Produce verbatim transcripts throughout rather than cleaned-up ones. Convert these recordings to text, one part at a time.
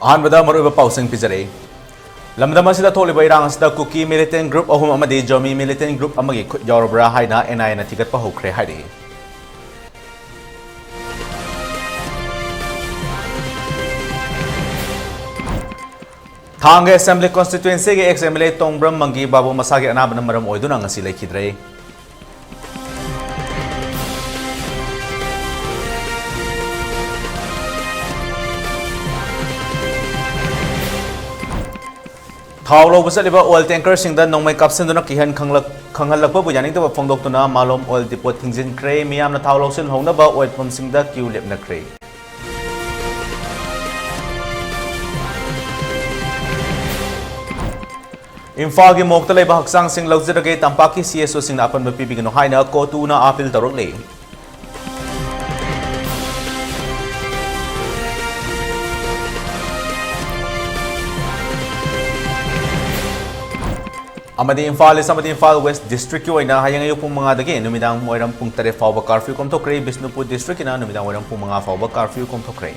ꯑꯍꯥꯟꯕꯗ ꯃꯔꯨꯑꯣꯏꯕ ꯄꯥꯎꯁꯤꯡ ꯄꯤꯖꯔꯛꯏ꯫ ꯂꯝꯗꯝ ꯑꯁꯤꯗ ꯊꯣꯛꯂꯤꯕ ꯏꯔꯥꯡ ꯑꯁꯤꯗ ꯀꯨꯀꯤ militant group ꯑꯍꯨꯝ ꯑꯃꯗꯤ ꯖꯣꯃꯤ militant group ꯑꯃꯒꯤ ꯈꯨꯠ ꯌꯥꯎꯔꯕ꯭ꯔꯥ ꯍꯥꯏꯅ NIAꯅ ꯊꯤꯒꯠꯄ ꯍꯧꯈ꯭ꯔꯦ ꯍꯥꯏꯔꯤ꯫ ꯊꯥꯡꯒ Assembly Constituencyꯒꯤ ex MLA ꯇꯣꯡꯕ꯭ꯔꯝ ꯃꯪꯒꯤ ꯕꯥꯕꯨ ꯃꯁꯥꯒꯤ ꯑꯅꯥꯕꯅ ꯃꯔꯝ ꯑꯣꯏꯗꯨꯅ ꯉꯁꯤ ꯂꯩꯈꯤꯗ꯭ꯔꯦ꯫ ꯊꯥꯎ ꯂꯧꯕ ꯆꯠꯂꯤꯕ oil tankerꯁꯤꯡꯗ ꯅꯣꯡꯃꯩ ꯀꯥꯞꯁꯤꯟꯗꯨꯅ ꯀꯤꯍꯟ ꯈꯪꯂꯛ-, ꯈꯪꯍꯜꯂꯛꯄꯕꯨ ꯌꯥꯅꯤꯡꯗꯕ ꯐꯣꯡꯗꯣꯛꯇꯨꯅ ꯃꯥꯂꯣꯝ oil depot ꯊꯤꯡꯖꯤꯟꯈ꯭ꯔꯦ꯫ ꯃꯤꯌꯥꯝꯅ ꯊꯥꯎ ꯂꯧꯁꯤꯜꯍꯧꯅꯕ oil pumpꯁꯤꯡꯗ queue ꯂꯦꯞꯅꯈ꯭ꯔꯦ꯫ ꯏꯝꯐꯥꯜꯒꯤ ꯃꯣꯛꯇ ꯂꯩꯕ ꯍꯛꯆꯥꯡꯁꯤꯡ ꯂꯧꯖꯔꯒꯦ, ꯇꯝꯄꯥꯛꯀꯤ CSOꯁꯤꯡꯅ ꯑꯄꯟꯕ ꯄꯤꯕꯤꯒꯅꯨ ꯍꯥꯏꯅ CoTUꯅ appeal ꯇꯧꯔꯛꯂꯤ꯫ ꯑꯃꯗꯤ ꯏꯝꯐꯥꯜ East ꯑꯃꯗꯤ ꯏꯝꯐꯥꯜ West districtꯀꯤ ꯑꯣꯏꯅ ꯍꯌꯦꯡ ꯑꯌꯨꯛ ꯄꯨꯡ ꯃꯉꯥꯗꯒꯤ ꯅꯨꯃꯤꯗꯥꯡ ꯋꯥꯏꯔꯝ ꯄꯨꯡ ꯇꯔꯦꯠ ꯐꯥꯎꯕ curfew ꯀꯣꯝꯊꯣꯛꯈ꯭ꯔꯦ꯫ ꯕꯤꯁꯅꯨꯄꯨꯔ districtꯀꯤꯅ ꯅꯨꯃꯤꯗꯥꯡ ꯋꯥꯏꯔꯝ ꯄꯨꯡ ꯃꯉꯥ ꯐꯥꯎꯕ curfew ꯀꯣꯝꯊꯣꯛꯈ꯭ꯔꯦ꯫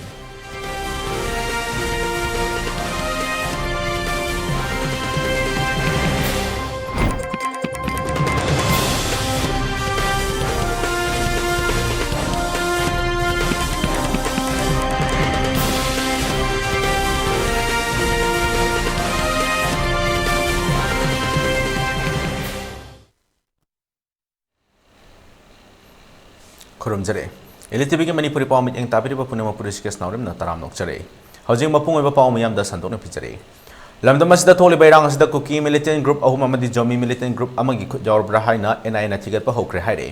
ꯈꯨꯔꯨꯝꯖꯔꯤ꯫ LTVꯒꯤ ꯃꯅꯤꯄꯨꯔꯤ ꯄꯥꯎ ꯃꯤꯠꯌꯦꯡ ꯇꯥꯕꯤꯔꯤꯕ ꯄꯨꯝꯅꯃꯛꯄꯨ ꯍ꯭ꯔꯤꯁꯤꯀꯦꯁ ꯅꯥꯎꯔꯦꯝꯅ ꯇꯔꯥꯝꯅ ꯑꯣꯛꯆꯔꯤ꯫ ꯍꯧꯖꯤꯛ ꯃꯄꯨꯡ ꯑꯣꯏꯕ ꯄꯥꯎ ꯃꯤꯌꯥꯝꯗ ꯁꯟꯗꯣꯛꯅ ꯄꯤꯖꯔꯤ꯫ ꯂꯝꯗꯝ ꯑꯁꯤꯗ ꯊꯣꯛꯂꯤꯕ ꯏꯔꯥꯡ ꯑꯁꯤꯗ ꯀꯨꯀꯤ militant group ꯑꯍꯨꯝ ꯑꯃꯗꯤ ꯖꯣꯃꯤ militant group ꯑꯃꯒꯤ ꯈꯨꯠ ꯌꯥꯎꯔꯕ꯭ꯔꯥ ꯍꯥꯏꯅ NIAꯅ ꯊꯤꯒꯠꯄ ꯍꯧꯈ꯭ꯔꯦ ꯍꯥꯏꯔꯤ꯫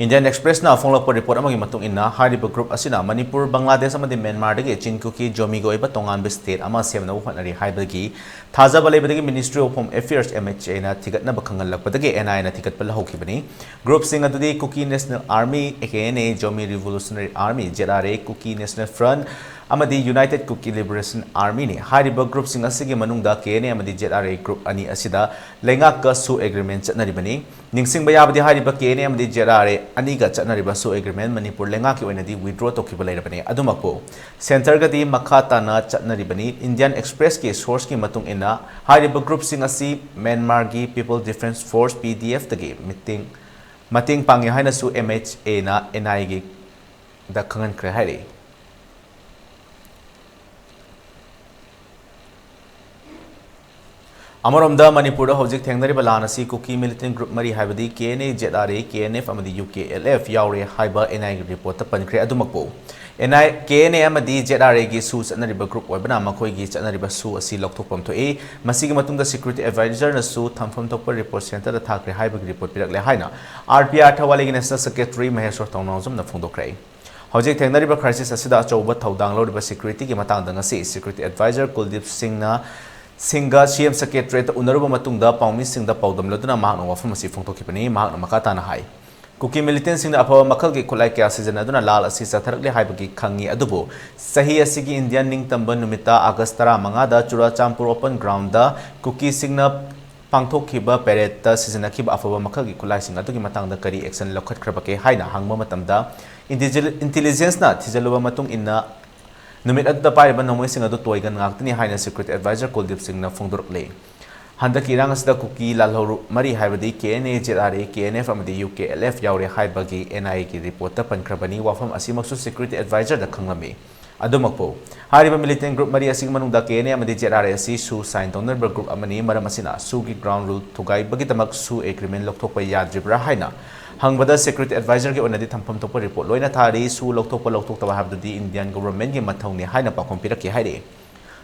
Indian Expressꯅ ꯐꯣꯡꯂꯛꯄ report ꯑꯃꯒꯤ ꯃꯇꯨꯡ ꯏꯟꯅ, ꯍꯥꯏꯔꯤꯕ group ꯑꯁꯤꯅ ꯃꯅꯤꯄꯨꯔ, ꯕꯪꯒ꯭ꯂꯥꯗꯦꯁ ꯑꯃꯗꯤ ꯃ꯭ꯌꯥꯟꯃꯥꯔꯗꯒꯤ ꯆꯤꯟ ꯀꯨꯀꯤ ꯖꯣꯃꯤꯒꯤ ꯑꯣꯏꯕ ꯇꯣꯉꯥꯟꯕ state ꯑꯃ ꯁꯦꯝꯅꯕ ꯍꯣꯠꯅꯔꯤ ꯍꯥꯏꯕꯒꯤ ꯊꯥꯖꯕ ꯂꯩꯕꯗꯒꯤ Ministry of Home Affairs, MHAꯅ ꯊꯤꯒꯠꯅꯕ ꯈꯪꯍꯜꯂꯛꯄꯗꯒꯤ NIAꯅ ꯊꯤꯒꯠꯄ ꯂꯧꯍꯧꯈꯤꯕꯅꯤ꯫ Groupꯁꯤꯡ ꯑꯗꯨꯗꯤ Kuki National Army, KNA, Zomi Revolutionary Army, ZRA, Kuki National Front, ꯑꯃꯗꯤ United Kuki Liberation Army ꯅꯤ꯫ ꯍꯥꯏꯔꯤꯕ groupꯁꯤꯡ ꯑꯁꯤꯒꯤ ꯃꯅꯨꯡꯗ K N A ꯑꯃꯗꯤ Z R A group ꯑꯅꯤ ꯑꯁꯤꯗ ꯂꯩꯉꯥꯛꯀ SoO agreement ꯆꯠꯅꯔꯤꯕꯅꯤ꯫ ꯅꯤꯡꯁꯤꯡꯕ ꯌꯥꯕꯗꯤ ꯍꯥꯏꯔꯤꯕ K N A ꯑꯃꯗꯤ Z R A ꯑꯅꯤꯒ ꯆꯠꯅꯔꯤꯕ SoO agreement ꯃꯅꯤꯄꯨꯔ ꯂꯩꯉꯥꯛꯀꯤ ꯑꯣꯏꯅꯗꯤ withdraw ꯇꯧꯈꯤꯕ ꯂꯩꯔꯕꯅꯤ꯫ ꯑꯗꯨꯃꯛꯄꯨ centreꯒꯗꯤ ꯃꯈꯥ ꯇꯥꯅ ꯆꯠꯅꯔꯤꯕꯅꯤ꯫ Indian Expressꯀꯤ sourceꯀꯤ ꯃꯇꯨꯡ ꯏꯟꯅ ꯍꯥꯏꯔꯤꯕ groupꯁꯤꯡ ꯑꯁꯤ ꯃ꯭ꯌꯥꯟꯃꯥꯔꯒꯤ People Defence Force, P D Fꯇꯒꯤ ꯃꯤꯇꯤꯡ, ꯃꯇꯦꯡ ꯄꯥꯡꯉꯤ ꯍꯥꯏꯅꯁꯨ M H Aꯅ N I Aꯒꯤ ꯗ ꯈꯪꯍꯟꯈ꯭ꯔꯦ ꯍꯥꯏꯔꯤ꯫ ꯑꯃꯔꯣꯝꯗ ꯃꯅꯤꯄꯨꯔꯗ ꯍꯧꯖꯤꯛ ꯊꯦꯡꯅꯔꯤꯕ ꯂꯥꯟ ꯑꯁꯤ ꯀꯨꯀꯤ militant group ꯃꯔꯤ ꯍꯥꯏꯕꯗꯤ K N A, Z R A, K N F ꯑꯃꯗꯤ U K L F ꯌꯥꯎꯔꯦ ꯍꯥꯏꯕ N I Aꯒꯤ reportꯇ ꯄꯟꯈ꯭ꯔꯦ꯫ ꯑꯗꯨꯃꯛꯄꯨ N I, K N A ꯑꯃꯗꯤ Z R Aꯒꯤ SoO ꯆꯠꯅꯔꯤꯕ group ꯑꯣꯏꯕꯅ ꯃꯈꯣꯏꯒꯤ ꯆꯠꯅꯔꯤꯕ SoO ꯑꯁꯤ ꯂꯧꯊꯣꯛꯐꯝ ꯊꯣꯛꯏ꯫ ꯃꯁꯤꯒꯤ ꯃꯇꯨꯡꯗ security advisorꯅꯁꯨ ꯊꯝꯐꯝ ꯊꯣꯛꯄ report centreꯗ ꯊꯥꯈ꯭ꯔꯦ ꯍꯥꯏꯕꯒꯤ report ꯄꯤꯔꯛꯂꯦ ꯍꯥꯏꯅ R P I Thawaliꯒꯤ national secretary ꯃꯍꯦꯁ꯭ꯋꯔ ꯊꯧꯅꯥꯎꯖꯝꯅ ꯐꯣꯡꯗꯣꯛꯈ꯭ꯔꯦ꯫ ꯍꯧꯖꯤꯛ ꯊꯦꯡꯅꯔꯤꯕ crisis ꯑꯁꯤꯗ ꯑꯆꯧꯕ ꯊꯧꯗꯥꯡ ꯂꯧꯔꯤꯕ securityꯒꯤ ꯃꯇꯥꯡꯗ ꯉꯁꯤ security advisor ꯀꯨꯜꯗꯤꯞ ꯁꯤꯡꯅ, ꯁꯤꯡꯒ C M secretariatꯇ ꯎꯅꯔꯨꯕ ꯃꯇꯨꯡꯗ ꯄꯥꯎꯃꯤꯁꯤꯡꯗ ꯄꯥꯎꯗꯝꯂꯗꯨꯅ ꯃꯍꯥꯛꯅ ꯋꯥꯐꯝ ꯑꯁꯤ ꯐꯣꯡꯗꯣꯛꯈꯤꯕꯅꯤ꯫ ꯃꯍꯥꯛꯅ ꯃꯈꯥ ꯇꯥꯅ ꯍꯥꯏ, ꯀꯨꯀꯤ militantꯁꯤꯡꯅ ꯑꯐꯕ ꯃꯈꯜꯒꯤ ꯈꯨꯠꯂꯥꯏ ꯀꯌꯥ ꯁꯤꯖꯤꯟꯅꯗꯨꯅ ꯂꯥꯜ ꯑꯁꯤ ꯆꯠꯊꯔꯛꯂꯦ ꯍꯥꯏꯕꯒꯤ ꯈꯪꯉꯤ, ꯑꯗꯨꯕꯨ ꯆꯍꯤ ꯑꯁꯤꯒꯤ Indian ꯅꯤꯡꯇꯝꯕ ꯅꯨꯃꯤꯠꯇ August ꯇꯔꯥꯃꯉꯥꯗ ꯆꯨꯔꯥꯆꯥꯟꯄꯨꯔ open groundꯗ ꯀꯨꯀꯤꯁꯤꯡꯅ ꯄꯥꯡꯊꯣꯛꯈꯤꯕ paradeꯇ ꯁꯤꯖꯤꯟꯅꯈꯤꯕ ꯑꯐꯕ ꯃꯈꯜꯒꯤ ꯈꯨꯠꯂꯥꯏꯁꯤꯡ ꯑꯗꯨꯒꯤ ꯃꯇꯥꯡꯗ ꯀꯔꯤ action ꯂꯧꯈꯠꯈ꯭ꯔꯕꯒꯦ ꯍꯥꯏꯅ ꯍꯪꯕ ꯃꯇꯝꯗ, intelli-, intelligenceꯅ ꯊꯤꯖꯤꯜꯂꯨꯕ ꯃꯇꯨꯡ ꯏꯟꯅ ꯅꯨꯃꯤꯠ ꯑꯗꯨꯗ ꯄꯥꯏꯔꯤꯕ ꯅꯣꯡꯃꯩꯁꯤꯡ ꯑꯗꯨ toy gun ꯉꯥꯛꯇꯅꯤ ꯍꯥꯏꯅ security advisor ꯀꯨꯜꯗꯤꯞ ꯁꯤꯡꯅ ꯐꯣꯡꯗꯣꯔꯛꯂꯤ꯫ ꯍꯟꯗꯛꯀꯤ ꯏꯔꯥꯡ ꯑꯁꯤꯗ ꯀꯨꯀꯤ ꯂꯥꯜꯍꯧꯂꯨꯞ ꯃꯔꯤ ꯍꯥꯏꯕꯗꯤ K N A, Z R A, K N F ꯑꯃꯗꯤ U K L F ꯌꯥꯎꯔꯦ ꯍꯥꯏꯕꯒꯤ N I Aꯒꯤ reportꯇ ꯄꯟꯈ꯭ꯔꯕꯅꯤ꯫ ꯋꯥꯐꯝ ꯑꯁꯤꯃꯛꯁꯨ security advisorꯗ ꯈꯪꯂꯝꯃꯤ꯫ ꯑꯗꯨꯃꯛꯄꯨ, ꯍꯥꯏꯔꯤꯕ militant group ꯃꯔꯤ ꯑꯁꯤꯒꯤ ꯃꯅꯨꯡꯗ K N A ꯑꯃꯗꯤ Z R A ꯑꯁꯤ SoO sign ꯇꯧꯅꯔꯤꯕ group ꯑꯃꯅꯤ꯫ ꯃꯔꯝ ꯑꯁꯤꯅ SoOꯒꯤ ground rule ꯊꯨꯒꯥꯏꯕꯒꯤꯗꯃꯛ SoO agreement ꯂꯧꯊꯣꯛꯄ ꯌꯥꯗ꯭ꯔꯤꯕ꯭ꯔꯥ ꯍꯥꯏꯅ ꯍꯪꯕꯗ, security advisorꯒꯤ ꯑꯣꯏꯅꯗꯤ ꯊꯝꯐꯝ ꯊꯣꯛꯄ report ꯂꯣꯏꯅ ꯊꯥꯔꯤ꯫ SoO ꯂꯧꯊꯣꯛꯄ ꯂꯧꯊꯣꯛꯇꯕ ꯍꯥꯏꯕꯗꯨꯗꯤ Indian governmentꯒꯤ ꯃꯊꯧꯅꯤ ꯍꯥꯏꯅ ꯄꯥꯎꯈꯨꯝ ꯄꯤꯔꯛꯈꯤ ꯍꯥꯏꯔꯤ꯫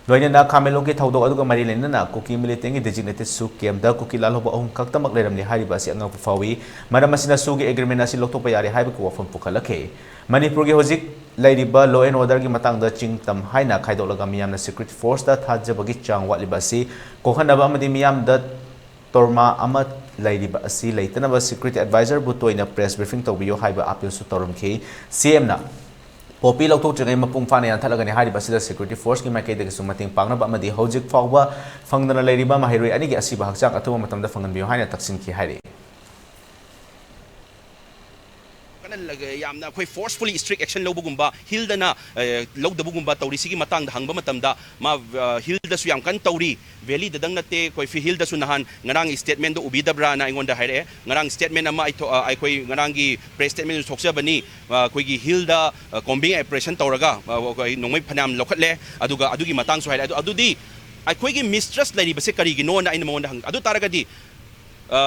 ꯂꯣꯏꯅꯅ ꯈꯥꯃꯦꯟꯂꯣꯡꯒꯤ ꯊꯧꯗꯣꯛ ꯑꯗꯨꯒ ꯃꯔꯤ ꯂꯩꯅꯅ ꯀꯨꯀꯤ militantꯒꯤ designated SoO campꯇ ꯀꯨꯀꯤ ꯂꯥꯜꯍꯧꯕ ꯑꯍꯨꯝ ꯈꯛꯇꯃꯛ ꯂꯩꯔꯝꯂꯦ ꯍꯥꯏꯔꯤꯕ ꯑꯁꯤ ꯑꯉꯛꯄ ꯐꯥꯎꯏ꯫ ꯃꯔꯝ ꯑꯁꯤꯅ SoOꯒꯤ agreement ꯑꯁꯤ ꯂꯧꯊꯣꯛꯄ ꯌꯥꯔꯦ ꯍꯥꯏꯕꯒꯤ ꯋꯥꯐꯝ ꯄꯨꯈꯠꯂꯛꯈꯤ꯫ ꯃꯅꯤꯄꯨꯔꯒꯤ ꯍꯧꯖꯤꯛ ꯂꯩꯔꯤꯕ law and orderꯒꯤ ꯃꯇꯥꯡꯗ ꯆꯤꯡ ꯇꯝ ꯍꯥꯏꯅ ꯈꯥꯏꯗꯣꯛꯂꯒ ꯃꯤꯌꯥꯝꯅ security forceꯇ ꯊꯥꯖꯕꯒꯤ ꯆꯥꯡ ꯋꯥꯠꯂꯤꯕ ꯑꯁꯤ ꯀꯣꯛꯍꯟꯅꯕ ꯑꯃꯗꯤ ꯃꯤꯌꯥꯝꯗ trauma ꯑꯃ ꯂꯩꯔꯤꯕ ꯑꯁꯤ ꯂꯩꯇꯅꯕ security advisorꯕꯨ ꯇꯣꯏꯅ press briefing ꯇꯧꯕꯤꯌꯨ ꯍꯥꯏꯕ appealꯁꯨ ꯇꯧꯔꯝꯈꯤ꯫ CMꯅ ꯄꯣꯄꯤ ꯂꯧꯊꯣꯛꯇ꯭ꯔꯤꯉꯩ ꯃꯄꯨꯡ ꯐꯥꯅ ꯌꯥꯟꯊꯠꯂꯒꯅꯤ꯫ ꯍꯥꯏꯔꯤꯕ ꯑꯁꯤꯗ security forceꯀꯤ ꯃꯥꯏꯀꯩꯗꯒꯤꯁꯨ ꯃꯇꯦꯡ ꯄꯥꯡꯅꯕ ꯑꯃꯗꯤ ꯍꯧꯖꯤꯛ ꯐꯥꯎꯕ ꯐꯪꯗꯅ ꯂꯩꯔꯤꯕ ꯃꯍꯩꯔꯣꯏ ꯑꯅꯤꯒꯤ ꯑꯁꯤꯕ ꯍꯛꯆꯥꯡ ꯑꯊꯨꯕ ꯃꯇꯝꯗ ꯐꯪꯍꯟꯕꯤꯌꯨ ꯍꯥꯏꯅ ꯇꯛꯁꯤꯟꯈꯤ ꯍꯥꯏꯔꯤ꯫ ꯀꯟꯅ ꯂ-, ꯌꯥꯝꯅ ꯑꯩꯈꯣꯏ forcefully strict action ꯂꯧꯕꯒꯨꯝꯕ, ꯍꯤꯜꯗꯅ, ꯑ, ꯂꯧꯗꯕꯒꯨꯝꯕ ꯇꯧꯔꯤꯁꯤꯒꯤ ꯃꯇꯥꯡꯗ ꯍꯪꯕ ꯃꯇꯝꯗ ꯃꯥ, ꯑ, ꯍꯤꯜꯗꯁꯨ ꯌꯥꯝ ꯀꯟꯅ ꯇꯧꯔꯤ, ꯚꯦꯂꯤꯗꯗꯪ ꯅꯠꯇꯦ, ꯑꯩꯈꯣꯏ ꯐꯤ-, ꯍꯤꯜꯗꯁꯨ ꯅꯍꯥꯟ ꯉꯔꯥꯡ statement ꯑꯃ ꯑꯩꯉꯣꯟꯗ ꯍꯥꯏꯔꯛꯑꯦ꯫ ꯉꯔꯥꯡ statement ꯑꯃ ꯑꯩ ꯊꯣ-, ꯑ, ꯑꯩꯈꯣꯏ ꯉꯔꯥꯡꯒꯤ press statement ꯊꯣꯛꯆꯕꯅꯤ꯫ ꯑ, ꯑꯩꯈꯣꯏꯒꯤ ꯍꯤꯜꯗ, ꯑ, combing operation ꯇꯧꯔꯒ, ꯑ, ꯑꯩꯈꯣꯏ ꯅꯣꯡꯃꯩ ꯐꯅꯌꯥꯝ ꯂꯧꯈꯠꯂꯦ꯫ ꯑꯗꯨꯒ ꯑꯗꯨꯒꯤ ꯃꯇꯥꯡꯁꯨ ꯍꯥꯏꯔꯛꯑꯦ꯫ ꯑꯗꯨ, ꯑꯗꯨꯗꯤ ꯑꯩꯈꯣꯏꯒꯤ mistrust ꯂꯩꯔꯤꯕꯁꯦ ꯀꯔꯤꯒꯤꯅꯣꯅ ꯑꯩꯅ ꯃꯉꯣꯟꯗ ꯍꯪꯉꯤ꯫ ꯑꯗꯨ ꯇꯥꯔꯒꯗꯤ, ꯑ,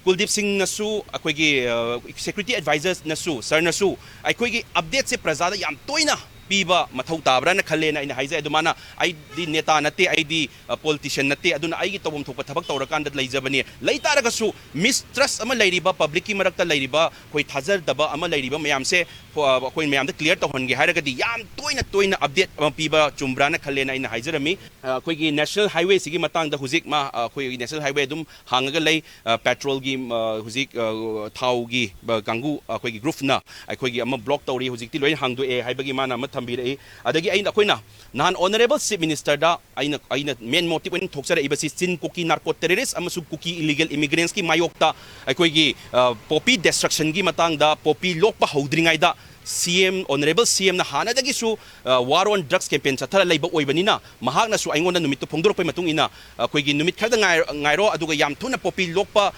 ꯀꯨꯜꯗꯤꯞ ꯁꯤꯡꯅꯁꯨ, ꯑꯩꯈꯣꯏꯒꯤ, ꯑ, security advisorꯅꯁꯨ, sirꯅꯁꯨ ꯑꯩꯈꯣꯏꯒꯤ updateꯁꯦ ꯄ꯭ꯔꯖꯥꯗ ꯌꯥꯝ ꯇꯣꯏꯅ ꯄꯤꯕ ꯃꯊꯧ ꯇꯥꯕ꯭ꯔꯥꯅ ꯈꯜꯂꯦꯅ ꯑꯩꯅ ꯍꯥꯏꯖꯩ꯫ ꯑꯗꯨ ꯃꯥꯅ, "ꯑꯩꯗꯤ ꯅꯦꯇꯥ ꯅꯠꯇꯦ, ꯑꯩꯗꯤ, ꯑ, politician ꯅꯠꯇꯦ, ꯑꯗꯨꯅ ꯑꯩꯒꯤ ꯇꯧꯐꯝ ꯊꯣꯛꯄ ꯊꯕꯛ ꯇꯧꯔꯀꯥꯟꯗ ꯂꯩꯖꯕꯅꯤ꯫ ꯂꯩ ꯇꯥꯔꯒꯁꯨ mistrust ꯑꯃ ꯂꯩꯔꯤꯕ, publicꯀꯤ ꯃꯔꯛꯇ ꯂꯩꯔꯤꯕ, ꯑꯩꯈꯣꯏ ꯊꯥꯖꯗꯕ ꯑꯃ ꯂꯩꯔꯤꯕ ꯃꯌꯥꯝꯁꯦ, ꯑ, ꯑꯩꯈꯣꯏ ꯃꯌꯥꯝꯗ clear ꯇꯧꯍꯟꯒꯦ ꯍꯥꯏꯔꯒꯗꯤ ꯌꯥꯝ ꯇꯣꯏꯅ ꯇꯣꯏꯅ update ꯑꯃ ꯄꯤꯕ ꯆꯨꯝꯕ꯭ꯔꯥꯅ ꯈꯜꯂꯦꯅ ꯑꯩꯅ ꯍꯥꯏꯖꯔꯝꯃꯤ꯫" ꯑ, ꯑꯩꯈꯣꯏꯒꯤ national highwayꯁꯤꯒꯤ ꯃꯇꯥꯡꯗ ꯍꯧꯖꯤꯛ ꯃꯥ, ꯑ, ꯑꯩꯈꯣꯏ national highway ꯑꯗꯨꯝ ꯍꯥꯡꯉꯒ ꯂꯩ꯫ ꯑ, petrolꯒꯤ, ꯑ, ꯍꯧꯖꯤꯛ, ꯑ, ꯊꯥꯎꯒꯤ, ꯑ, ꯀꯥꯡꯕꯨ ꯑꯩꯈꯣꯏꯒꯤ groupꯅ ꯑꯩꯈꯣꯏꯒꯤ ꯑꯃ block ꯇꯧꯔꯤ, ꯍꯧꯖꯤꯛꯇꯤ ꯂꯣꯏꯅ ꯍꯥꯡꯗꯣꯛꯑꯦ ꯍꯥꯏꯕꯒꯤ ꯃꯥꯅ ꯑꯃ ꯊꯝꯕꯤꯔꯛꯏ꯫ ꯑꯗꯒꯤ ꯑꯩꯅ, ꯑꯩꯈꯣꯏꯅ ꯅꯍꯥꯟ honourable chief ministerꯗ ꯑꯩꯅ, ꯑꯩꯅ main motive ꯑꯣꯏꯅ ꯊꯣꯛꯆꯔꯛꯏꯕꯁꯤ ꯆꯤꯟ ꯀꯨꯀꯤ narco terrorist ꯑꯃꯁꯨꯡ ꯀꯨꯀꯤ illegal immigrants ꯀꯤ ꯃꯥꯌꯣꯛꯇ ꯑꯩꯈꯣꯏꯒꯤ, ꯑ, poppy destruction ꯒꯤ ꯃꯇꯥꯡꯗ, poppy ꯂꯣꯛꯄ ꯍꯧꯗ꯭ꯔꯤꯉꯩꯗ C M, honourable C M ꯅ ꯍꯥꯟꯅꯗꯒꯤꯁꯨ, ꯑ, war on drugs campaign ꯆꯠꯊꯔ ꯂꯩꯕ ꯑꯣꯏꯕꯅꯤꯅ, ꯃꯍꯥꯛꯅꯁꯨ ꯑꯩꯉꯣꯟꯗ ꯅꯨꯃꯤꯠꯇꯨ ꯐꯣꯡꯗꯣꯔꯛꯄꯒꯤ ꯃꯇꯨꯡ ꯏꯟꯅ, ꯑꯩꯈꯣꯏꯒꯤ ꯅꯨꯃꯤꯠ ꯈꯔꯗ ꯉꯥꯏ-, ꯉꯥꯏꯔꯣ, ꯑꯗꯨꯒ ꯌꯥꯝ ꯊꯨꯅ poppy ꯂꯣꯛꯄ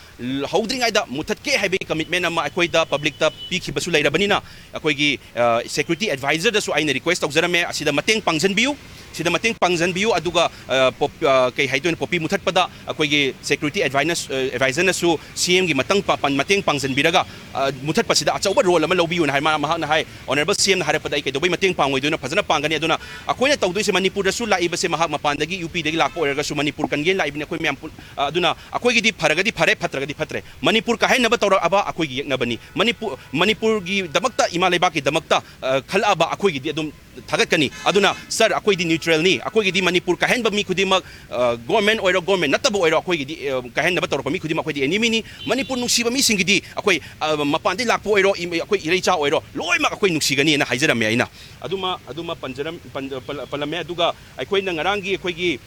ꯍꯧꯗ꯭ꯔꯤꯉꯩꯗ ꯃꯨꯊꯠꯀꯦ ꯍꯥꯏꯕꯒꯤ commitment ꯑꯃ ꯑꯩꯈꯣꯏꯗ publicꯇ ꯄꯤꯈꯤꯕꯁꯨ ꯂꯩꯔꯕꯅꯤꯅ, ꯑꯩꯈꯣꯏꯒꯤ, ꯑ, security advisorꯗꯁꯨ ꯑꯩꯅ request ꯇꯧꯖꯔꯝꯃꯦ, ꯑꯁꯤꯗ ꯃꯇꯦꯡ ꯄꯥꯡꯖꯟꯕꯤꯌꯨ, ꯁꯤꯗ ꯃꯇꯦꯡ ꯄꯥꯡꯖꯟꯕꯤꯌꯨ, ꯑꯗꯨꯒ, ꯑ, pop-, ꯑ, ꯀꯩ ꯍꯥꯏꯗꯣꯏꯅꯣ, poppy ꯃꯨꯊꯠꯄꯗ ꯑꯩꯈꯣꯏꯒꯤ security advisorꯅ-, ꯑ, advisorꯅꯁꯨ C M ꯒꯤ ꯃꯇꯪ ꯄꯥ-, ꯄꯥꯟ-, ꯃꯇꯦꯡ ꯄꯥꯡꯖꯟꯕꯤꯔꯒ, ꯑ, ꯃꯨꯊꯠꯄꯁꯤꯗ ꯑꯆꯧꯕ role ꯑꯃ ꯂꯧꯕꯤꯌꯨꯅ ꯍꯥꯏ꯫ ꯃꯥ-, ꯃꯍꯥꯛꯅ ꯍꯥꯏ, honourable C M ꯅ ꯍꯥꯏꯔꯛꯄꯗ ꯑꯩ ꯀꯩꯗꯧꯕꯩ ꯃꯇꯦꯡ ꯄꯥꯡꯉꯣꯏꯗꯣꯏꯅꯣ? ꯐꯖꯅ ꯄꯥꯡꯒꯅꯤ꯫ ꯑꯗꯨꯅ ꯑꯩꯈꯣꯏꯅ ꯇꯧꯗꯣꯏꯁꯦ, ꯃꯅꯤꯄꯨꯔꯗꯁꯨ ꯂꯥꯛꯏꯕꯁꯦ ꯃꯍꯥꯛ ꯃꯄꯥꯟꯗꯒꯤ, UPꯗꯒꯤ ꯂꯥꯛꯄ ꯑꯣꯏꯔꯒꯁꯨ, ꯃꯅꯤꯄꯨꯔ ꯀꯟꯒꯦꯅ ꯂꯥꯛꯏꯕꯅꯤ꯫ ꯑꯩꯈꯣꯏ ꯃꯌꯥꯝ ꯄꯨꯟ-, ꯑ, ꯑꯗꯨꯅ ꯑꯩꯈꯣꯏꯒꯤꯗꯤ ꯐꯔꯒꯗꯤ ꯐꯔꯦ, ꯐꯠꯇ꯭ꯔꯒꯗꯤ ꯐꯠꯇ꯭ꯔꯦ꯫ ꯃꯅꯤꯄꯨꯔ ꯀꯥꯏꯍꯟꯅꯕ ꯇꯧꯔꯛꯑꯕ ꯑꯩꯈꯣꯏꯒꯤ ꯌꯦꯛꯅꯕꯅꯤ꯫ ꯃꯅꯤꯄꯨꯔ, ꯃꯅꯤꯄꯨꯔꯒꯤꯗꯃꯛꯇ, ꯏꯃꯥ ꯂꯩꯕꯥꯛꯀꯤꯗꯃꯛꯇ, ꯑ, ꯈꯜꯂꯛꯑꯕ ꯑꯩꯈꯣꯏꯒꯤꯗꯤ ꯑꯗꯨꯝ ꯊꯥꯒꯠꯀꯅꯤ꯫ ꯑꯗꯨꯅ ꯁꯥꯔ, ꯑꯩꯈꯣꯏꯗꯤ ꯅ꯭ꯌꯨꯇ꯭ꯔꯦꯜꯅꯤ꯫ ꯑꯩꯈꯣꯏꯒꯤꯗꯤ ꯃꯅꯤꯄꯨꯔ ꯀꯥꯏꯍꯟꯕ ꯃꯤ ꯈꯨꯗꯤꯡꯃꯛ, ꯒꯣꯔꯃꯦꯟ ꯑꯣꯏꯔꯣ ꯒꯣꯔꯃꯦꯟ ꯅꯠꯇꯕ ꯑꯣꯏꯔꯣ, ꯑꯩꯈꯣꯏꯒꯤꯗꯤ ꯀꯥꯏꯍꯟꯅꯕ ꯇꯧꯔꯛꯄ ꯃꯤ ꯈꯨꯗꯤꯡꯃꯛ ꯑꯩꯈꯣꯏꯗꯤ ꯑꯦꯅꯤꯃꯤꯅꯤ꯫ ꯃꯅꯤꯄꯨꯔ ꯅꯨꯡꯁꯤꯕ ꯃꯤꯁꯤꯡꯒꯤꯗꯤ ꯑꯩꯈꯣꯏ ꯃꯄꯥꯟꯗꯒꯤ ꯂꯥꯛꯄ ꯑꯣꯏꯔꯣ, ꯑꯩꯈꯣꯏ ꯏꯔꯩꯆꯥ ꯑꯣꯏꯔꯣ, ꯂꯣꯏꯅꯃꯛ ꯑꯩꯈꯣꯏ ꯅꯨꯡꯁꯤꯒꯅꯤꯅ ꯍꯥꯏꯖꯔꯝꯃꯦ꯫ ꯑꯩꯅ ꯑꯗꯨꯃ ꯑꯗꯨꯃ ꯄꯜꯂꯝꯃꯦ꯫ ꯑꯗꯨꯒ ꯑꯩꯈꯣꯏꯅ ꯉꯔꯥꯡꯒꯤ ꯑꯩꯈꯣꯏꯒꯤ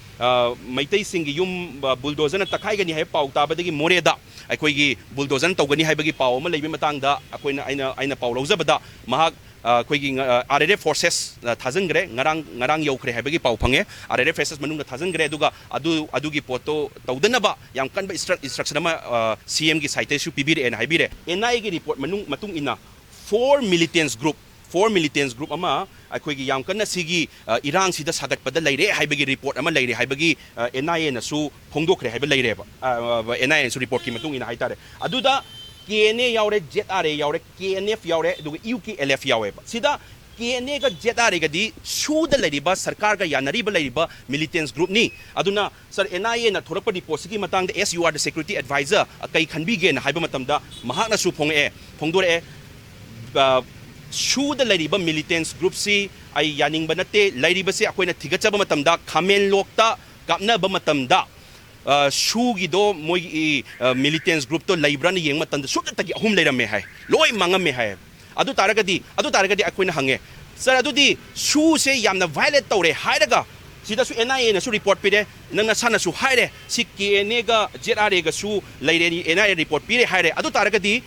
ꯃꯩꯇꯩꯁꯤꯡꯒꯤ ꯌꯨꯝ ꯕꯨꯜꯗꯣꯖꯔꯅ ꯇꯛꯈꯥꯏꯒꯅꯤ ꯍꯥꯏꯕ ꯄꯥꯎ ꯇꯥꯕꯗꯒꯤ ꯃꯣꯔꯦꯗ ꯑꯩꯈꯣꯏꯒꯤ ꯕꯨꯜꯗꯣꯖꯔꯅ ꯇꯧꯒꯅꯤ ꯍꯥꯏꯕꯒꯤ ꯄꯥꯎ ꯑꯃ ꯂꯩꯕꯒꯤ ꯃꯇꯥꯡꯗ ꯑꯩꯈꯣꯏꯅ ꯑꯩꯅ ꯑꯩꯅ ꯄꯥꯎ ꯂꯧꯖꯕꯗ, ꯃꯍꯥꯛ ꯑꯩꯈꯣꯏꯒꯤ ꯑꯥꯔ ꯑꯦꯜ ꯑꯦꯐ ꯐꯣꯔꯁꯦꯁ ꯊꯥꯖꯤꯟꯈ꯭ꯔꯦ꯫ ꯉꯔꯥꯡ ꯉꯔꯥꯡ ꯌꯧꯈ꯭ꯔꯦ ꯍꯥꯏꯕꯒꯤ ꯄꯥꯎ ꯐꯪꯉꯦ꯫ ꯑꯥꯔ ꯑꯦꯜ ꯑꯦꯐ ꯐꯣꯔꯁꯦꯁ ꯃꯅꯨꯡꯗ ꯊꯥꯖꯤꯟꯈ꯭ꯔꯦ꯫ ꯑꯗꯨꯒ ꯑꯗꯨ ꯑꯗꯨꯒꯤ ꯄꯣꯠꯇꯣ ꯇꯧꯗꯅꯕ ꯌꯥꯝ ꯀꯟꯕ ꯏꯟꯁꯇ꯭ꯔꯛꯁꯟ ꯑꯃ ꯁꯤ ꯑꯦꯝꯒꯤ ꯁꯥꯏꯠꯇꯩꯁꯨ ꯄꯤꯕꯤꯔꯛꯑꯦꯅ ꯍꯥꯏꯕꯤꯔꯦ꯫ ꯑꯦꯟ ꯑꯥꯏ ꯑꯦꯒꯤ ꯔꯤꯄꯣꯔꯠ ꯃꯅꯨꯡ ꯃꯇꯨꯡ ꯏꯟꯅ ꯐꯣꯔ ꯃꯤꯂꯤꯇꯦꯟꯁ ꯒ꯭ꯔꯨꯞ ꯐꯣꯔ ꯃꯤꯂꯤꯇꯦꯟꯁ ꯒ꯭ꯔꯨꯞ ꯑꯃ ꯑꯩꯈꯣꯏꯒꯤ ꯌꯥꯝ ꯀꯟꯅ ꯁꯤꯒꯤ ꯏꯔꯥꯡꯁꯤꯗ ꯁꯥꯒꯠꯄꯗ ꯂꯩꯔꯦ ꯍꯥꯏꯕꯒꯤ ꯔꯤꯄꯣꯔꯠ ꯑꯃ ꯂꯩꯔꯦ ꯍꯥꯏꯕꯒꯤ ꯑꯦꯟ ꯑꯥꯏ ꯑꯦꯅꯁꯨ ꯐꯣꯡꯗꯣꯛꯈ꯭ꯔꯦ ꯍꯥꯏꯕ ꯂꯩꯔꯦꯕ꯫ ꯑꯦꯟ ꯑꯥꯏ ꯑꯦꯅꯁꯨ ꯔꯤꯄꯣꯔꯠꯀꯤ ꯃꯇꯨꯡ ꯏꯟꯅ ꯍꯥꯏꯇꯥꯔꯦ꯫ ꯑꯗꯨꯗ ꯀꯦ ꯑꯦꯟ ꯑꯦ ꯌꯥꯎꯔꯦ, ꯖꯦꯠ ꯑꯥꯔ ꯑꯦ ꯌꯥꯎꯔꯦ, ꯀꯦ ꯑꯦꯟ ꯑꯦꯐ ꯌꯥꯎꯔꯦ, ꯑꯗꯨꯒ ꯌꯨ ꯀꯦ ꯑꯦꯜ ꯑꯦꯐ ꯌꯥꯎꯋꯦꯕ꯫ ꯁꯤꯗ ꯀꯦ ꯑꯦꯟ ꯑꯦꯒ ꯖꯦꯠ ꯑꯥꯔ ꯑꯦꯒꯗꯤ ꯁꯨꯗ ꯂꯩꯔꯤꯕ, ꯁꯔꯀꯥꯔꯒ ꯌꯥꯅꯔꯤꯕ ꯂꯩꯔꯤꯕ ꯃꯤꯂꯤꯇꯦꯟꯁ ꯒ꯭ꯔꯨꯞꯅꯤ꯫ ꯑꯗꯨꯅ ꯁꯥꯔ, ꯑꯦꯟ ꯑꯥꯏ ꯑꯦꯅ ꯊꯣꯔꯛꯄ ꯔꯤꯄꯣꯔꯠꯁꯤꯒꯤ ꯃꯇꯥꯡꯗ, as you are the security advisor, ꯀꯩ ꯈꯟꯕꯤꯒꯦꯅ ꯍꯥꯏꯕ ꯃꯇꯝꯗ ꯃꯍꯥꯛꯅꯁꯨ ꯐꯣꯡꯉꯛꯑꯦ, ꯐꯣꯡꯗꯣꯔꯛꯑꯦ, ꯁꯨꯗ ꯂꯩꯔꯤꯕ ꯃꯤꯂꯤꯇꯦꯟꯁ ꯒ꯭ꯔꯨꯞꯁꯤ ꯑꯩ ꯌꯥꯅꯤꯡꯕ ꯅꯠꯇꯦ꯫ ꯂꯩꯔꯤꯕꯁꯤ ꯑꯩꯈꯣꯏꯅ ꯊꯤꯒꯠꯆꯕ ꯃꯇꯝꯗ, ꯈꯥꯃꯦꯟꯂꯣꯛꯇ ꯀꯥꯞꯅꯕ ꯃꯇꯝꯗ ꯁꯨꯒꯤꯗꯣ, ꯃꯣꯏꯒꯤ ꯃꯤꯂꯤꯇꯦꯟꯁ ꯒ꯭ꯔꯨꯞꯇꯣ ꯂꯩꯕ꯭ꯔꯥꯅ ꯌꯦꯡꯕ ꯃꯇꯝꯗ ꯁꯨꯞꯅꯇꯒꯤ ꯑꯍꯨꯝ ꯂꯩꯔꯝꯃꯦ ꯍꯥꯏ, ꯂꯣꯏ ꯃꯥꯡꯉꯝꯃꯦ ꯍꯥꯏ꯫ ꯑꯗꯨ ꯇꯥꯔꯒꯗꯤ ꯑꯗꯨ ꯇꯥꯔꯒꯗꯤ ꯑꯩꯈꯣꯏꯅ ꯍꯪꯉꯦ, ꯁꯥꯔ, ꯑꯗꯨꯗꯤ ꯁꯨꯁꯦ ꯌꯥꯝꯅ ꯚꯥꯏꯑꯣꯂꯦꯠ ꯇꯧꯔꯦ ꯍꯥꯏꯔꯒ, ꯁꯤꯗꯁꯨ ꯑꯦꯟ ꯑꯥꯏ ꯑꯦꯅꯁꯨ ꯔꯤꯄꯣꯔꯠ ꯄꯤꯔꯦ, ꯅꯪ ꯅꯁꯥꯅꯁꯨ ꯍꯥꯏꯔꯦ, ꯁꯤ ꯀꯦ ꯑꯦꯟ ꯑꯦꯒ ꯖꯦꯠ ꯑꯥꯔ ꯑꯦꯒꯁꯨ ꯂꯩꯔꯦ, ꯑꯦꯟ ꯑꯥꯏ ꯑꯦ ꯔꯤꯄꯣꯔꯠ ꯄꯤꯔꯦ ꯍꯥꯏꯔꯦ꯫ ꯑꯗꯨ ꯇꯥꯔꯒꯗꯤ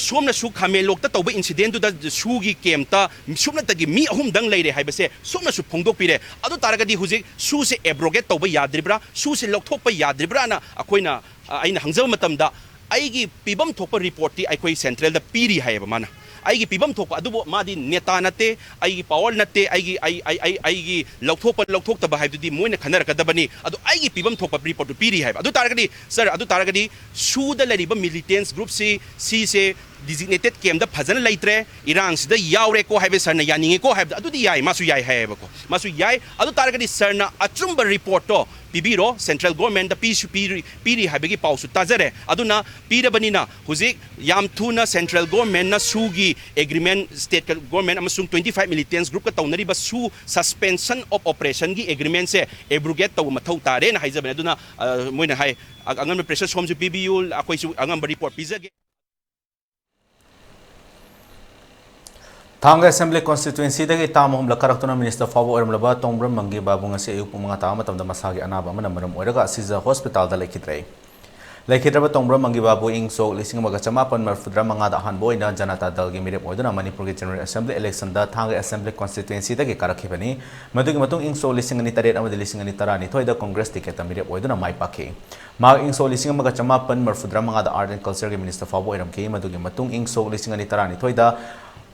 ꯁꯣꯝꯅꯁꯨ ꯈꯥꯃꯦꯟꯂꯣꯛꯇ ꯇꯧꯕ ꯏꯟꯁꯤꯗꯦꯟꯗꯨꯗ ꯁꯨꯒꯤ ꯀꯦꯝꯇ ꯁꯨꯞꯅꯇꯒꯤ ꯃꯤ ꯑꯍꯨꯝꯗꯪ ꯂꯩꯔꯦ ꯍꯥꯏꯕꯁꯦ ꯁꯣꯝꯅꯁꯨ ꯐꯣꯡꯗꯣꯛꯄꯤꯔꯦ꯫ ꯑꯗꯨ ꯇꯥꯔꯒꯗꯤ ꯍꯧꯖꯤꯛ ꯁꯨꯁꯦ ꯑꯦꯕ꯭ꯔꯣꯒꯦꯠ ꯇꯧꯕ ꯌꯥꯗ꯭ꯔꯤꯕ꯭ꯔꯥ, ꯁꯨꯁꯦ ꯂꯧꯊꯣꯛꯄ ꯌꯥꯗ꯭ꯔꯤꯕ꯭ꯔꯥꯅ ꯑꯩꯈꯣꯏꯅ, ꯑꯩꯅ ꯍꯪꯖꯕ ꯃꯇꯝꯗ, ꯑꯩꯒꯤ ꯄꯤꯐꯝ ꯊꯣꯛꯄ ꯔꯤꯄꯣꯔꯠꯇꯤ ꯑꯩꯈꯣꯏ ꯁꯦꯟꯇ꯭ꯔꯦꯜꯗ ꯄꯤꯔꯤ ꯍꯥꯏꯌꯦꯕ ꯃꯥꯅ꯫ ꯑꯩꯒꯤ ꯄꯤꯐꯝ ꯊꯣꯛꯄ, ꯑꯗꯨꯕꯨ ꯃꯥꯗꯤ ꯅꯦꯇꯥ ꯅꯠꯇꯦ, ꯑꯩꯒꯤ ꯄꯥꯋꯔ ꯅꯠꯇꯦ, ꯑꯩꯒꯤ ꯑꯩ ꯑꯩ ꯑꯩ ꯑꯩꯒꯤ ꯂꯧꯊꯣꯛꯄ ꯂꯧꯊꯣꯛꯇꯕ ꯍꯥꯏꯕꯗꯨꯗꯤ ꯃꯣꯏꯅ ꯈꯟꯅꯔꯛꯀꯗꯕꯅꯤ꯫ ꯑꯗꯨ ꯑꯩꯒꯤ ꯄꯤꯐꯝ ꯊꯣꯛꯄ ꯔꯤꯄꯣꯔꯠꯇꯨ ꯄꯤꯔꯤ ꯍꯥꯏꯕ꯫ ꯑꯗꯨ ꯇꯥꯔꯒꯗꯤ ꯁꯥꯔ, ꯑꯗꯨ ꯇꯥꯔꯒꯗꯤ ꯁꯨꯗ ꯂꯩꯔꯤꯕ ꯃꯤꯂꯤꯇꯦꯟꯁ ꯒ꯭ꯔꯨꯞꯁꯤ, ꯁꯤꯁꯦ Designated campꯇ ꯐꯖꯅ ꯂꯩꯇ꯭ꯔꯦ, ꯏꯔꯥꯡꯁꯤꯗ ꯌꯥꯎꯔꯦꯀꯣ ꯍꯥꯏꯕ ꯁꯥꯔꯅ ꯌꯥꯅꯤꯡꯉꯦꯀꯣ ꯍꯥꯏꯕꯗ, ꯑꯗꯨꯗꯤ ꯌꯥꯏ, ꯃꯥꯁꯨ ꯌꯥꯏ ꯍꯥꯏꯌꯦꯕꯀꯣ꯫ ꯃꯥꯁꯨ ꯌꯥꯏ꯫ ꯑꯗꯨ ꯇꯥꯔꯒꯗꯤ ꯁꯥꯔꯅ ꯑꯆꯨꯝꯕ ꯔꯤꯄꯣꯔꯠꯇꯣ ꯄꯤꯕꯤꯔꯣ, ꯁꯦꯟꯇ꯭ꯔꯦꯜ ꯒꯣꯔꯃꯦꯟꯗ ꯄꯤꯁꯨ ꯄꯤꯔꯤ, ꯄꯤꯔꯤ ꯍꯥꯏꯕꯒꯤ ꯄꯥꯎꯁꯨ ꯇꯥꯖꯔꯦ꯫ ꯑꯗꯨꯅ ꯄꯤꯔꯕꯅꯤꯅ ꯍꯧꯖꯤꯛ ꯌꯥꯝ ꯊꯨꯅ ꯁꯦꯟꯇ꯭ꯔꯦꯜ ꯒꯣꯔꯃꯦꯟꯅ ꯁꯨꯒꯤ ꯑꯦꯒ꯭ꯔꯤꯃꯦꯟ, ꯁ꯭ꯇꯦꯠ ꯒꯣꯔꯃꯦꯟ ꯑꯃꯁꯨꯡ twenty five militants groupꯀ ꯇꯧꯅꯔꯤꯕ ꯁꯨ suspension of operationꯒꯤ ꯑꯦꯒ꯭ꯔꯤꯃꯦꯟꯁꯦ abrogate ꯇꯧꯕ ꯃꯊꯧ ꯇꯥꯔꯦꯅ ꯍꯥꯏꯖꯕꯅꯦ꯫ ꯑꯗꯨꯅ, ꯑ, ꯃꯣꯏꯅ ꯍꯥꯏ, ꯑ-, ꯑꯉꯝꯕ press ꯍꯣꯝꯁꯨ ꯄꯤꯕꯤꯌꯨ, ꯑꯩꯈꯣꯏꯁꯨ ꯑꯉꯝꯕ ꯔꯤꯄꯣꯔꯠ ꯄꯤꯖꯒꯦ꯫ ꯊꯥꯡꯒ ꯑꯦꯁꯦꯝꯕ꯭ꯂꯤ ꯀꯣꯟꯁꯇꯤꯇ꯭ꯋꯦꯟꯁꯤꯗꯒꯤ ꯇꯥꯝ ꯑꯍꯨꯝꯂꯛ ꯀꯥꯔꯛꯇꯨꯅ ꯃꯤꯅꯤꯁꯇꯔ ꯐꯥꯎꯕ ꯑꯣꯏꯔꯝꯂꯕ ꯇꯣꯡꯕ꯭ꯔꯝ ꯃꯪꯒꯤ ꯕꯥꯕꯨ ꯉꯁꯤ ꯑꯌꯨꯛ ꯄꯨꯡ ꯃꯉꯥ ꯇꯥꯕ ꯃꯇꯝꯗ ꯃꯁꯥꯒꯤ ꯑꯅꯥꯕ ꯑꯃꯅ ꯃꯔꯝ ꯑꯣꯏꯔꯒ ꯁꯤꯖ ꯍꯣꯁꯄꯤꯇꯥꯜꯗ ꯂꯩꯈꯤꯗ꯭ꯔꯦ꯫ ꯂꯩꯈꯤꯗ꯭ꯔꯕ ꯇꯣꯡꯕ꯭ꯔꯝ ꯃꯪꯒꯤ ꯕꯥꯕꯨ ꯏꯪ ꯁꯣꯛ ꯂꯤꯁꯤꯡ ꯑꯃꯒ ꯆꯃꯥꯄꯟ ꯃꯔꯤꯐꯨꯇꯔꯥ ꯃꯉꯥꯗ ꯑꯍꯥꯟꯕ ꯑꯣꯏꯅ ꯖꯅꯇꯥ ꯗꯜꯒꯤ ꯃꯤꯔꯦꯞ ꯑꯣꯏꯗꯨꯅ ꯃꯅꯤꯄꯨꯔꯒꯤ ꯖꯦꯅꯔꯦꯜ ꯑꯦꯁꯦꯝꯕ꯭ꯂꯤ ꯏꯂꯦꯛꯁꯟꯗ ꯊꯥꯡꯒ ꯑꯦꯁꯦꯝꯕ꯭ꯂꯤ ꯀꯣꯟꯁꯇꯤꯇ꯭ꯋꯦꯟꯁꯤꯗꯒꯤ ꯀꯥꯔꯛꯈꯤꯕꯅꯤ꯫ ꯃꯗꯨꯒꯤ ꯃꯇꯨꯡ ꯏꯪ ꯁꯣꯛ ꯂꯤꯁꯤꯡ ꯑꯅꯤ ꯇꯔꯦꯠ ꯑꯃꯗꯤ ꯂꯤꯁꯤꯡ ꯑꯅꯤ ꯇꯔꯥꯅꯤꯊꯣꯏꯗ ꯀꯣꯡꯒ꯭ꯔꯦꯁ ꯇꯤꯀꯦꯠꯇ ꯃꯤꯔꯦꯞ ꯑꯣꯏꯗꯨꯅ ꯃꯥꯏ ꯄꯥꯛꯈꯤ꯫ ꯃꯍꯥꯛ ꯏꯪ ꯁꯣꯛ ꯂꯤꯁꯤꯡ ꯑꯃꯒ ꯆꯃꯥꯄꯟ ꯃꯔꯤꯐꯨꯇꯔꯥ ꯃꯉꯥꯗ Art and Cultureꯒꯤ ꯃꯤꯅꯤꯁꯇꯔ ꯐꯥꯎꯕ ꯑꯣꯏꯔꯝꯈꯤ꯫ ꯃꯗꯨꯒꯤ ꯃꯇꯨꯡ ꯏꯪ ꯁꯣꯛ ꯂꯤꯁꯤꯡ ꯑꯅꯤ ꯇꯔꯥꯅꯤꯊꯣꯏꯗ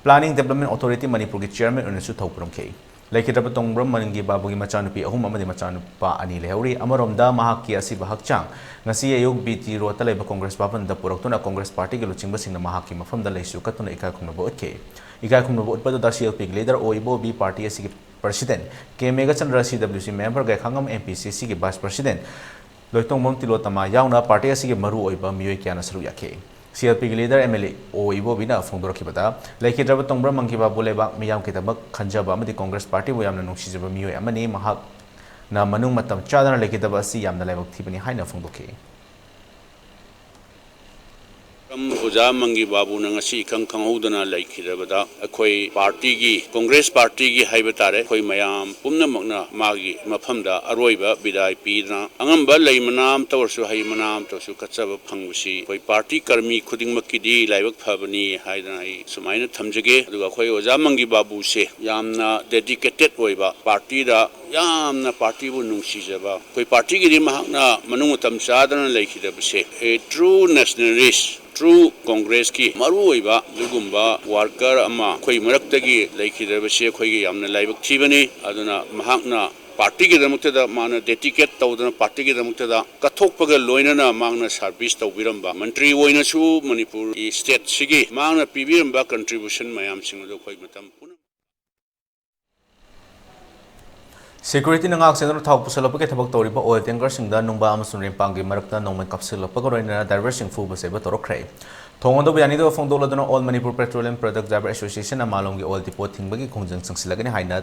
Planning Development Authority ꯃꯅꯤꯄꯨꯔꯒꯤ ꯆꯤꯌꯔꯃꯦꯟ ꯑꯣꯏꯅꯁꯨ ꯊꯧ ꯄꯨꯔꯝꯈꯤ꯫ ꯂꯩꯈꯤꯗ꯭ꯔꯕ ꯇꯣꯡꯕ꯭ꯔꯝ ꯃꯪꯒꯤ ꯕꯥꯕꯨꯒꯤ ꯃꯆꯥꯅꯨꯄꯤ ꯑꯍꯨꯝ ꯑꯃꯗꯤ ꯃꯆꯥꯅꯨꯄꯥ ꯑꯅꯤ ꯂꯩꯍꯧꯔꯤ꯫ ꯑꯃꯔꯣꯝꯗ, ꯃꯍꯥꯛꯀꯤ ꯑꯁꯤꯕ ꯍꯛꯆꯥꯡ ꯉꯁꯤ ꯑꯌꯨꯛ ꯕꯤ ꯇꯤ ꯔꯣꯗꯇ ꯂꯩꯕ ꯀꯣꯡꯒ꯭ꯔꯦꯁ ꯚꯕꯟꯗ ꯄꯨꯔꯛꯇꯨꯅ ꯀꯣꯡꯒ꯭ꯔꯦꯁ ꯄꯥꯔꯇꯤꯒꯤ ꯂꯨꯆꯤꯡꯕꯁꯤꯡꯅ ꯃꯍꯥꯛꯀꯤ ꯃꯐꯝꯗ ꯂꯩꯁꯨ ꯀꯠꯇꯨꯅ ꯏꯀꯥꯏ ꯈꯨꯝꯅꯕ ꯎꯠꯈꯤ꯫ ꯏꯀꯥꯏ ꯈꯨꯝꯅꯕ ꯎꯠꯄꯗꯨꯗ ꯁꯤ ꯑꯦꯜ ꯄꯤꯒꯤ ꯂꯤꯗꯔ ꯑꯣ ꯏꯕꯣꯕꯤ, ꯄꯥꯔꯇꯤ ꯑꯁꯤꯒꯤ ꯄ꯭ꯔꯁꯤꯗꯦꯟ ꯀꯦ ꯃꯦꯘꯆꯟꯗ꯭ꯔ, ꯁꯤ ꯗꯕ꯭ꯂ꯭ꯌꯨ ꯁꯤ ꯃꯦꯝꯕꯔ ꯒꯥꯏꯈꯥꯉꯝ, ꯑꯦꯝ ꯄꯤ ꯁꯤ ꯁꯤꯒꯤ ꯚꯥꯏꯁ ꯄ꯭ꯔꯁꯤꯗꯦꯟ ꯂꯣꯏꯇꯣꯡꯕꯝ ꯇꯤꯂꯣꯇꯃꯥ ꯌꯥꯎꯅ ꯄꯥꯔꯇꯤ ꯑꯁꯤꯒꯤ ꯃꯔꯨꯑꯣꯏꯕ ꯃꯤꯑꯣꯏ ꯀꯌꯥꯅ ꯁꯔꯨꯛ ꯌꯥꯈꯤ꯫ ꯁꯤ ꯑꯦꯜ ꯄꯤꯒꯤ ꯂꯤꯗꯔ ꯑꯦꯝ ꯑꯦꯜ ꯑꯦ ꯑꯣ ꯏꯕꯣꯕꯤꯅ ꯐꯣꯡꯗꯣꯔꯛꯈꯤꯕꯗ, ꯂꯩꯈꯤꯗ꯭ꯔꯕ ꯇꯣꯡꯕ꯭ꯔꯝ ꯃꯪꯒꯤ ꯕꯥꯕꯨ ꯂꯩꯕꯥꯛ ꯃꯤꯌꯥꯝꯒꯤꯗꯃꯛ ꯈꯟꯖꯕ ꯑꯃꯗꯤ ꯀꯣꯡꯒ꯭ꯔꯦꯁ ꯄꯥꯔꯇꯤꯕꯨ ꯌꯥꯝꯅ ꯅꯨꯡꯁꯤꯖꯕ ꯃꯤꯑꯣꯏ ꯑꯃꯅꯤ꯫ ꯃꯍꯥꯛꯅ ꯃꯅꯨꯡ ꯃꯇꯝ ꯆꯥꯗꯅ ꯂꯩꯈꯤꯗꯕ ꯑꯁꯤ ꯌꯥꯝꯅ ꯂꯥꯏꯕꯛ ꯊꯤꯕꯅꯤ ꯍꯥꯏꯅ ꯐꯣꯡꯗꯣꯛꯈꯤ꯫ ꯑꯣꯖꯥ ꯃꯪꯒꯤ ꯕꯥꯕꯨꯅ ꯉꯁꯤ ꯏꯈꯪ ꯈꯪꯍꯧꯗꯅ ꯂꯩꯈꯤꯗꯕꯗ ꯑꯩꯈꯣꯏ ꯄꯥꯔꯇꯤꯒꯤ, ꯀꯣꯡꯒ꯭ꯔꯦꯁ ꯄꯥꯔꯇꯤꯒꯤ ꯍꯥꯏꯕ ꯇꯥꯔꯦ, ꯑꯩꯈꯣꯏ ꯃꯌꯥꯝ ꯄꯨꯝꯅꯃꯛꯅ ꯃꯥꯒꯤ ꯃꯐꯝꯗ ꯑꯔꯣꯏꯕ ꯕꯤꯗꯥꯏ ꯄꯤꯗꯨꯅ, ꯑꯉꯝꯕ ꯂꯩ ꯃꯅꯥ ꯑꯃꯇ ꯑꯣꯏꯔꯁꯨ, ꯍꯩ ꯃꯅꯥ ꯑꯃꯇ ꯑꯣꯏꯔꯁꯨ ꯀꯠꯆꯕ ꯐꯪꯕꯁꯤ ꯑꯩꯈꯣꯏ ꯄꯥꯔꯇꯤ ꯀꯔꯃꯤ ꯈꯨꯗꯤꯡꯃꯛꯀꯤꯗꯤ ꯂꯥꯏꯕꯛ ꯐꯕꯅꯤ ꯍꯥꯏꯗꯅ ꯑꯩ ꯁꯨꯃꯥꯏꯅ ꯊꯝꯖꯒꯦ꯫ ꯑꯗꯨꯒ ꯑꯩꯈꯣꯏ ꯑꯣꯖꯥ ꯃꯪꯒꯤ ꯕꯥꯕꯨꯁꯦ ꯌꯥꯝꯅ dedicated ꯑꯣꯏꯕ, ꯄꯥꯔꯇꯤꯗ ꯌꯥꯝꯅ ꯄꯥꯔꯇꯤꯕꯨ ꯅꯨꯡꯁꯤꯖꯕ, ꯑꯩꯈꯣꯏ ꯄꯥꯔꯇꯤꯒꯤꯗꯤ ꯃꯍꯥꯛꯅ ꯃꯅꯨꯡ ꯃꯇꯝ ꯆꯥꯗꯅ ꯂꯩꯈꯤꯗꯕꯁꯦ, a true nationalist, true ꯀꯣꯡꯒ꯭ꯔꯦꯁꯀꯤ ꯃꯔꯨꯑꯣꯏꯕ ꯑꯗꯨꯒꯨꯝꯕ ꯋꯥꯔꯀꯔ ꯑꯃ ꯑꯩꯈꯣꯏ ꯃꯔꯛꯇꯒꯤ ꯂꯩꯈꯤꯗꯕꯁꯦ ꯑꯩꯈꯣꯏꯒꯤ ꯌꯥꯝꯅ ꯂꯥꯏꯕꯛ ꯊꯤꯕꯅꯤ꯫ ꯑꯗꯨꯅ ꯃꯍꯥꯛꯅ ꯄꯥꯔꯇꯤꯒꯤꯗꯃꯛꯇꯗ ꯃꯥꯅ ꯗꯦꯗꯤꯀꯦꯠ ꯇꯧꯗꯅ ꯄꯥꯔꯇꯤꯒꯤꯗꯃꯛꯇꯗ ꯀꯠꯊꯣꯛꯄꯒ ꯂꯣꯏꯅꯅ ꯃꯍꯥꯛꯅ ꯁꯥꯔꯚꯤꯁ ꯇꯧꯕꯤꯔꯝꯕ ꯃꯟꯇ꯭ꯔꯤ ꯑꯣꯏꯅꯁꯨ ꯃꯅꯤꯄꯨꯔꯒꯤ ꯁ꯭ꯇꯦꯠꯁꯤꯒꯤ ꯃꯍꯥꯛꯅ ꯄꯤꯕꯤꯔꯝꯕ ꯀꯟꯇ꯭ꯔꯤꯕ꯭ꯌꯨꯁꯟ ꯃꯌꯥꯝꯁꯤꯡ ꯑꯗꯨ ꯑꯩꯈꯣꯏ ꯃꯇꯝ ꯄꯨꯝꯅꯃꯛ ꯁꯦꯀ꯭ꯌꯨꯔꯤꯇꯤꯅ ꯉꯥꯛ ꯁꯦꯟꯗꯨꯅ ꯊꯥꯎ ꯄꯨꯁꯜꯂꯛꯄꯒꯤ ꯊꯕꯛ ꯇꯧꯔꯤꯕ ꯑꯣꯏꯜ ꯇꯦꯡꯀꯔꯁꯤꯡꯗ ꯅꯨꯡꯕꯥ ꯑꯃꯁꯨꯡ ꯔꯦꯝꯄꯥꯡꯒꯤ ꯃꯔꯛꯇ ꯅꯣꯡꯃꯩ ꯀꯥꯞꯁꯤꯜꯂꯛꯄꯒ ꯂꯣꯏꯅꯅ ꯗ꯭ꯔꯥꯏꯚꯔꯁꯤꯡ ꯐꯨꯕ ꯆꯩꯕ ꯇꯧꯔꯛꯈ꯭ꯔꯦ꯫ ꯊꯧꯑꯣꯡ ꯑꯗꯨꯕꯨ ꯌꯥꯅꯤꯡꯗꯕ ꯐꯣꯡꯗꯣꯛꯂꯗꯨꯅ all Manipur petroleum product driver ꯑꯦꯁꯣꯁꯤꯌꯦꯁꯟꯅ ꯃꯥꯂꯣꯝꯒꯤ ꯑꯣꯏꯜ ꯗꯤꯄꯣ ꯊꯤꯡꯕꯒꯤ ꯈꯣꯡꯖꯪ ꯆꯪꯁꯤꯜꯂꯒꯅꯤ ꯍꯥꯏꯅ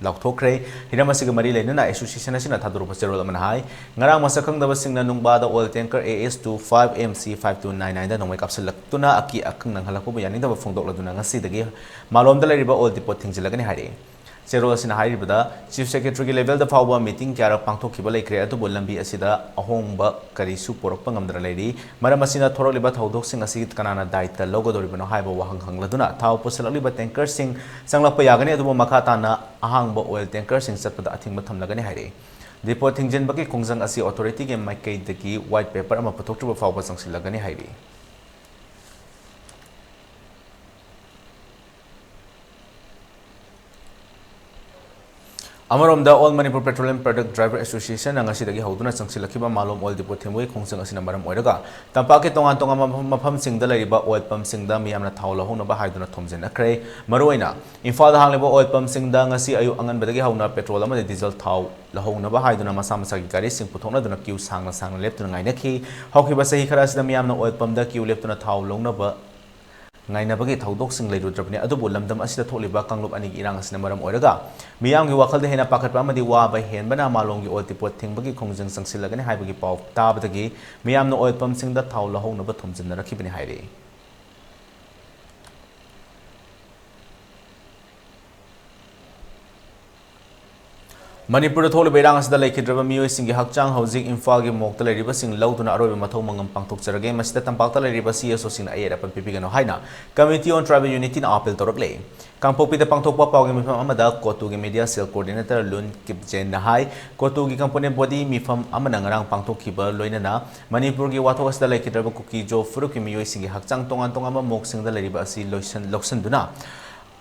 ꯂꯥꯎꯊꯣꯛꯈ꯭ꯔꯦ꯫ ꯍꯤꯔꯝ ꯑꯁꯤꯒ ꯃꯔꯤ ꯂꯩꯅꯅ ꯑꯦꯁꯣꯁꯤꯌꯦꯁꯟ ꯑꯁꯤꯅ ꯊꯥꯗꯣꯔꯛꯄ ꯆꯦꯔꯣꯜ ꯑꯃꯅ ꯍꯥꯏ, ꯉꯔꯥꯡ ꯃꯁꯛ ꯈꯪꯗꯕꯁꯤꯡꯅ ꯅꯨꯡꯕꯥꯗ oil tanker A S two five M C five two nine nine ꯗ ꯅꯣꯡꯃꯩ ꯀꯥꯞꯁꯤꯜꯂꯛꯇꯨꯅ ꯑꯀꯤ ꯑꯈꯪ ꯅꯪꯍꯜꯂꯛꯄꯕꯨ ꯌꯥꯅꯤꯡꯗꯕ ꯐꯣꯡꯗꯣꯛꯂꯗꯨꯅ ꯉꯁꯤꯗꯒꯤ ꯃꯥꯂꯣꯝꯗ ꯂꯩꯔꯤꯕ ꯑꯣꯏꯜ ꯗꯤꯄꯣ ꯊꯤꯡꯖꯤꯜꯂꯒꯅꯤ ꯍꯥꯏꯔꯛꯏ꯫ ꯆꯦꯔꯣꯜ ꯑꯁꯤꯅ ꯍꯥꯏꯔꯤꯕꯗ, ꯆꯤꯐ ꯁꯦꯀ꯭ꯔꯦꯇꯔꯤꯒꯤ ꯂꯦꯚꯦꯜꯗ ꯐꯥꯎꯕ ꯃꯤꯇꯤꯡ ꯀꯌꯥꯔꯛ ꯄꯥꯡꯊꯣꯛꯈꯤꯕ ꯂꯩꯈ꯭ꯔꯦ, ꯑꯗꯨꯕꯨ ꯂꯝꯕꯤ ꯑꯁꯤꯗ ꯑꯍꯣꯡꯕ ꯀꯔꯤꯁꯨ ꯄꯨꯔꯛꯄ ꯉꯝꯗꯅ ꯂꯩꯔꯤ꯫ ꯃꯔꯝ ꯑꯁꯤꯅ ꯊꯣꯔꯛꯂꯤꯕ ꯊꯧꯗꯣꯛꯁꯤꯡ ꯑꯁꯤ ꯀꯅꯥꯅ ꯗꯥꯏꯇ ꯂꯧꯒꯗꯧꯔꯤꯕꯅꯣ ꯍꯥꯏꯕ ꯋꯥꯍꯪ ꯍꯪꯂꯗꯨꯅ ꯊꯥꯎ ꯄꯨꯁꯤꯜꯂꯛꯂꯤꯕ ꯇꯦꯡꯀꯔꯁꯤꯡ ꯆꯪꯂꯛꯄ ꯌꯥꯒꯅꯤ, ꯑꯗꯨꯕꯨ ꯃꯈꯥ ꯇꯥꯅ ꯑꯍꯥꯡꯕ ꯑꯣꯏꯜ ꯇꯦꯡꯀꯔꯁꯤꯡ ꯆꯠꯄꯗ ꯑꯊꯤꯡꯕ ꯊꯝꯂꯒꯅꯤ ꯍꯥꯏꯔꯛꯏ꯫ ꯗꯤꯄꯣ ꯊꯤꯡꯖꯤꯟꯕꯒꯤ ꯈꯣꯡꯖꯪ ꯑꯁꯤ ꯑꯣꯊꯣꯔꯤꯇꯤꯒꯤ ꯃꯥꯏꯀꯩꯗꯒꯤ ꯋꯥꯏꯠ ꯄꯦꯄꯔ ꯑꯃ ꯄꯨꯊꯣꯛꯇ꯭ꯔꯤꯕ ꯐꯥꯎꯕ ꯆꯪꯁꯤꯜꯂꯒꯅꯤ ꯍꯥꯏꯔꯤ꯫ ꯑꯃꯔꯣꯝꯗ, all Manipur petroleum product driver ꯑꯦꯁꯣꯁꯤꯌꯦꯁꯟꯅ ꯉꯁꯤꯗꯒꯤ ꯍꯧꯗꯨꯅ ꯆꯪꯁꯤꯜꯂꯛꯈꯤꯕ ꯃꯥꯂꯣꯝ ꯑꯣꯏꯜ ꯗꯤꯄꯣ ꯊꯤꯡꯕꯒꯤ ꯈꯣꯡꯖꯪ ꯑꯁꯤꯅ ꯃꯔꯝ ꯑꯣꯏꯔꯒ ꯇꯝꯄꯥꯛꯀꯤ ꯇꯣꯉꯥꯟ ꯇꯣꯉꯥꯟꯕ ꯃꯐꯝ, ꯃꯐꯝꯁꯤꯡꯗ ꯂꯩꯔꯤꯕ ꯑꯣꯏꯜ ꯄꯝꯁꯤꯡꯗ ꯃꯤꯌꯥꯝꯅ ꯊꯥꯎ ꯂꯧꯍꯧꯅꯕ ꯍꯥꯏꯗꯨꯅ ꯊꯣꯝꯖꯤꯟꯅꯈ꯭ꯔꯦ꯫ ꯃꯔꯨꯑꯣꯏꯅ ꯏꯝꯐꯥꯜꯗ ꯍꯥꯡꯂꯤꯕ ꯑꯣꯏꯜ ꯄꯝꯁꯤꯡꯗ ꯉꯁꯤ ꯑꯌꯨꯛ ꯑꯉꯟꯕꯗꯒꯤ ꯍꯧꯅ ꯄꯦꯇ꯭ꯔꯣꯜ ꯑꯃꯗꯤ ꯗꯤꯖꯜ ꯊꯥꯎ ꯂꯧꯍꯧꯅꯕ ꯍꯥꯏꯗꯨꯅ ꯃꯁꯥ ꯃꯁꯥꯒꯤ ꯒꯥꯔꯤꯁꯤꯡ ꯄꯨꯊꯣꯛꯅꯗꯨꯅ ꯀ꯭ꯌꯨ ꯁꯥꯡꯅ ꯁꯥꯡꯅ ꯂꯦꯞꯇꯨꯅ ꯉꯥꯏꯅꯈꯤ꯫ ꯍꯧꯈꯤꯕ ꯆꯍꯤ ꯈꯔ ꯑꯁꯤꯗ ꯃꯤꯌꯥꯝꯅ ꯑꯣꯏꯜ ꯄꯝꯗ ꯀ꯭ꯌꯨ ꯂꯦꯞꯇꯨꯅ ꯊꯥꯎ ꯂꯧꯅꯕ ꯉꯥꯏꯅꯕꯒꯤ ꯊꯧꯗꯣꯛꯁꯤꯡ ꯂꯩꯔꯨꯗ꯭ꯔꯕꯅꯤ꯫ ꯑꯗꯨꯕꯨ ꯂꯝꯗꯝ ꯑꯁꯤꯗ ꯊꯣꯛꯂꯤꯕ ꯀꯥꯡꯂꯨꯞ ꯑꯅꯤꯒꯤ ꯏꯔꯥꯡ ꯑꯁꯤꯅ ꯃꯔꯝ ꯑꯣꯏꯔꯒ ꯃꯤꯌꯥꯝꯒꯤ ꯋꯥꯈꯜꯗ ꯍꯦꯟꯅ ꯄꯥꯈꯠꯄ ꯑꯃꯗꯤ ꯋꯥꯕ ꯍꯦꯟꯕꯅ ꯃꯥꯂꯣꯝꯒꯤ ꯑꯣꯏꯜ ꯗꯤꯄꯣ ꯊꯤꯡꯕꯒꯤ ꯈꯣꯡꯖꯪ ꯆꯪꯁꯤꯜꯂꯒꯅꯤ ꯍꯥꯏꯕꯒꯤ ꯄꯥꯎ ꯇꯥꯕꯗꯒꯤ ꯃꯤꯌꯥꯝꯅ ꯑꯣꯏꯜ ꯄꯝꯁꯤꯡꯗ ꯊꯥꯎ ꯂꯧꯍꯧꯅꯕ ꯊꯣꯝꯖꯤꯟꯅꯔꯛꯈꯤꯕꯅꯤ ꯍꯥꯏꯔꯤ꯫ ꯃꯅꯤꯄꯨꯔꯗ ꯊꯣꯛꯂꯤꯕ ꯏꯔꯥꯡ ꯑꯁꯤꯗ ꯂꯩꯈꯤꯗ꯭ꯔꯕ ꯃꯤꯑꯣꯏꯁꯤꯡꯒꯤ ꯍꯛꯆꯥꯡ ꯍꯧꯖꯤꯛ ꯏꯝꯐꯥꯜꯒꯤ ꯃꯣꯛꯇ ꯂꯩꯔꯤꯕꯁꯤꯡ ꯂꯧꯗꯨꯅ ꯑꯔꯣꯏꯕ ꯃꯊꯧ ꯃꯉꯝ ꯄꯥꯡꯊꯣꯛꯆꯔꯒꯦ꯫ ꯃꯁꯤꯗ ꯇꯝꯄꯥꯛꯇ ꯂꯩꯔꯤꯕ ꯁꯤ ꯑꯦꯁ ꯑꯣꯁꯤꯡꯅ ꯑꯌꯦꯠ ꯑꯄꯟ ꯄꯤꯕꯤꯒꯅꯨ ꯍꯥꯏꯅ Committee on Tribal Unityꯅ ꯑꯥꯄꯤꯜ ꯇꯧꯔꯛꯂꯦ꯫ ꯀꯥꯡꯄꯣꯛꯄꯤꯗ ꯄꯥꯡꯊꯣꯛꯄ ꯄꯥꯎꯒꯤ ꯃꯤꯐꯝ ꯑꯃꯗ ꯀꯣꯇꯨꯒꯤ media cell coordinator ꯂꯨꯟ ꯀꯤꯞꯖꯦꯟꯅ ꯍꯥꯏ, ꯀꯣꯇꯨꯒꯤ component body ꯃꯤꯐꯝ ꯑꯃꯅ ꯉꯔꯥꯡ ꯄꯥꯡꯊꯣꯛꯈꯤꯕ ꯂꯣꯏꯅꯅ ꯃꯅꯤꯄꯨꯔꯒꯤ ꯋꯥꯊꯣꯛ ꯑꯁꯤꯗ ꯂꯩꯈꯤꯗ꯭ꯔꯕ ꯀꯨꯀꯤ-ꯖꯣ ꯐꯨꯔꯨꯞꯀꯤ ꯃꯤꯑꯣꯏꯁꯤꯡꯒꯤ ꯍꯛꯆꯥꯡ ꯇꯣꯉꯥꯟ ꯇꯣꯉꯥꯟꯕ ꯃꯣꯛꯁꯤꯡꯗ ꯂꯩꯔꯤꯕ ꯑꯁꯤ ꯂꯣꯏꯁꯟ-, ꯂꯧꯁꯤꯟꯗꯨꯅ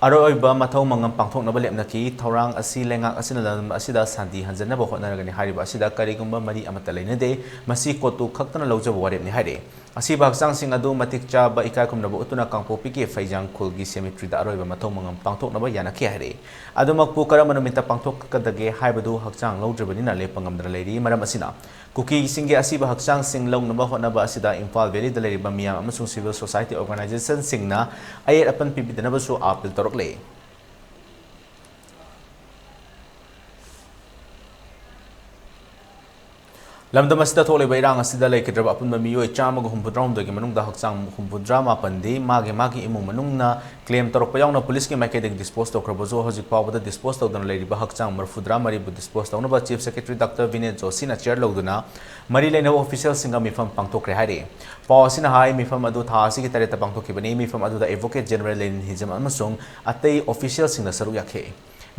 ꯑꯔꯣꯏꯕ ꯃꯊꯧ ꯃꯉꯝ ꯄꯥꯡꯊꯣꯛꯅꯕ ꯂꯦꯞꯅꯈꯤ꯫ ꯊꯧꯔꯥꯡ ꯑꯁꯤ ꯂꯩꯉꯥꯛ ꯑꯁꯤꯅ ꯂꯝꯗꯝ ꯑꯁꯤꯗ ꯁꯥꯟꯇꯤ ꯍꯟꯖꯟꯅꯕ ꯍꯣꯠꯅꯔꯒꯅꯤ ꯍꯥꯏꯔꯤꯕ ꯑꯁꯤꯗ ꯀꯔꯤꯒꯨꯝꯕ ꯃꯔꯤ ꯑꯃꯠꯇ ꯂꯩꯅꯗꯦ꯫ ꯃꯁꯤ ꯀꯣꯇꯨ ꯈꯛꯇꯅ ꯂꯧꯖꯕ ꯋꯥꯔꯦꯞꯅꯤ ꯍꯥꯏꯔꯦ꯫ ꯑꯁꯤꯕ ꯍꯛꯆꯥꯡꯁꯤꯡ ꯑꯗꯨ ꯃꯇꯤꯛ ꯆꯥꯕ ꯏꯀꯥꯏ ꯈꯨꯝꯅꯕ ꯎꯠꯇꯨꯅ ꯀꯥꯡꯄꯣꯛꯄꯤꯒꯤ ꯐꯩꯖꯥꯡ ꯈꯨꯜꯒꯤ cemeteryꯗ ꯑꯔꯣꯏꯕ ꯃꯊꯧ ꯃꯉꯝ ꯄꯥꯡꯊꯣꯛꯅꯕ ꯌꯥꯅꯈꯤ ꯍꯥꯏꯔꯦ꯫ ꯑꯗꯨꯃꯛꯄꯨ ꯀꯔꯝꯕ ꯅꯨꯃꯤꯠꯇ ꯄꯥꯡꯊꯣꯛꯀꯗꯒꯦ ꯍꯥꯏꯕꯗꯨ ꯍꯛꯆꯥꯡ ꯂꯧꯗ꯭ꯔꯤꯕꯅꯤꯅ ꯂꯦꯞꯄ ꯉꯝꯗꯅ ꯂꯩꯔꯤ꯫ ꯃꯔꯝ ꯑꯁꯤꯅ ꯀꯨꯀꯤꯁꯤꯡꯒꯤ ꯑꯁꯤꯕ ꯍꯛꯆꯥꯡꯁꯤꯡ ꯂꯧꯅꯕ ꯍꯣꯠꯅꯕ ꯑꯁꯤꯗ ꯏꯝꯐꯥꯜ ꯚꯦꯂꯤꯗ ꯂꯩꯔꯤꯕ ꯃꯤꯌꯥꯝ ꯑꯃꯁꯨꯡ civil society organizationꯁꯤꯡꯅ ꯑꯌꯦꯠ ꯑꯄꯟ ꯄꯤꯕꯤꯗꯅꯕꯁꯨ appeal ꯇꯧꯔꯛꯂꯦ꯫ ꯂꯝꯗꯝ ꯑꯁꯤꯗ ꯊꯣꯛꯂꯤꯕ ꯏꯔꯥꯡ ꯑꯁꯤꯗ ꯂꯩꯈꯤꯗ꯭ꯔꯕ ꯑꯄꯨꯟꯕ ꯃꯤꯑꯣꯏ ꯆꯥꯝꯃꯒ ꯍꯨꯝꯐꯨꯇꯔꯥꯍꯨꯝꯗꯣꯏꯒꯤ ꯃꯅꯨꯡꯗ ꯍꯛꯆꯥꯡ ꯍꯨꯝꯐꯨꯇꯔꯥ ꯃꯥꯄꯟꯗꯤ ꯃꯥꯒꯤ ꯃꯥꯒꯤ ꯏꯃꯨꯡ ꯃꯅꯨꯡꯅ claim ꯇꯧꯔꯛꯄ ꯌꯥꯎꯅ ꯄꯨꯂꯤꯁꯀꯤ ꯃꯥꯏꯀꯩꯗꯒꯤ dispose ꯇꯧꯈ꯭ꯔꯕꯁꯨ, ꯍꯧꯖꯤꯛ ꯐꯥꯎꯕꯗ dispose ꯇꯧꯗꯅ ꯂꯩꯔꯤꯕ ꯍꯛꯆꯥꯡ ꯃꯔꯤꯐꯨꯇꯔꯥ ꯃꯔꯤꯕꯨ dispose ꯇꯧꯅꯕ Chief Secretary Doctor ꯕꯤꯅꯦꯠ ꯖꯣꯁꯤꯅ chair ꯂꯧꯗꯨꯅ ꯃꯔꯤ ꯂꯩꯅꯕ officialꯁꯤꯡꯒ ꯃꯤꯐꯝ ꯄꯥꯡꯊꯣꯛꯈ꯭ꯔꯦ ꯍꯥꯏꯔꯤ꯫ ꯄꯥꯎ ꯑꯁꯤꯅ ꯍꯥꯏ, ꯃꯤꯐꯝ ꯑꯗꯨ ꯊꯥ ꯑꯁꯤꯒꯤ ꯇꯔꯦꯠꯇ ꯄꯥꯡꯊꯣꯛꯈꯤꯕꯅꯤ꯫ ꯃꯤꯐꯝ ꯑꯗꯨꯗ Advocate General ꯂꯦꯅꯤꯟ ꯍꯤꯖꯝ ꯑꯃꯁꯨꯡ ꯑꯇꯩ officialꯁꯤꯡꯅ ꯁꯔꯨꯛ ꯌꯥꯈꯤ꯫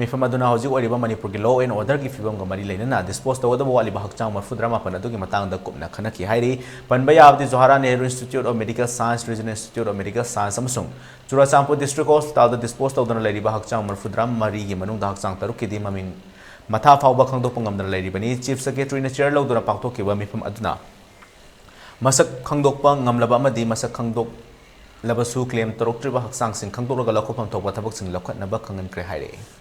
ꯃꯤꯐꯝ ꯑꯗꯨꯅ ꯍꯧꯖꯤꯛ ꯑꯣꯏꯔꯤꯕ ꯃꯅꯤꯄꯨꯔꯒꯤ law and orderꯒꯤ ꯐꯤꯕꯝꯒ ꯃꯔꯤ ꯂꯩꯅꯅ dispose ꯇꯧꯒꯗꯕ ꯋꯥꯠꯂꯤꯕ ꯍꯛꯆꯥꯡ ꯃꯔꯤꯐꯨꯇꯔꯥ ꯃꯥꯄꯟ ꯑꯗꯨꯒꯤ ꯃꯇꯥꯡꯗ ꯀꯨꯞꯅ ꯈꯟꯅꯈꯤ ꯍꯥꯏꯔꯤ꯫ ꯄꯟꯕ ꯌꯥꯕꯗꯤ Jawaharlal Nehru Institute of Medical Science, Regional Institute of Medical Science ꯑꯃꯁꯨꯡ ꯆꯨꯔꯥꯆꯥꯟꯄꯨꯔ District Hospitalꯗ dispose ꯇꯧꯗꯨꯅ ꯂꯩꯔꯤꯕ ꯍꯛꯆꯥꯡ ꯃꯔꯤꯐꯨꯇꯔꯥ ꯃꯔꯤꯒꯤ ꯃꯅꯨꯡꯗ ꯍꯛꯆꯥꯡ ꯇꯔꯨꯛꯀꯤꯗꯤ ꯃꯃꯤꯡ ꯃꯊꯥ ꯐꯥꯎꯕ ꯈꯪꯗꯣꯛꯄ ꯉꯝꯗꯅ ꯂꯩꯔꯤꯕꯅꯤ꯫ Chief Secretaryꯅ chair ꯂꯧꯗꯨꯅ ꯄꯥꯡꯊꯣꯛꯈꯤꯕ ꯃꯤꯐꯝ ꯑꯗꯨꯅ ꯃꯁꯛ ꯈꯪꯗꯣꯛꯄ ꯉꯝꯂꯕ ꯑꯃꯗꯤ ꯃꯁꯛ ꯈꯪꯗꯣꯛꯂꯕꯁꯨ claim ꯇꯧꯔꯛꯇ꯭ꯔꯤꯕ ꯍꯛꯆꯥꯡꯁꯤꯡ ꯈꯪꯗꯣꯛꯂꯒ ꯂꯧꯈꯠꯐꯝ ꯊꯣꯛꯄ ꯊꯕꯛꯁꯤꯡ ꯂꯧꯈꯠꯅꯕ ꯈꯪꯍꯟꯈ꯭ꯔꯦ ꯍꯥꯏꯔꯛꯏ꯫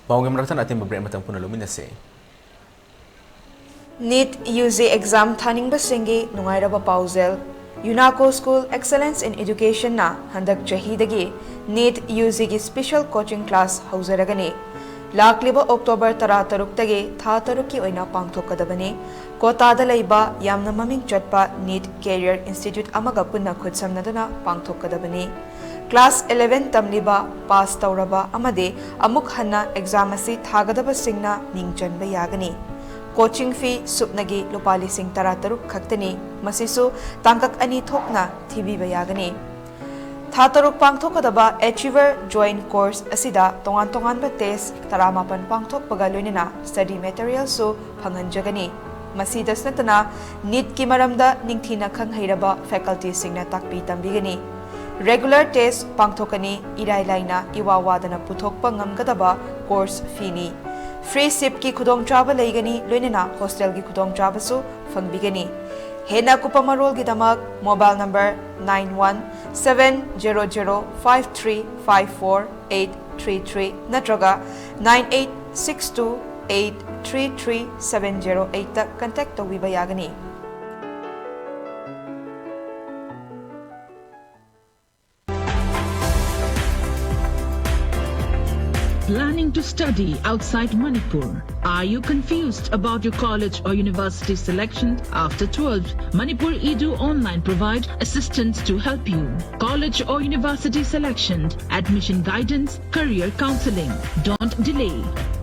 ꯄꯥꯎꯒꯤ ꯃꯔꯛꯊꯠ ꯑꯇꯦꯟꯕ break ꯑꯃꯇꯪ ꯄꯨꯟꯅ ꯂꯧꯃꯤꯟꯅꯁꯦ꯫ NEET UG exam ꯊꯥꯅꯤꯡꯕꯁꯤꯡꯒꯤ ꯅꯨꯡꯉꯥꯏꯔꯕ ꯄꯥꯎꯖꯦꯜ꯫ UNACO School Excellence in Educationꯅ ꯍꯟꯗꯛ ꯆꯍꯤꯗꯒꯤ NEET UGꯒꯤ special coaching class ꯍꯧꯖꯔꯒꯅꯤ꯫ ꯂꯥꯛꯂꯤꯕ October ꯇꯔꯥꯇꯔꯨꯛꯇꯒꯤ ꯊꯥ ꯇꯔꯨꯛꯀꯤ ꯑꯣꯏꯅ ꯄꯥꯡꯊꯣꯛꯀꯗꯕꯅꯤ꯫ ꯀꯣꯇꯥꯗ ꯂꯩꯕ ꯌꯥꯝꯅ ꯃꯃꯤꯡ ꯆꯠꯄ NEET Career Institute ꯑꯃꯒ ꯄꯨꯟꯅ ꯈꯨꯠꯁꯝꯅꯗꯨꯅ ꯄꯥꯡꯊꯣꯛꯀꯗꯕꯅꯤ꯫ Class eleven ꯇꯝꯂꯤꯕ, pass ꯇꯧꯔꯕ ꯑꯃꯗꯤ ꯑꯃꯨꯛ ꯍꯟꯅ exam ꯑꯁꯤ ꯊꯥꯒꯗꯕꯁꯤꯡꯅ ꯃꯤꯡ ꯆꯟꯕ ꯌꯥꯒꯅꯤ꯫ Coaching fee ꯁꯨꯞꯅꯒꯤ ꯂꯨꯄꯥ ꯂꯤꯁꯤꯡ ꯇꯔꯥꯇꯔꯨꯛ ꯈꯛꯇꯅꯤ꯫ ꯃꯁꯤꯁꯨ ꯇꯥꯡꯀꯛ ꯑꯅꯤ ꯊꯣꯛꯅ ꯊꯤꯕꯤꯕ ꯌꯥꯒꯅꯤ꯫ ꯊꯥ ꯇꯔꯨꯛ ꯄꯥꯡꯊꯣꯛꯀꯗꯕ Achiever Joint Course ꯑꯁꯤꯗ ꯇꯣꯉꯥꯟ ꯇꯣꯉꯥꯟꯕ test ꯇꯔꯥꯃꯥꯄꯟ ꯄꯥꯡꯊꯣꯛꯄꯒ ꯂꯣꯏꯅꯅ study materialꯁꯨ ꯐꯪꯍꯟꯖꯒꯅꯤ꯫ ꯃꯁꯤꯗꯁꯨ ꯅꯠꯇꯅ ꯅꯤꯠꯀꯤ ꯃꯔꯝꯗ ꯅꯤꯡꯊꯤꯅ ꯈꯪ ꯍꯩꯔꯕ ꯐꯦꯀꯜꯇꯤꯁꯤꯡꯅ ꯇꯥꯛꯄꯤ ꯇꯝꯕꯤꯒꯅꯤ꯫ ꯔꯦꯒꯨꯂꯔ ꯇꯦꯁ ꯄꯥꯡꯊꯣꯛꯀꯅꯤ꯫ ꯏꯔꯥꯏ ꯂꯥꯏꯅ ꯏꯋꯥ ꯋꯥꯗꯅ ꯄꯨꯊꯣꯛꯄ ꯉꯝꯒꯗꯕ ꯀꯣꯔꯁ ꯐꯤꯅꯤ꯫ ꯐ꯭ꯔꯤ ꯁꯤꯞꯀꯤ ꯈꯨꯗꯣꯡꯆꯥꯕ ꯂꯩꯒꯅꯤ, ꯂꯣꯏꯅꯅ ꯍꯣꯁꯇꯦꯜꯒꯤ ꯈꯨꯗꯣꯡꯆꯥꯕꯁꯨ ꯐꯪꯕꯤꯒꯅꯤ꯫ ꯍꯦꯟꯅ ꯑꯀꯨꯞꯄ ꯃꯔꯣꯜꯒꯤꯗꯃꯛ mobile number nine one seven zero zero five three five four eight three three ꯅꯠꯇ꯭ꯔꯒ nine eight six two eight three three seven zero eight ꯇ ꯀꯟꯇꯦꯛ ꯇꯧꯕꯤꯕ ꯌꯥꯒꯅꯤ꯫ Planning to study outside Manipur? Are you confused about your college or university selection? After twelve, Manipur Edu Online provide assistance to help you. College or university selection, admission guidance, career counseling. Don't delay.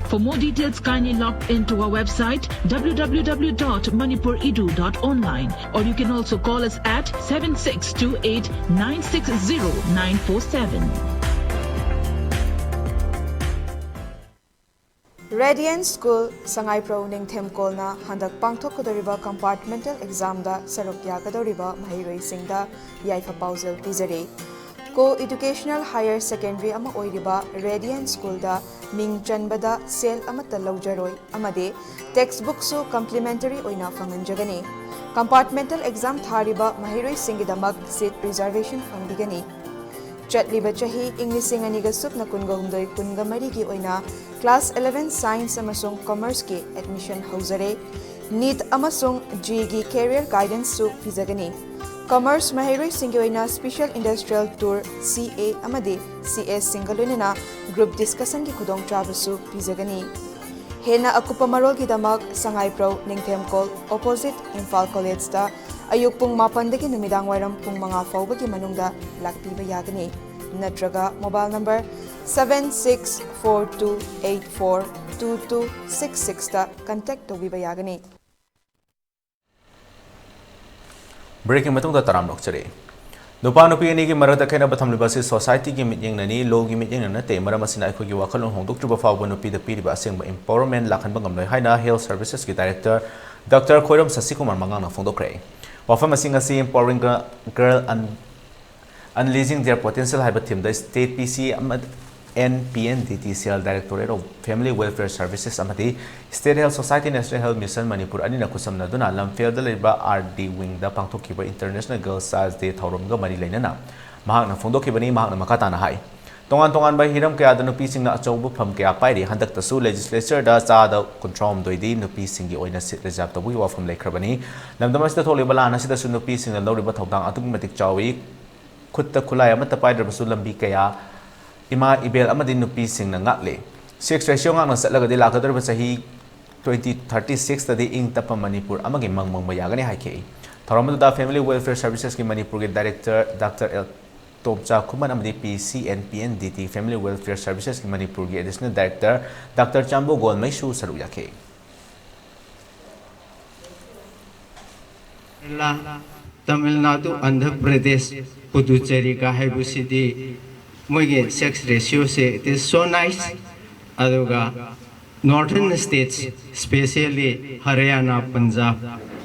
For more details, kindly log into our website www dot manipur edu dot online, or you can also call us at seven six two eight nine six zero nine four seven. Radiant School ꯁꯉꯥꯏꯄ꯭ꯔꯧ ꯅꯤꯡꯊꯦꯝꯀꯣꯜꯅ ꯍꯟꯗꯛ ꯄꯥꯡꯊꯣꯛꯀꯗꯧꯔꯤꯕ ꯀꯝꯄꯥꯔꯠꯃꯦꯟꯇꯦꯜ ꯑꯦꯛꯖꯥꯝꯗ ꯁꯔꯨꯛ ꯌꯥꯒꯗꯧꯔꯤꯕ ꯃꯍꯩꯔꯣꯏꯁꯤꯡꯗ ꯌꯥꯏꯐ ꯄꯥꯎꯖꯦꯜ ꯄꯤꯖꯔꯤ꯫ ꯀꯣ educational higher secondary ꯑꯃ ꯑꯣꯏꯔꯤꯕ ꯔꯦꯗꯤꯌꯟ ꯁ꯭ꯀꯨꯜꯗ ꯃꯤꯡ ꯆꯟꯕꯗ ꯁꯦꯜ ꯑꯃꯠꯇ ꯂꯧꯖꯔꯣꯏ ꯑꯃꯗꯤ ꯇꯦꯛꯁ ꯕꯨꯛꯁꯨ ꯀꯝꯄ꯭ꯂꯤꯃꯦꯟꯇꯔꯤ ꯑꯣꯏꯅ ꯐꯪꯍꯟꯖꯒꯅꯤ꯫ ꯀꯝꯄꯥꯔꯠꯃꯦꯟꯇꯦꯜ ꯑꯦꯛꯖꯥꯝ ꯊꯥꯔꯤꯕ ꯃꯍꯩꯔꯣꯏꯁꯤꯡꯒꯤꯗꯃꯛ ꯁꯤꯠ ꯔꯤꯖꯔꯕꯦꯁꯟ ꯐꯪꯕꯤꯒꯅꯤ꯫ ꯆꯠꯂꯤꯕ ꯆꯍꯤ ꯏꯪ ꯂꯤꯁꯤꯡ ꯑꯅꯤꯒ ꯁꯨꯞꯅ ꯀꯨꯟꯒ ꯍꯨꯝꯗꯣꯏ ꯀꯨꯟꯒ ꯃꯔꯤꯒꯤ ꯑꯣꯏꯅ ꯀ꯭ꯂꯥꯁ eleven ꯁꯥꯏꯟꯁ ꯑꯃꯁꯨꯡ ꯀꯃꯔꯁꯀꯤ ꯑꯦꯗꯃꯤꯁꯟ ꯍꯧꯖꯔꯦ꯫ ꯅꯤꯠ ꯑꯃꯁꯨꯡ ꯖꯤꯒꯤ ꯀꯦꯔꯤꯌꯔ ꯒꯥꯏꯗꯦꯟꯁꯁꯨ ꯄꯤꯖꯒꯅꯤ꯫ ꯀꯃꯔꯁ ꯃꯍꯩꯔꯣꯏꯁꯤꯡꯒꯤ ꯑꯣꯏꯅ ꯁ꯭ꯄꯦꯁꯦꯜ ꯏꯟꯗꯁꯇ꯭ꯔꯤꯌꯦꯜ ꯇꯨꯔ, ꯁꯤ ꯑꯦ ꯑꯃꯗꯤ ꯁꯤ ꯑꯦꯁꯁꯤꯡꯒ ꯂꯣꯏꯅꯅ ꯒ꯭ꯔꯨꯞ ꯗꯤꯁꯀꯁꯟꯒꯤ ꯈꯨꯗꯣꯡꯆꯥꯕꯁꯨ ꯄꯤꯖꯒꯅꯤ꯫ ꯍꯦꯟꯅ ꯑꯀꯨꯞꯄ ꯃꯔꯣꯜꯒꯤꯗꯃꯛ ꯁꯉꯥꯏꯄ꯭ꯔꯧ ꯅꯤꯡꯊꯦꯝꯀꯣꯜ ꯑꯣꯄꯣꯖꯤꯠ ꯏꯝꯐꯥꯜ ꯀꯣꯂꯦꯖꯇ ꯑꯌꯨꯛ ꯄꯨꯡ ꯃꯥꯄꯟꯗꯒꯤ ꯅꯨꯃꯤꯗꯥꯡ ꯋꯥꯏꯔꯝ ꯄꯨꯡ ꯃꯉꯥ ꯐꯥꯎꯕꯒꯤ ꯃꯅꯨꯡꯗ ꯂꯥꯛꯄꯤꯕ ꯌꯥꯒꯅꯤ꯫ ꯅꯠꯇ꯭ꯔꯒ mobile number seven six four two eight four two two six six ꯇ ꯀꯟꯇꯦꯛ ꯇꯧꯕꯤꯕ ꯌꯥꯒꯅꯤ꯫ ꯕ꯭ꯔꯦꯛꯀꯤ ꯃꯇꯨꯡꯗ ꯇꯔꯥꯝꯅ ꯑꯣꯛꯆꯔꯤ꯫ ꯅꯨꯄꯥ ꯅꯨꯄꯤ ꯑꯅꯤꯒꯤ ꯃꯔꯛꯇ ꯈꯦꯠꯅꯕ ꯊꯝꯂꯤꯕ ꯑꯁꯤ ꯁꯣꯁꯥꯏꯇꯤꯒꯤ ꯃꯤꯠꯌꯦꯡꯅꯅꯤ, ꯂꯣꯒꯤ ꯃꯤꯠꯌꯦꯡꯅ ꯅꯠꯇꯦ꯫ ꯃꯔꯝ ꯑꯁꯤꯅ ꯑꯩꯈꯣꯏꯒꯤ ꯋꯥꯈꯜꯂꯣꯟ ꯍꯣꯡꯗꯣꯛꯇ꯭ꯔꯤꯕ ꯐꯥꯎꯕ ꯅꯨꯄꯤꯗ ꯄꯤꯔꯤꯕ ꯑꯁꯦꯡꯕ empowerment ꯂꯥꯛꯍꯟꯕ ꯉꯝꯂꯣꯏ ꯍꯥꯏꯅ Health Servicesꯀꯤ Director ꯗꯣꯛꯇꯔ ꯈꯣꯏꯔꯝ ꯁꯁꯤꯀꯨꯃꯥꯔ ꯃꯉꯥꯡꯅ ꯐꯣꯡꯗꯣꯛꯈ꯭ꯔꯦ꯫ ꯋꯥꯐꯝ ꯑꯁꯤꯡ ꯑꯁꯤ Empowering Girl Un-, Unleashing Their Potential ꯍꯥꯏꯕ theme ꯗ State P C ꯑꯃ-, N P N D T Cell, Directorate of Family Welfare Services ꯑꯃꯗꯤ State Health Society National Health Mission Manipur ꯑꯅꯤꯅ ꯈꯨꯠꯁꯝꯅꯗꯨꯅ ꯂꯝꯐꯦꯜꯗ ꯂꯩꯔꯤꯕ R D Wing ꯗ ꯄꯥꯡꯊꯣꯛꯈꯤꯕ International Girls Child's Day ꯊꯧꯔꯝꯒ ꯃꯔꯤ ꯂꯩꯅꯅ ꯃꯍꯥꯛꯅ ꯐꯣꯡꯗꯣꯛꯈꯤꯕꯅꯤ꯫ ꯃꯍꯥꯛꯅ ꯃꯈꯥ ꯇꯥꯅ ꯍꯥꯏ, ꯇꯣꯉꯥꯟ ꯇꯣꯉꯥꯟꯕ ꯍꯤꯔꯝ ꯀꯌꯥꯗ ꯅꯨꯄꯤꯁꯤꯡꯅ ꯑꯆꯧꯕ ꯐꯝ ꯀꯌꯥ ꯄꯥꯏꯔꯤ꯫ ꯍꯟꯗꯛꯇꯁꯨ Legislature ꯗ ꯆꯥꯗ ꯀꯨꯟꯊ꯭ꯔꯥ ꯍꯨꯝꯗꯣꯏꯗꯤ ꯅꯨꯄꯤꯁꯤꯡꯒꯤ ꯑꯣꯏꯅ seat reserve ꯇꯧꯕꯒꯤ ꯋꯥꯐꯝ ꯂꯩꯈ꯭ꯔꯕꯅꯤ꯫ ꯂꯝꯗꯝ ꯑꯁꯤꯗ ꯊꯣꯛꯂꯤꯕ ꯂꯥꯟ ꯑꯁꯤꯗꯁꯨ ꯅꯨꯄꯤꯁꯤꯡꯅ ꯂꯧꯔꯤꯕ ꯊꯧꯗꯥꯡ ꯑꯗꯨꯛꯀꯤ ꯃꯇꯤꯛ ꯆꯥꯎꯏ꯫ ꯈꯨꯠꯇ ꯈꯨꯠꯂꯥꯏ ꯑꯃꯠꯇ ꯄꯥꯏꯗ꯭ꯔꯕꯁꯨ ꯂꯝꯕꯤ ꯀꯌꯥ ꯏꯃꯥ ꯏꯕꯦꯜ ꯑꯃꯗꯤ ꯅꯨꯄꯤꯁꯤꯡꯅ ꯉꯥꯛꯂꯤ꯫ Sex ratio ꯉꯥꯛꯅ ꯆꯠꯂꯒꯗꯤ ꯂꯥꯛꯀꯗꯧꯔꯤꯕ ꯆꯍꯤ twenty thirty six ꯇꯗꯤ ꯏꯪ ꯇꯞꯄ ꯃꯅꯤꯄꯨꯔ ꯑꯃꯒꯤ ꯃꯪ ꯃꯪꯕ ꯌꯥꯒꯅꯤ ꯍꯥꯏꯈꯤ꯫ ꯊꯧꯔꯝ ꯑꯗꯨꯗ Family Welfare Services ꯀꯤ ꯃꯅꯤꯄꯨꯔꯒꯤ Director Doctor L ꯇꯣꯝꯆꯥ ꯈꯨꯃꯟ ꯑꯃꯗꯤ P C N P N D T Family Welfare Services ꯀꯤ ꯃꯅꯤꯄꯨꯔꯒꯤ Additional Director Doctor ꯆꯥꯝꯕꯨ ꯒꯣꯜꯃꯩꯁꯨ ꯁꯔꯨꯛ ꯌꯥꯈꯤ꯫ ꯀꯦꯔꯂꯥ, ꯇꯥꯃꯤꯜ ꯅꯥꯗꯨ, ꯑꯟꯙ꯭ꯔ ꯄ꯭ꯔꯗꯦꯁ, ꯄꯨꯗꯨꯆꯦꯔꯤꯒ ꯍꯥꯏꯕꯁꯤꯗꯤ ꯃꯣꯏꯒꯤ sex ratio say it is so nice꯫ ꯑꯗꯨꯒ Northern states, specially Haryana, Punjab,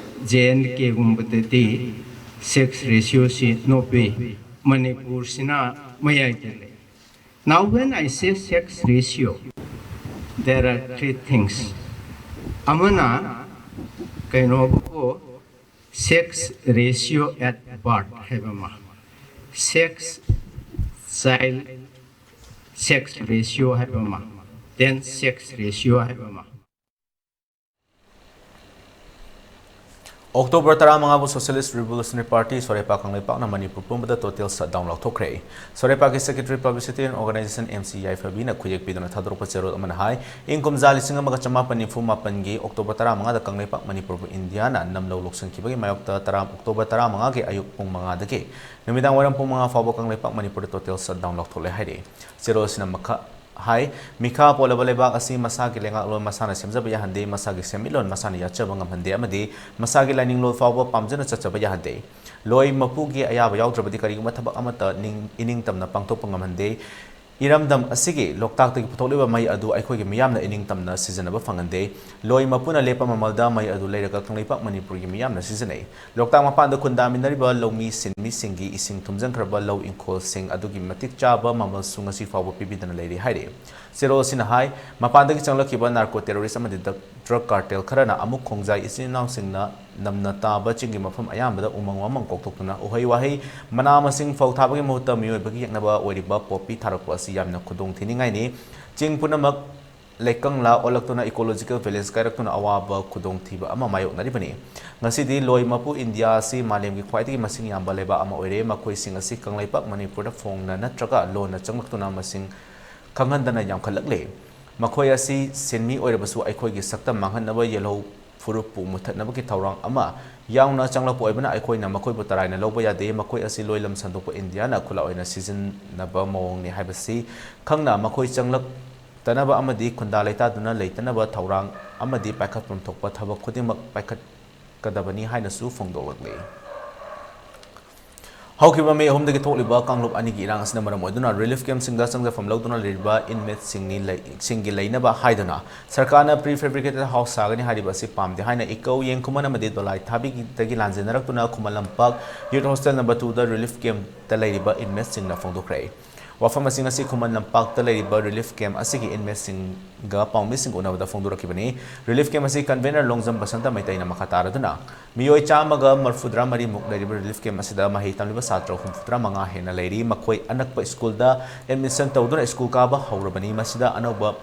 J and K ꯒꯨꯝꯕꯗꯗꯤ sex ratio ꯁꯤ ꯅꯣꯞꯄꯤ꯫ ꯃꯅꯤꯄꯨꯔꯁꯤꯅ ꯃꯌꯥꯏꯗ ꯂꯩ꯫ Now when I say sex ratio, there are three things. ꯑꯃꯅ ꯀꯩꯅꯣꯕꯨ sex ratio at birth ꯍꯥꯏꯕ ꯑꯃ, sex child sex ratio ꯍꯥꯏꯕ ꯑꯃ, then sex ratio ꯍꯥꯏꯕ ꯑꯃ꯫ October ꯇꯔꯥꯃꯉꯥꯕꯨ Socialist Revolutionary Party ꯁꯣꯔꯦꯄꯥ ꯀꯪꯂꯩꯄꯥꯛꯅ Manipur ꯄꯨꯝꯕꯗ total shutdown ꯂꯥꯎꯊꯣꯛꯈ꯭ꯔꯦ꯫ ꯁꯣꯔꯦꯄꯥꯒꯤ Secretary Publicity and Organization M C ꯌꯥꯏꯐꯕꯤꯅ ꯈꯨꯌꯦꯛ ꯄꯤꯗꯨꯅ ꯊꯥꯗꯣꯔꯛꯄ ꯆꯦꯔꯣꯜ ꯑꯃꯅ ꯍꯥꯏ, ꯏꯪ ꯀꯨꯝꯖꯥ ꯂꯤꯁꯤꯡ ꯑꯃꯒ ꯆꯃꯥꯄꯟ ꯅꯤꯐꯨ ꯃꯥꯄꯟꯒꯤ October ꯇꯔꯥꯃꯉꯥꯗ ꯀꯪꯂꯩꯄꯥꯛ ꯃꯅꯤꯄꯨꯔꯕꯨ ꯏꯟꯗꯤꯌꯥꯅ ꯅꯝꯂꯧ ꯂꯧꯁꯤꯟꯈꯤꯕꯒꯤ ꯃꯥꯌꯣꯛꯇ ꯇꯔꯥ, October ꯇꯔꯥꯃꯉꯥꯒꯤ ꯑꯌꯨꯛ ꯄꯨꯡ ꯃꯉꯥꯗꯒꯤ ꯅꯨꯃꯤꯗꯥꯡ ꯋꯥꯏꯔꯝ ꯄꯨꯡ ꯃꯉꯥ ꯐꯥꯎꯕ ꯀꯪꯂꯩꯄꯥꯛ ꯃꯅꯤꯄꯨꯔꯗ total shutdown ꯂꯥꯎꯊꯣꯛꯂꯦ ꯍꯥꯏꯔꯤ꯫ ꯆꯦꯔꯣꯜ ꯑꯁꯤꯅ ꯃꯈꯥ ꯍꯥꯏ, ꯃꯤꯈꯥ ꯄꯣꯜꯂꯕ ꯂꯩꯕꯥꯛ ꯑꯁꯤ ꯃꯁꯥꯒꯤ ꯂꯩꯉꯥꯛꯂꯣꯟ ꯃꯁꯥꯅ ꯁꯦꯝꯖꯕ ꯌꯥꯍꯟꯗꯦ, ꯃꯁꯥꯒꯤ ꯁꯦꯟꯃꯤꯠꯂꯣꯟ ꯃꯁꯥꯅ ꯌꯥꯠꯆꯕ ꯉꯝꯍꯟꯗꯦ ꯑꯃꯗꯤ ꯃꯁꯥꯒꯤ ꯂꯥꯏꯅꯤꯡꯂꯣꯟ ꯐꯥꯎꯕ ꯄꯥꯝꯖꯅ ꯆꯠꯆꯕ ꯌꯥꯍꯟꯗꯦ꯫ ꯂꯣꯏ ꯃꯄꯨꯒꯤ ꯑꯌꯥꯕ ꯌꯥꯎꯗ꯭ꯔꯕꯗꯤ ꯀꯔꯤꯒꯨꯝꯕ ꯊꯕꯛ ꯑꯃꯠꯇ ꯅꯤꯡ-, ꯏꯅꯤꯡ ꯇꯝꯅ ꯄꯥꯡꯊꯣꯛꯄ ꯉꯝꯍꯟꯗꯦ꯫ ꯏꯔꯝꯗꯝ ꯑꯁꯤꯒꯤ ꯂꯣꯛꯇꯥꯛꯇꯒꯤ ꯄꯨꯊꯣꯛꯂꯤꯕ ꯃꯩ ꯑꯗꯨ ꯑꯩꯈꯣꯏꯒꯤ ꯃꯤꯌꯥꯝꯅ ꯏꯅꯤꯡꯇꯝꯅ ꯁꯤꯖꯤꯟꯅꯕ ꯐꯪꯍꯟꯗꯦ꯫ ꯂꯣꯏ ꯃꯄꯨꯅ ꯂꯦꯞꯄ ꯃꯃꯜꯗ ꯃꯩ ꯑꯗꯨ ꯂꯩꯔꯒ ꯀꯪꯂꯩꯄꯥꯛ ꯃꯅꯤꯄꯨꯔꯒꯤ ꯃꯤꯌꯥꯝꯅ ꯁꯤꯖꯤꯟꯅꯩ꯫ ꯂꯣꯛꯇꯥꯛ ꯃꯄꯥꯟꯗ ꯈꯨꯟꯗꯥꯃꯤꯟꯅꯔꯤꯕ ꯂꯧꯃꯤ ꯁꯤꯟꯃꯤꯁꯤꯡꯒꯤ ꯏꯁꯤꯡ ꯊꯨꯝꯖꯤꯟꯈ꯭ꯔꯕ ꯂꯧ ꯏꯪꯈꯣꯜꯁꯤꯡ ꯑꯗꯨꯒꯤ ꯃꯇꯤꯛ ꯆꯥꯕ ꯃꯃꯜꯁꯨ ꯉꯁꯤ ꯐꯥꯎꯕ ꯄꯤꯕꯤꯗꯅ ꯂꯩꯔꯤ ꯍꯥꯏꯔꯤ꯫ ꯆꯦꯔꯣꯜ ꯑꯁꯤꯅ ꯍꯥꯏ, ꯃꯄꯥꯟꯗꯒꯤ ꯆꯪꯂꯛꯈꯤꯕ ꯅꯥꯔꯀꯣ ꯇꯦꯔꯣꯔꯤꯁ ꯑꯃꯗꯤ ꯗ꯭ꯔꯒ ꯀꯥꯔꯇꯦꯜ ꯈꯔꯅ ꯑꯃꯨꯛ ꯈꯣꯡꯖꯥꯏ ꯏꯆꯤꯟ ꯏꯅꯥꯎꯁꯤꯡꯅ ꯅꯝꯅ ꯇꯥꯕ ꯆꯤꯡꯒꯤ ꯃꯐꯝ ꯑꯌꯥꯝꯕꯗ ꯎꯃꯪ ꯋꯥꯃꯪ ꯀꯣꯛꯊꯣꯛꯇꯨꯅ ꯎꯍꯩ ꯋꯥꯍꯩ, ꯃꯅꯥ ꯃꯁꯤꯡ, ꯐꯧ ꯊꯥꯕꯒꯤ ꯃꯍꯨꯠꯇ ꯃꯤꯑꯣꯏꯕꯒꯤ ꯌꯦꯛꯅꯕ ꯑꯣꯏꯔꯤꯕ ꯄꯣꯄꯤ ꯊꯥꯔꯛꯄ ꯑꯁꯤ ꯌꯥꯝꯅ ꯈꯨꯗꯣꯡ ꯊꯤꯅꯤꯡꯉꯥꯏꯅꯤ꯫ ꯆꯤꯡ ꯄꯨꯝꯅꯃꯛ ꯂꯩꯀꯪꯂꯥ ꯑꯣꯜꯂꯛꯇꯨꯅ ꯏꯀꯣꯂꯣꯖꯤꯀꯦꯜ ꯚꯤꯂꯦꯖ ꯀꯥꯏꯔꯛꯇꯨꯅ ꯑꯋꯥꯕ ꯈꯨꯗꯣꯡꯊꯤꯕ ꯑꯃ ꯃꯥꯌꯣꯛꯅꯔꯤꯕꯅꯤ꯫ ꯉꯁꯤꯗꯤ ꯂꯣꯏ ꯃꯄꯨ ꯏꯟꯗꯤꯌꯥ ꯑꯁꯤ ꯃꯥꯂꯦꯝꯒꯤ ꯈ꯭ꯋꯥꯏꯗꯒꯤ ꯃꯁꯤꯡ ꯌꯥꯝꯕ ꯂꯩꯕꯥꯛ ꯑꯃ ꯑꯣꯏꯔꯦ꯫ ꯃꯈꯣꯏꯁꯤꯡ ꯑꯁꯤ ꯀꯪꯂꯩꯄꯥꯛ ꯃꯅꯤꯄꯨꯔꯗ ꯐꯣꯡꯅ ꯅꯠꯇ꯭ꯔꯒ ꯂꯣꯟꯅ ꯆꯪꯂꯛꯇꯨꯅ ꯃꯁꯤꯡ ꯈꯪꯍꯟꯗꯅ ꯌꯥꯝꯈꯠꯂꯛꯂꯦ꯫ ꯃꯈꯣꯏ ꯑꯁꯤ ꯁꯤꯟꯃꯤ ꯑꯣꯏꯔꯕꯁꯨ ꯑꯩꯈꯣꯏꯒꯤ ꯁꯛꯇꯝ ꯃꯥꯡꯍꯟꯅꯕ ꯌꯦꯜꯍꯧ ꯐꯨꯔꯨꯞꯄꯨ ꯃꯨꯊꯠꯅꯕꯒꯤ ꯊꯧꯔꯥꯡ ꯑꯃ ꯌꯥꯎꯅ ꯆꯪꯂꯛꯄ ꯑꯣꯏꯕꯅ ꯑꯩꯈꯣꯏꯅ ꯃꯈꯣꯏꯕꯨ ꯇꯔꯥꯏꯅ ꯂꯧꯕ ꯌꯥꯗꯦ꯫ ꯃꯈꯣꯏ ꯑꯁꯤ ꯂꯣꯏꯂꯝ ꯁꯟꯗꯣꯛꯄ ꯏꯟꯗꯤꯌꯥꯅ ꯈꯨꯠꯂꯥꯏ ꯑꯣꯏꯅ ꯁꯤꯖꯤꯟꯅꯕ ꯃꯑꯣꯡꯅꯤ ꯍꯥꯏꯕꯁꯤ ꯈꯪꯅ ꯃꯈꯣꯏ ꯆꯪꯂꯛꯇꯅꯕ ꯑꯃꯗꯤ ꯈꯨꯟꯗꯥ ꯂꯩꯇꯥꯗꯨꯅ ꯂꯩꯇꯅꯕ ꯊꯧꯔꯥꯡ ꯑꯃꯗꯤ ꯄꯥꯏꯈꯠꯐꯝ ꯊꯣꯛꯄ ꯊꯕꯛ ꯈꯨꯗꯤꯡꯃꯛ ꯄꯥꯏꯈꯠꯀꯗꯕꯅꯤ ꯍꯥꯏꯅꯁꯨ ꯐꯣꯡꯗꯣꯛꯂꯛꯂꯤ꯫ ꯍꯧꯈꯤꯕ ꯃꯦ ꯑꯍꯨꯝꯗꯒꯤ ꯊꯣꯛꯂꯤꯕ ꯀꯥꯡꯂꯨꯞ ꯑꯅꯤꯒꯤ ꯏꯔꯥꯡ ꯑꯁꯤꯅ ꯃꯔꯝ ꯑꯣꯏꯗꯨꯅ ꯔꯤꯂꯤꯐ ꯀꯦꯝꯞꯁꯤꯡꯗ ꯆꯪꯖꯐꯝ ꯂꯧꯗꯨꯅ ꯂꯩꯔꯤꯕ ꯏꯟꯃꯦꯠꯁꯤꯡꯅꯤ ꯂꯩ-, ꯁꯤꯡꯒꯤ ꯂꯩꯅꯕ ꯍꯥꯏꯗꯨꯅ ꯁꯔꯀꯥꯔꯅ ꯄ꯭ꯔꯤ ꯐꯦꯕ꯭ꯔꯤꯀꯦꯇꯦꯗ ꯍꯥꯎꯁ ꯁꯥꯒꯅꯤ ꯍꯥꯏꯔꯤꯕ ꯑꯁꯤ ꯄꯥꯝꯗꯦ ꯍꯥꯏꯅ ꯏꯀꯧ ꯌꯦꯡ ꯈꯨꯃꯟ ꯑꯃꯗꯤ ꯗꯣꯂꯥꯏ ꯊꯥꯕꯤꯗꯒꯤ ꯂꯥꯟꯖꯦꯟꯅꯔꯛꯇꯨꯅ ꯈꯨꯃꯟ ꯂꯝꯄꯥꯛ ꯌꯨꯠ ꯍꯣꯁꯇꯦꯜ ꯅꯝꯕꯔ ꯇꯨꯗ ꯔꯤꯂꯤꯐ ꯀꯦꯝꯞꯇ ꯂꯩꯔꯤꯕ ꯏꯟꯃꯦꯠꯁꯤꯡꯅ ꯐꯣꯡꯗꯣꯛꯈ꯭ꯔꯦ꯫ ꯋꯥꯐꯝ ꯑꯁꯤ ꯉꯁꯤ ꯈꯨꯃꯟ ꯂꯝꯄꯥꯛꯇ ꯂꯩꯔꯤꯕ ꯔꯤꯂꯤꯐ ꯀꯦꯝꯞ ꯑꯁꯤꯒꯤ ꯏꯟꯃꯦꯠꯁꯤꯡꯒ ꯄꯥꯎꯃꯤꯁꯤꯡ ꯎꯅꯕꯗ ꯐꯣꯡꯗꯣꯔꯛꯈꯤꯕꯅꯤ꯫ ꯔꯤꯂꯤꯐ ꯀꯦꯝꯞ ꯑꯁꯤ ꯀꯟꯚꯦꯅꯔ ꯂꯣꯡꯖꯝ ꯕꯁꯟꯇ ꯃꯩꯇꯩꯅ ꯃꯈꯥ ꯇꯥꯔꯗꯨꯅ ꯃꯤꯑꯣꯏ ꯆꯥꯝꯃꯒ ꯃꯔꯤꯐꯨꯇꯔꯥ ꯃꯔꯤꯃꯨꯛ ꯂꯩꯔꯤꯕ ꯔꯤꯂꯤꯐ ꯀꯦꯝꯞ ꯑꯁꯤꯗ ꯃꯍꯩ ꯇꯝꯂꯤꯕ ꯁꯥꯇ꯭ꯔ ꯍꯨꯝꯐꯨꯇꯔꯥ ꯃꯉꯥ ꯍꯦꯟꯅ ꯂꯩꯔꯤ꯫ ꯃꯈꯣꯏ ꯑꯅꯛꯄ ꯁ꯭ꯀꯨꯜꯗ ꯑꯦꯗꯃꯤꯁꯟ ꯇꯧꯗꯨꯅ ꯁ꯭ꯀꯨꯜ ꯀꯥꯕ ꯍꯧꯔꯕꯅꯤ꯫ ꯃꯁꯤꯗ ꯑꯅꯧꯕ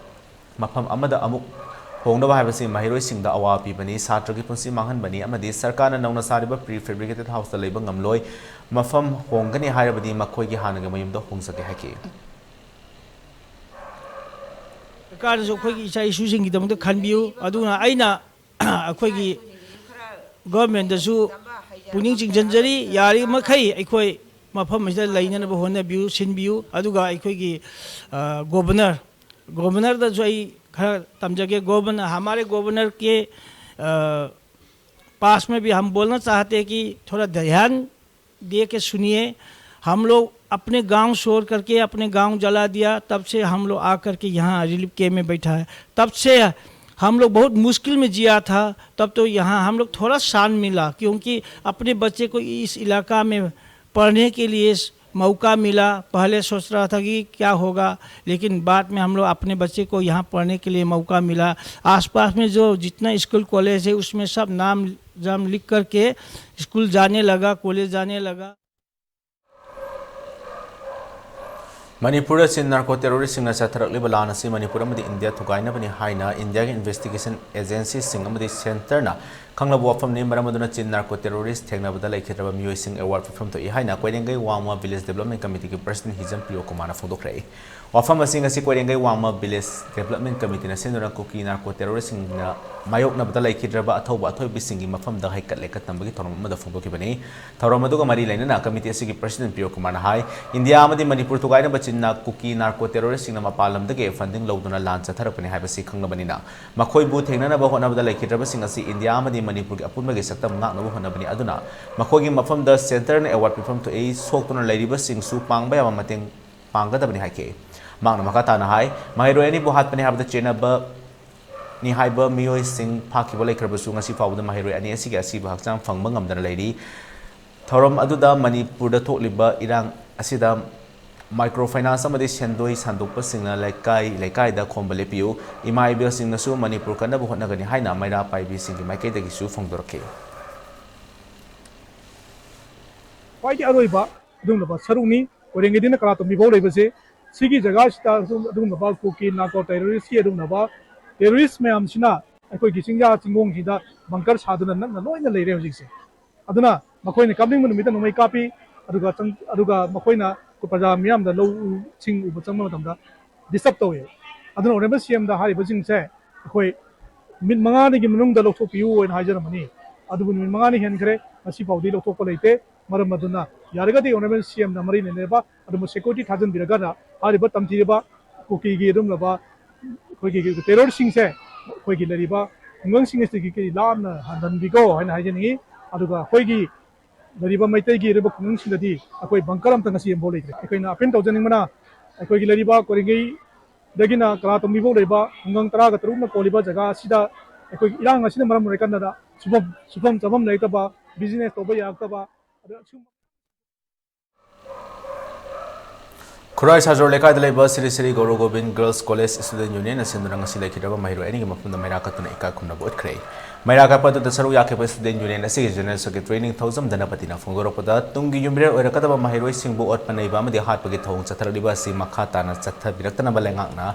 ꯃꯐꯝ ꯑꯃꯗ ꯑꯃꯨꯛ ꯍꯣꯡꯅꯕ ꯍꯥꯏꯕꯁꯤ ꯃꯍꯩꯔꯣꯏꯁꯤꯡꯗ ꯑꯋꯥꯕ ꯄꯤꯕꯅꯤ, ꯁꯥꯇ꯭ꯔꯒꯤ ꯄꯨꯟꯁꯤ ꯃꯥꯡꯍꯟꯕꯅꯤ ꯑꯃꯗꯤ ꯁꯔꯀꯥꯔꯅ ꯅꯧꯅ ꯁꯥꯔꯤꯕ ꯄ꯭ꯔꯤ ꯐꯦꯕ꯭ꯔꯤꯀꯦꯇꯦꯗ ꯍꯥꯎꯁꯇ ꯂꯩꯕ ꯉꯝꯂꯣꯏ꯫ ꯃꯐꯝ ꯍꯣꯡꯒꯅꯤ ꯍꯥꯏꯔꯕꯗꯤ ꯃꯈꯣꯏꯒꯤ ꯍꯥꯟꯅꯒꯤ ꯃꯌꯨꯝꯗ ꯍꯣꯡꯖꯒꯦ ꯍꯥꯏꯈꯤ꯫ ꯁꯔꯀꯥꯔꯅꯁꯨ ꯑꯩꯈꯣꯏꯒꯤ ꯏꯆꯥ ꯏꯁꯨꯁꯤꯡꯒꯤꯗꯃꯛꯇ ꯈꯟꯕꯤꯌꯨ꯫ ꯑꯗꯨꯅ ꯑꯩꯅ ꯑꯩꯈꯣꯏꯒꯤ ꯒꯣꯔꯃꯦꯟꯗꯁꯨ ꯄꯨꯛꯅꯤꯡ ꯆꯤꯡꯁꯤꯟꯖꯔꯤ, ꯌꯥꯔꯤꯕꯃꯈꯩ ꯑꯩꯈꯣꯏ ꯃꯐꯝ ꯑꯁꯤꯗ ꯂꯩꯅꯅꯕ ꯍꯣꯠꯅꯕꯤꯌꯨ, ꯁꯤꯟꯕꯤꯌꯨ꯫ ꯑꯗꯨꯒ ꯑꯩꯈꯣꯏꯒꯤ, ꯑ, ꯒꯣꯕꯔꯅꯔ, ꯒꯣꯕꯔꯅꯔꯗꯁꯨ ꯑꯩ ꯈꯔ ꯇꯝꯖꯒꯦ꯫ ꯒꯣꯕꯔꯅꯔ, हमारे गवर्नर के, अ, पास में भी हम बोलना चाहते हैं कि थोड़ा ध्यान दे के सुनिए। हम लोग अपने गांव छोड़ करके अपने गांव जला दिया। तब से हम लोग आ करके यहाँ रिलीफ कैंप में बैठा है। तब से हम लोग बहुत मुश्किल में जिया था। तब तो यहाँ हम लोग थोड़ा शान मिला, क्योंकि अपने बच्चे को इस इलाका में पढ़ने के लिए मौका मिला। पहले सोच रहा था कि क्या होगा, लेकिन बाद में हम लोग अपने बच्चे को यहाँ पढ़ने के लिए मौका मिला। आसपास में जो जितना स्कूल कॉलेज है, उसमें सब नाम जाम लिख करके स्कूल जाने लगा, कॉलेज जाने लगा। ꯃꯅꯤꯄꯨꯔꯗ ꯆꯤꯟ ꯅꯥꯔꯀꯣ ꯇꯦꯔꯣꯔꯤꯁꯁꯤꯡꯅ ꯆꯠꯊꯔꯛꯂꯤꯕ ꯂꯥꯟ ꯑꯁꯤ ꯃꯅꯤꯄꯨꯔ ꯑꯃꯗꯤ ꯏꯟꯗꯤꯌꯥ ꯊꯨꯒꯥꯏꯅꯕꯅꯤ ꯍꯥꯏꯅ ꯏꯟꯗꯤꯌꯥꯒꯤ ꯏꯟꯚꯦꯁꯇꯤꯒꯦꯁꯟ ꯑꯦꯖꯦꯟꯁꯤꯁꯤꯡ ꯑꯃꯗꯤ ꯁꯦꯟꯇꯔꯅ ꯈꯪꯂꯕ ꯋꯥꯐꯝꯅꯤ꯫ ꯃꯔꯝ ꯑꯗꯨꯅ ꯆꯤꯟ ꯅꯥꯔꯀꯣ ꯇꯦꯔꯣꯔꯤꯁ ꯊꯦꯡꯅꯕꯗ ꯂꯩꯈꯤꯗ꯭ꯔꯕ ꯃꯤꯑꯣꯏꯁꯤꯡ ꯑꯦꯋꯥꯔꯗ ꯄꯤꯐꯝ ꯊꯣꯛꯏ ꯍꯥꯏꯅ ꯀꯣꯏꯔꯦꯡꯒꯩ ꯋꯥꯡꯃ ꯚꯤꯂꯦꯖ ꯗꯦꯕꯂꯞꯃꯦꯟ ꯀꯃꯤꯇꯤꯒꯤ ꯄ꯭ꯔꯁꯤꯗꯦꯟ ꯍꯤꯖꯝ ꯄ꯭ꯔꯤꯌꯣ ꯀꯨꯃꯥꯔꯅ ꯐꯣꯡꯗꯣꯛꯈ꯭ꯔꯦ꯫ ꯋꯥꯐꯝ ꯑꯁꯤ ꯉꯁꯤ ꯀꯣꯏꯔꯦꯡꯒꯩ ꯋꯥꯡꯃ ꯚꯤꯂꯦꯖ ꯗꯦꯕꯂꯞꯃꯦꯟ ꯀꯃꯤꯇꯤꯅ ꯁꯤꯟꯗꯨꯅ ꯀꯨꯀꯤ ꯅꯥꯔꯀꯣ ꯇꯦꯔꯣꯔꯤꯁꯁꯤꯡꯅ ꯃꯥꯌꯣꯛꯅꯕꯗ ꯂꯩꯈꯤꯗ꯭ꯔꯕ ꯑꯊꯧꯕ ꯑꯊꯣꯏꯕꯤꯁꯤꯡꯒꯤ ꯃꯐꯝꯗ ꯍꯩꯀꯠ ꯂꯩꯀꯠ ꯇꯝꯕꯒꯤ ꯊꯧꯔꯝ ꯑꯃꯗ ꯐꯣꯡꯗꯣꯛꯈꯤꯕꯅꯤ꯫ ꯊꯧꯔꯝ ꯑꯗꯨꯒ ꯃꯔꯤ ꯂꯩꯅꯅ ꯀꯃꯤꯇꯤ ꯑꯁꯤꯒꯤ ꯄ꯭ꯔꯁꯤꯗꯦꯟ ꯄ꯭ꯔꯤꯌꯣ ꯀꯨꯃꯥꯔꯅ ꯍꯥꯏ, ꯏꯟꯗꯤꯌꯥ ꯑꯃꯗꯤ ꯃꯅꯤꯄꯨꯔ ꯊꯨꯒꯥꯏꯅꯕ ꯆꯤꯟꯅ ꯀꯨꯀꯤ ꯅꯥꯔꯀꯣ ꯇꯦꯔꯣꯔꯤꯁꯁꯤꯡꯅ ꯃꯄꯥꯟ ꯂꯝꯗꯒꯤ ꯐꯟꯗꯤꯡ ꯂꯧꯗꯨꯅ ꯂꯥꯟ ꯆꯠꯊꯔꯛꯄꯅꯤ ꯍꯥꯏꯕꯁꯤ ꯈꯪꯂꯕꯅꯤꯅ, ꯃꯈꯣꯏꯕꯨ ꯊꯦꯡꯅꯅꯕ ꯍꯣꯠꯅꯕꯗ ꯂꯩꯈꯤꯗ꯭ꯔꯕꯁꯤꯡ ꯑꯁꯤ ꯏꯟꯗꯤꯌꯥ ꯑꯃꯗꯤ ꯃꯅꯤꯄꯨꯔꯒꯤ ꯑꯄꯨꯟꯕꯒꯤ ꯁꯛꯇꯝ ꯉꯥꯛꯅꯕ ꯍꯣꯠꯅꯕꯅꯤ꯫ ꯑꯗꯨꯅ ꯃꯈꯣꯏꯒꯤ ꯃꯐꯝꯗ ꯁꯦꯟꯇꯔꯅ ꯑꯦꯋꯥꯔꯗ ꯄꯤꯐꯝ ꯊꯣꯛꯏ꯫ ꯁꯣꯛꯇꯨꯅ ꯂꯩꯔꯤꯕꯁꯤꯡꯁꯨ ꯄꯥꯡꯕ ꯌꯥꯕ ꯃꯇꯦꯡ ꯄꯥꯡꯒꯗꯕꯅꯤ ꯍꯥꯏꯈꯤ꯫ ꯃꯍꯥꯛꯅ ꯃꯈꯥ ꯇꯥꯅ ꯍꯥꯏ, ꯃꯍꯩꯔꯣꯏ ꯑꯅꯤꯕꯨ ꯍꯥꯠꯄꯅꯤ ꯍꯥꯏꯕꯗ ꯆꯦꯟꯅꯕꯅꯤ ꯍꯥꯏꯕ ꯃꯤꯑꯣꯏꯁꯤꯡ ꯐꯥꯈꯤꯕ ꯂꯩꯈ꯭ꯔꯕꯁꯨ, ꯉꯁꯤ ꯐꯥꯎꯕꯗ ꯃꯍꯩꯔꯣꯏ ꯑꯅꯤ ꯑꯁꯤꯒꯤ ꯑꯁꯤꯕ ꯍꯛꯆꯥꯡ ꯐꯪꯕ ꯉꯝꯗꯅ ꯂꯩꯔꯤ꯫ ꯊꯧꯔꯝ ꯑꯗꯨꯗ ꯃꯅꯤꯄꯨꯔꯗ ꯊꯣꯛꯂꯤꯕ ꯏꯔꯥꯡ ꯑꯁꯤꯗ ꯃꯥꯏꯀ꯭ꯔꯣ ꯐꯥꯏꯅꯥꯟꯁ ꯑꯃꯗꯤ ꯁꯦꯟꯗꯣꯏ ꯁꯟꯗꯣꯛꯄꯁꯤꯡꯅ ꯂꯩꯀꯥꯏ ꯂꯩꯀꯥꯏꯗ ꯈꯣꯝꯕ ꯂꯦꯞꯄꯤꯌꯨ, ꯏꯃꯥ ꯏꯕꯦꯜꯁꯤꯡꯅꯁꯨ ꯃꯅꯤꯄꯨꯔ ꯀꯟꯅꯕ ꯍꯣꯠꯅꯒꯅꯤ ꯍꯥꯏꯅ ꯃꯩꯔꯥ ꯄꯥꯏꯕꯤꯁꯤꯡꯒꯤ ꯃꯥꯏꯀꯩꯗꯒꯤꯁꯨ ꯐꯣꯡꯗꯣꯔꯛꯈꯤ꯫ ꯈ꯭ꯋꯥꯏꯗꯒꯤ ꯑꯔꯣꯏꯕ ꯑꯗꯨꯒꯨꯝꯂꯕ ꯁꯔꯨꯛꯅꯤ꯫ ꯀꯣꯏꯔꯦꯡꯒꯩꯗꯩꯅ ꯀꯂꯥꯇꯣꯝꯕꯤ ꯐꯥꯎ ꯂꯩꯕꯁꯦ, ꯁꯤꯒꯤ ꯖꯒꯥꯁꯤꯗ ꯑꯗꯨꯝ ꯑꯗꯨꯒꯨꯝꯂꯕ ꯀꯨꯀꯤ ꯅꯥꯔꯀꯣ ꯇꯦꯔꯣꯔꯤꯁꯀꯤ ꯑꯗꯨꯒꯨꯝꯂꯕ ꯇꯦꯔꯣꯔꯤꯁ ꯃꯌꯥꯝꯁꯤꯅ ꯑꯩꯈꯣꯏꯒꯤ ꯆꯤꯡꯌꯥ ꯆꯤꯡꯈꯣꯡꯁꯤꯗ ꯕꯪꯀꯔ ꯁꯥꯗꯨꯅ ꯅꯛꯅ ꯂꯣꯏꯅ ꯂꯩꯔꯦ ꯍꯧꯖꯤꯛꯁꯦ꯫ ꯑꯗꯨꯅ ꯃꯈꯣꯏꯅ ꯀꯥꯞꯅꯤꯡꯕ ꯅꯨꯃꯤꯠꯇ ꯅꯣꯡꯃꯩ ꯀꯥꯞꯄꯤ꯫ ꯑꯗꯨꯒ ꯆꯪ- ꯑꯗꯨꯒ ꯃꯈꯣꯏꯅ ꯄ꯭ꯔꯖꯥ ꯃꯤꯌꯥꯝꯗ ꯂꯧ ꯁꯤꯡ ꯎꯕ ꯆꯪꯕ ꯃꯇꯝꯗ ꯗꯤꯁꯇꯔꯕ ꯇꯧꯋꯦ꯫ ꯑꯗꯨꯅ ꯑꯣꯅꯔꯦꯕꯜ ꯁꯤ ꯑꯦꯝꯗ ꯍꯥꯏꯔꯤꯕꯁꯤꯡꯁꯦ ꯑꯩꯈꯣꯏ ꯅꯨꯃꯤꯠ ꯃꯉꯥꯅꯤꯒꯤ ꯃꯅꯨꯡꯗ ꯂꯧꯊꯣꯛꯄꯤꯌꯨ ꯍꯥꯏꯅ ꯍꯥꯏꯖꯔꯝꯕꯅꯤ꯫ ꯑꯗꯨꯕꯨ ꯅꯨꯃꯤꯠ ꯃꯉꯥꯅꯤ ꯍꯦꯟꯈ꯭ꯔꯦ, ꯉꯁꯤ ꯐꯥꯎꯗꯤ ꯂꯧꯊꯣꯛꯄ ꯂꯩꯇꯦ꯫ ꯃꯔꯝ ꯑꯗꯨꯅ ꯌꯥꯔꯒꯗꯤ ꯑꯣꯅꯔꯦꯕꯜ ꯁꯤ ꯑꯦꯝꯗ ꯃꯔꯤ ꯂꯩꯅꯕ ꯑꯗꯨꯝꯕ ꯁꯦꯀ꯭ꯌꯨꯔꯤꯇꯤ ꯊꯥꯖꯤꯟꯕꯤꯔꯒꯅ ꯍꯥꯏꯔꯤꯕ ꯇꯝꯊꯤꯔꯤꯕ ꯀꯨꯀꯤꯒꯤ ꯑꯗꯨꯒꯨꯝꯂꯕ ꯑꯩꯈꯣꯏꯒꯤ ꯇꯦꯔꯣꯔꯁꯤꯡꯁꯦ ꯑꯩꯈꯣꯏꯒꯤ ꯂꯩꯔꯤꯕ ꯈꯨꯡꯒꯪꯁꯤꯡ ꯑꯁꯤꯗꯒꯤ ꯂꯥꯞꯅ ꯍꯟꯍꯟꯕꯤꯈꯣ ꯍꯥꯏꯅ ꯍꯥꯏꯖꯅꯤꯡꯏ꯫ ꯑꯗꯨꯒ ꯑꯩꯈꯣꯏꯒꯤ ꯂꯩꯔꯤꯕ ꯃꯩꯇꯩꯒꯤ ꯏꯔꯩꯕꯥꯛ ꯈꯨꯡꯒꯪꯁꯤꯡꯗꯗꯤ ꯑꯩꯈꯣꯏ ꯕꯪꯀꯔ ꯑꯝꯇ ꯉꯁꯤ ꯑꯃꯐꯥꯎ ꯂꯩꯇ꯭ꯔꯦ꯫ ꯑꯩꯈꯣꯏꯅ ꯑꯄꯤꯜ ꯇꯧꯖꯅꯤꯡꯕꯅ ꯑꯩꯈꯣꯏꯒꯤ ꯂꯩꯔꯤꯕ ꯀꯣꯔꯤꯉꯩꯗꯒꯤꯅ ꯀꯂꯥꯇꯣꯝꯕꯤꯐꯥꯎ ꯂꯩꯕ ꯈꯨꯡꯒꯪ ꯇꯔꯥꯒ ꯇꯔꯨꯛꯅ ꯀꯣꯜꯂꯤꯕ ꯖꯒꯥ ꯑꯁꯤꯗ ꯑꯩꯈꯣꯏꯒꯤ ꯏꯔꯥꯡ ꯑꯁꯤꯅ ꯃꯔꯝ ꯑꯣꯏꯔꯀꯥꯟꯗ ꯁꯨꯐꯝ ꯁꯨꯐꯝ ꯆꯥꯐꯝ ꯂꯩꯔꯛꯇꯕ, ꯕꯤꯖꯤꯅꯦꯁ ꯇꯧꯕ ꯌꯥꯔꯛꯇꯕ, ꯑꯗ ꯑꯁꯤꯒꯨꯝꯕ ꯈꯨꯔꯥꯏ ꯁꯥꯖꯣꯔ ꯂꯩꯀꯥꯏꯗ ꯂꯩꯕ Shri Shri Gour Gobin girls college student ꯌꯨꯅꯤꯌꯟꯅ ꯁꯤꯟꯗꯨꯅ ꯉꯁꯤ ꯂꯩꯈꯤꯗ꯭ꯔꯕ ꯃꯍꯩꯔꯣꯏ ꯑꯅꯤꯒꯤ ꯃꯐꯝꯗ ꯃꯩꯔꯥ ꯀꯠꯇꯨꯅ ꯏꯀꯥꯏ ꯈꯨꯝꯅꯕ ꯎꯠꯈ꯭ꯔꯦ꯫ ꯃꯩꯔꯥ ꯀꯠꯄ ꯑꯗꯨꯗ ꯁꯔꯨꯛ ꯌꯥꯈꯤꯕ ꯁ꯭ꯇꯨꯗꯦꯟ ꯌꯨꯅꯤꯌꯟ ꯑꯁꯤꯒꯤ ꯖꯦꯅꯔꯦꯜ ꯁꯦꯀ꯭ꯔꯦꯇꯔꯤ ꯅꯤꯡꯊꯧꯖꯝ ꯙꯅꯄꯇꯤꯅ ꯐꯣꯡꯗꯣꯔꯛꯄꯗ, ꯇꯨꯡꯒꯤ ꯌꯨꯝꯕꯤꯔꯦꯜ ꯑꯣꯏꯔꯛꯀꯗꯕ ꯃꯍꯩꯔꯣꯏꯁꯤꯡꯕꯨ ꯑꯣꯠꯄ ꯅꯩꯕ ꯑꯃꯗꯤ ꯍꯥꯠꯄꯒꯤ ꯊꯧꯑꯣꯡ ꯆꯠꯊꯔꯛꯂꯤꯕ ꯑꯁꯤ ꯃꯈꯥ ꯇꯥꯅ ꯆꯠꯊꯕꯤꯔꯛꯇꯅꯕ ꯂꯩꯉꯥꯛꯅ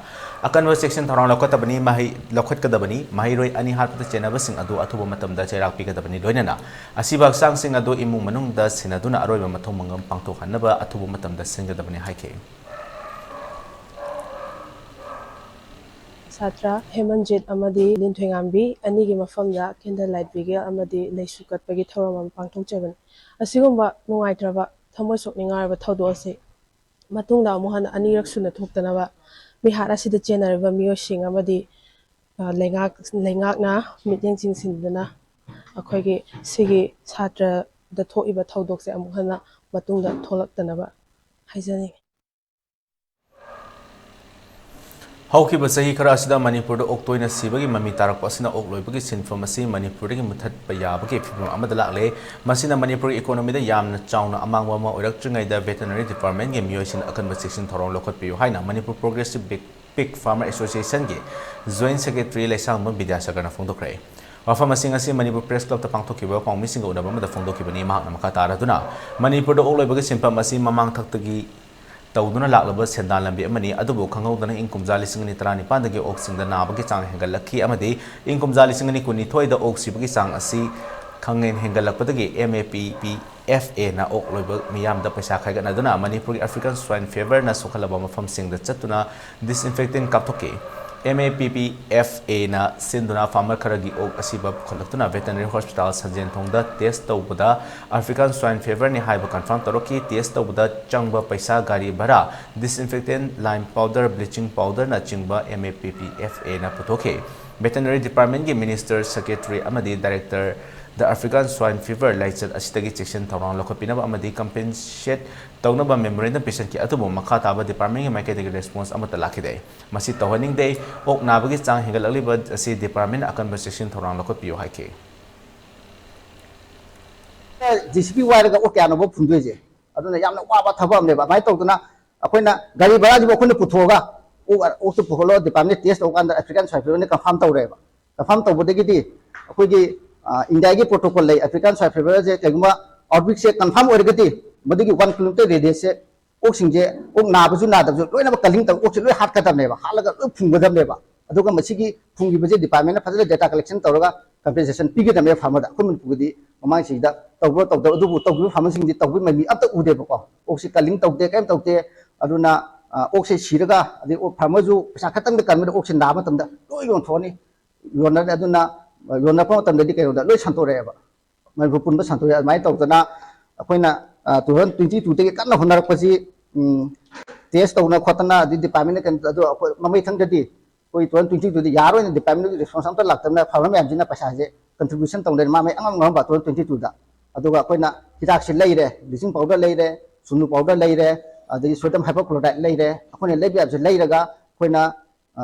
ꯑꯀꯟꯕ ꯆꯦꯛꯁꯤꯟ ꯊꯧꯔꯥꯡ ꯂꯧꯈꯠꯇꯕꯅꯤ, ꯃꯍꯩ ꯂꯧꯈꯠꯀꯗꯕꯅꯤ, ꯃꯍꯩꯔꯣꯏ ꯑꯅꯤ ꯍꯥꯠꯄꯗ ꯆꯦꯟꯅꯕꯁꯤꯡ ꯑꯗꯨ ꯑꯊꯨꯕ ꯃꯇꯝꯗ ꯆꯩꯔꯥꯛ ꯄꯤꯒꯗꯕꯅꯤ, ꯂꯣꯏꯅꯅ ꯑꯁꯤꯕ ꯍꯛꯆꯥꯡꯁꯤꯡ ꯑꯗꯨ ꯏꯃꯨꯡ ꯃꯅꯨꯡꯗ ꯁꯤꯟꯅꯗꯨꯅ ꯑꯔꯣꯏꯕ ꯃꯊꯧ ꯃꯉꯝ ꯄꯥꯡꯊꯣꯛꯍꯟꯅꯕ ꯑꯊꯨꯕ ꯃꯇꯝꯗ ꯁꯤꯟꯒꯗꯕꯅꯤ ꯍꯥꯏꯈꯤ꯫ ꯁꯥꯇ꯭ꯔ ꯍꯦꯃꯟꯖꯤꯠ ꯑꯃꯗꯤ ꯂꯤꯟꯊꯣꯏꯉꯥꯝꯕꯤ ꯑꯅꯤꯒꯤ ꯃꯐꯝꯗ candle light vigil ꯑꯃꯗꯤ ꯂꯩꯁꯨ ꯀꯠꯄꯒꯤ ꯊꯧꯔꯝ ꯑꯃ ꯄꯥꯡꯊꯣꯛꯆꯕꯅꯤ꯫ ꯑꯁꯤꯒꯨꯝꯕ ꯅꯨꯡꯉꯥꯏꯇ꯭ꯔꯕ, ꯊꯃꯣꯏ ꯁꯣꯛꯅꯤꯡꯉꯥꯏ ꯑꯣꯏꯕ ꯊꯧꯗꯣꯛ ꯑꯁꯤ ꯃꯇꯨꯡꯗ ꯑꯃꯨꯛ ꯍꯟꯅ ꯑꯅꯤꯔꯛ ꯁꯨꯅ ꯊꯣꯛꯇꯅꯕ ꯃꯤꯍꯥꯠ ꯑꯁꯤꯗ ꯆꯦꯟꯅꯔꯤꯕ ꯃꯤꯑꯣꯏꯁꯤꯡ ꯑꯃꯗꯤ, ꯑ, ꯂꯩꯉꯥꯛ-, ꯂꯩꯉꯥꯛꯅ ꯃꯤꯠꯌꯦꯡ ꯆꯤꯡꯁꯤꯟꯗꯨꯅ ꯑꯩꯈꯣꯏꯒꯤ ꯁꯤꯒꯤ ꯁꯥꯇ꯭ꯔꯗ ꯊꯣꯛꯏꯕ ꯊꯧꯗꯣꯛꯁꯦ ꯑꯃꯨꯛ ꯍꯟꯅ ꯃꯇꯨꯡꯗ ꯊꯣꯛꯂꯛꯇꯅꯕ ꯍꯥꯏꯖꯅꯤꯡꯉꯤ꯫ ꯍꯧꯈꯤꯕ ꯆꯍꯤ ꯈꯔ ꯑꯁꯤꯗ ꯃꯅꯤꯄꯨꯔꯗ ꯑꯣꯛ ꯇꯣꯏꯅ ꯁꯤꯕꯒꯤ ꯃꯃꯤ ꯇꯥꯔꯛꯄ ꯑꯁꯤꯅ ꯑꯣꯛ ꯂꯣꯏꯕꯒꯤ ꯁꯤꯟꯐꯝ ꯑꯁꯤ ꯃꯅꯤꯄꯨꯔꯗꯒꯤ ꯃꯨꯊꯠꯄ ꯌꯥꯕꯒꯤ ꯐꯤꯚꯝ ꯑꯃꯗ ꯂꯥꯛꯂꯦ꯫ ꯃꯁꯤꯅ ꯃꯅꯤꯄꯨꯔꯒꯤ ꯏꯀꯣꯅꯣꯃꯤꯗ ꯌꯥꯝꯅ ꯆꯥꯎꯅ ꯑꯃꯥꯡꯕ ꯑꯃ ꯑꯣꯏꯔꯛꯇ꯭ꯔꯤꯉꯩꯗ ꯚꯦꯇꯦꯅꯔꯤ ꯗꯤꯄꯥꯔꯠꯃꯦꯟꯒꯤ ꯃꯤꯑꯣꯏꯁꯤꯡꯅ ꯑꯀꯟꯕ ꯆꯦꯛꯁꯤꯟ ꯊꯧꯔꯥꯡ ꯂꯧꯈꯠꯄꯤꯌꯨ ꯍꯥꯏꯅ ꯃꯅꯤꯄꯨꯔ ꯄ꯭ꯔꯣꯒ꯭ꯔꯦꯁꯤꯚ ꯕꯤꯛ ꯄꯤꯛ ꯐꯥꯔꯃꯔ ꯑꯦꯁꯣꯁꯤꯌꯦꯁꯟꯒꯤ ꯖꯣꯏꯟꯠ ꯁꯦꯀ꯭ꯔꯦꯇꯔꯤ ꯂꯩꯁꯥꯡꯕꯝ ꯕꯤꯗ꯭ꯌꯥꯁꯥꯒꯔꯅ ꯐꯣꯡꯗꯣꯛꯈ꯭ꯔꯦ꯫ ꯋꯥꯐꯝ ꯑꯁꯤ ꯉꯁꯤ ꯃꯅꯤꯄꯨꯔ ꯄ꯭ꯔꯦꯁ ꯀ꯭ꯂꯕꯇ ꯄꯥꯡꯊꯣꯛꯈꯤꯕ ꯄꯥꯎꯃꯤꯁꯤꯡꯒ ꯎꯅꯕ ꯑꯃꯗ ꯐꯣꯡꯗꯣꯛꯈꯤꯕꯅꯤ꯫ ꯃꯍꯥꯛꯅ ꯃꯈꯥ ꯇꯥꯔꯗꯨꯅ, ꯃꯅꯤꯄꯨꯔꯗ ꯑꯣꯛ ꯂꯣꯏꯕꯒꯤ ꯁꯤꯟꯐꯝ ꯑꯁꯤ ꯃꯃꯥꯡ ꯊꯛꯇꯒꯤ ꯇꯧꯗꯨꯅ ꯂꯥꯛꯂꯕ ꯁꯦꯟꯗꯥꯟ ꯂꯝꯕꯤ ꯑꯃꯅꯤ, ꯑꯗꯨꯕꯨ ꯈꯪꯍꯧꯗꯅ ꯏꯪ ꯀꯨꯝꯖꯥ ꯂꯤꯁꯤꯡ ꯑꯅꯤ ꯇꯔꯥꯅꯤꯄꯥꯟꯗꯒꯤ ꯑꯣꯛꯁꯤꯡꯗ ꯅꯥꯕꯒꯤ ꯆꯥꯡ ꯍꯦꯟꯒꯠꯂꯛꯈꯤ ꯑꯃꯗꯤ ꯏꯪ ꯀꯨꯝꯖꯥ ꯂꯤꯁꯤꯡ ꯑꯅꯤ ꯀꯨꯟꯅꯤꯊꯣꯏꯗ ꯑꯣꯛ ꯁꯤꯕꯒꯤ ꯆꯥꯡ ꯑꯁꯤ ꯈꯪꯍꯦꯟ ꯍꯦꯟꯒꯠꯂꯛꯄꯗꯒꯤ M A P P F Aꯅ ꯑꯣꯛ ꯂꯣꯏꯕ ꯃꯤꯌꯥꯝꯗ ꯄꯩꯁꯥ ꯈꯥꯏꯒꯠꯅꯗꯨꯅ ꯃꯅꯤꯄꯨꯔꯒꯤ African Swine Feverꯅ ꯁꯣꯛꯍꯜꯂꯕ ꯃꯐꯝꯁꯤꯡꯗ ꯆꯠꯇꯨꯅ disinfectant ꯀꯥꯞꯊꯣꯛꯈꯤ꯫ M A P P F Aꯅ ꯁꯤꯟꯗꯨꯅ ꯐꯥꯔꯃꯔ ꯈꯔꯒꯤ ꯑꯣꯛ ꯑꯁꯤꯕ ꯄꯨꯈꯠꯂꯛꯇꯨꯅ ꯚꯦꯇꯦꯅꯔꯤ ꯍꯣꯁꯄꯤꯇꯥꯜ ꯁꯟꯖꯦꯟꯊꯣꯡꯗ ꯇꯦꯁ ꯇꯧꯕꯗ African Swine Feverꯅꯤ ꯍꯥꯏꯕ ꯀꯟꯐꯥꯔꯝ ꯇꯧꯔꯛꯈꯤ꯫ ꯇꯦꯁ ꯇꯧꯕꯗ ꯆꯪꯕ ꯄꯩꯁꯥ, ꯒꯥꯔꯤ ꯚꯔꯥ, disinfectant, lime powder, bleaching powderꯅꯆꯤꯡꯕ M A P P F Aꯅ ꯄꯨꯊꯣꯛꯈꯤ꯫ ꯚꯦꯇꯦꯅꯔꯤ ꯗꯤꯄꯥꯔꯠꯃꯦꯟꯒꯤ ꯃꯤꯅꯤꯁꯇꯔ, ꯁꯦꯀ꯭ꯔꯦꯇꯔꯤ ꯑꯃꯗꯤ director The African Swine Fever ꯂꯥꯏꯆꯠ ꯑꯁꯤꯗꯒꯤ ꯆꯦꯛꯁꯤꯟ ꯊꯧꯔꯥꯡ ꯂꯧꯈꯠꯄꯤꯅꯕ ꯑꯃꯗꯤ compensate ꯇꯧꯅꯕ memorandum ꯄꯤꯁꯤꯟꯈꯤ, ꯑꯗꯨꯕꯨ ꯃꯈꯥ ꯇꯥꯕ department ꯀꯤ ꯃꯥꯏꯀꯩꯗꯒꯤ response ꯑꯃꯠꯇ ꯂꯥꯛꯈꯤꯗꯦ꯫ ꯃꯁꯤ ꯇꯧꯍꯟꯅꯤꯡꯗꯦ꯫ ꯑꯣꯛ ꯅꯥꯕꯒꯤ ꯆꯥꯡ ꯍꯦꯟꯒꯠꯂꯛꯂꯤꯕ ꯑꯁꯤ department ꯅ ꯑꯀꯟꯕ ꯆꯦꯛꯁꯤꯟ ꯊꯧꯔꯥꯡ ꯂꯧꯈꯠꯄꯤꯌꯨ ꯍꯥꯏꯈꯤ꯫ ꯖꯦ ꯁꯤ ꯕꯤ ꯋꯥꯏꯔꯒ ꯑꯣꯛ ꯀꯌꯥꯅꯣꯕ ꯐꯨꯝꯗꯣꯏꯁꯦ? ꯑꯗꯨꯅ ꯌꯥꯝꯅ ꯋꯥꯕ ꯊꯕꯛ ꯑꯃꯅꯦꯕ꯫ ꯑꯗꯨꯃꯥꯏꯅ ꯇꯧꯗꯅ ꯑꯩꯈꯣꯏꯅ ꯒꯥꯔꯤ ꯚꯔꯥꯁꯤꯕꯨ ꯑꯩꯈꯣꯏꯅ ꯄꯨꯊꯣꯛꯑꯒ ꯑꯣꯛ, ꯑꯣꯛꯇꯨ ꯄꯨꯈꯠꯂꯣ, department ꯅ test ꯇꯧꯀꯥꯟꯗ African Swine Fever ꯅꯤ confirm ꯇꯧꯔꯦꯕ꯫ Confirm ꯇꯧꯕꯗꯒꯤꯗꯤ ꯑꯩꯈꯣꯏꯒꯤ, ꯑ, India ꯒꯤ protocol ꯂꯩ꯫ African Swine Fever ꯁꯦ ꯀꯩꯒꯨꯝꯕ outbreak ꯁꯦ confirm ꯑꯣꯏꯔꯒꯗꯤ ꯃꯗꯨꯒꯤ one kilometer radius ꯁꯦ ꯑꯣꯛꯁꯤꯡꯁꯦ, ꯑꯣꯛ ꯅꯥꯕꯁꯨ ꯅꯥꯗꯕꯁꯨ ꯂꯣꯏꯅꯃꯛ culling ꯇꯧ, ꯑꯣꯛꯁꯦ ꯂꯣꯏ ꯍꯥꯠꯀꯗꯕꯅꯦꯕ, ꯍꯥꯠꯂꯒ ꯂꯣꯏ ꯐꯨꯝꯒꯗꯕꯅꯦꯕ꯫ ꯑꯗꯨꯒ ꯃꯁꯤꯒꯤ ꯐꯨꯝꯈꯤꯕꯁꯦ department ꯅ ꯐꯖꯅ data collection ꯇꯧꯔꯒ compensation ꯄꯤꯒꯗꯕꯅꯦꯕ farmer ꯗ꯫ ꯑꯩꯈꯣꯏ ꯃꯅꯤꯄꯨꯔꯒꯤꯗꯤ ꯃꯃꯥꯡꯁꯤꯗ ꯇꯧꯕ꯭ꯔꯥ ꯇꯧꯗꯕ, ꯑꯗꯨꯕꯨ ꯇꯧꯈꯤꯕ farmer ꯁꯤꯡꯗꯤ ꯇꯧꯕꯒꯤ ꯃꯃꯤ ꯑꯝꯇ ꯎꯗꯦꯕꯀꯣ꯫ ꯑꯣꯛꯁꯦ culling ꯇꯧꯗꯦ, ꯀꯔꯤꯝ ꯇꯧꯗꯦ꯫ ꯑꯗꯨꯅ, ꯑ, ꯑꯣꯛꯁꯦ ꯁꯤꯔꯒ, ꯑꯗꯩ ꯑꯣꯛ farmer ꯁꯨ ꯄꯩꯁꯥ ꯈꯛꯇꯪꯗ ꯀꯟꯕꯗ ꯑꯣꯛꯁꯦ ꯅꯥꯕ ꯃꯇꯝꯗ ꯂꯣꯏ ꯌꯣꯟꯊꯣꯛꯑꯅꯤ꯫ ꯌꯣꯟꯅꯔꯦ꯫ ꯑꯗꯨꯅ, ꯑ, ꯌꯣꯟꯅꯔꯛꯄ ꯃꯇꯝꯗꯗꯤ ꯀꯩꯅꯣꯗ ꯂꯣꯏ ꯁꯟꯇꯣꯔꯛꯑꯦꯕ꯫ ꯃꯅꯤꯄꯨꯔ ꯄꯨꯝꯕ ꯁꯟꯇꯣꯔꯛꯑꯦ꯫ ꯑꯗꯨꯃꯥꯏꯅ ꯇꯧꯗꯅ ꯑꯩꯈꯣꯏꯅ, ꯑ, two thousand twenty two ꯗꯒꯤ ꯀꯟꯅ ꯍꯣꯠꯅꯔꯛꯄꯁꯤ, ꯎꯝ, test ꯇꯧꯅ ꯈꯣꯠꯇꯅ, ꯑꯗꯩ department ꯅ ꯀꯩꯅꯣ, ꯑꯗꯣ ꯑꯩꯈꯣꯏ ꯃꯃꯩꯊꯪꯗꯗꯤ ꯑꯩꯈꯣꯏ two thousand twenty two ꯗꯤ ꯌꯥꯔꯣꯏꯅ department ꯀꯤ response ꯑꯝꯇ ꯂꯥꯛꯇꯕꯅ farmer ꯃꯌꯥꯝꯁꯤꯅ ꯄꯩꯁꯥꯁꯦ contribution ꯇꯧꯅꯔꯦ, ꯃꯥ ꯃꯩ ꯑꯉꯝ ꯑꯉꯝꯕ two thousand twenty two ꯗ꯫ ꯑꯗꯨꯒ ꯑꯩꯈꯣꯏꯅ ꯍꯤꯗꯥꯛꯁꯤ ꯂꯩꯔꯦ, bleaching powder ꯂꯩꯔꯦ, ꯁꯨꯅꯨ powder ꯂꯩꯔꯦ, ꯑꯗꯒꯤ sodium hypochlorite ꯂꯩꯔꯦ꯫ ꯑꯩꯈꯣꯏꯅ ꯂꯩꯕ ꯌꯥꯕꯁꯦ ꯂꯩꯔꯒ ꯑꯩꯈꯣꯏꯅ, ꯑ,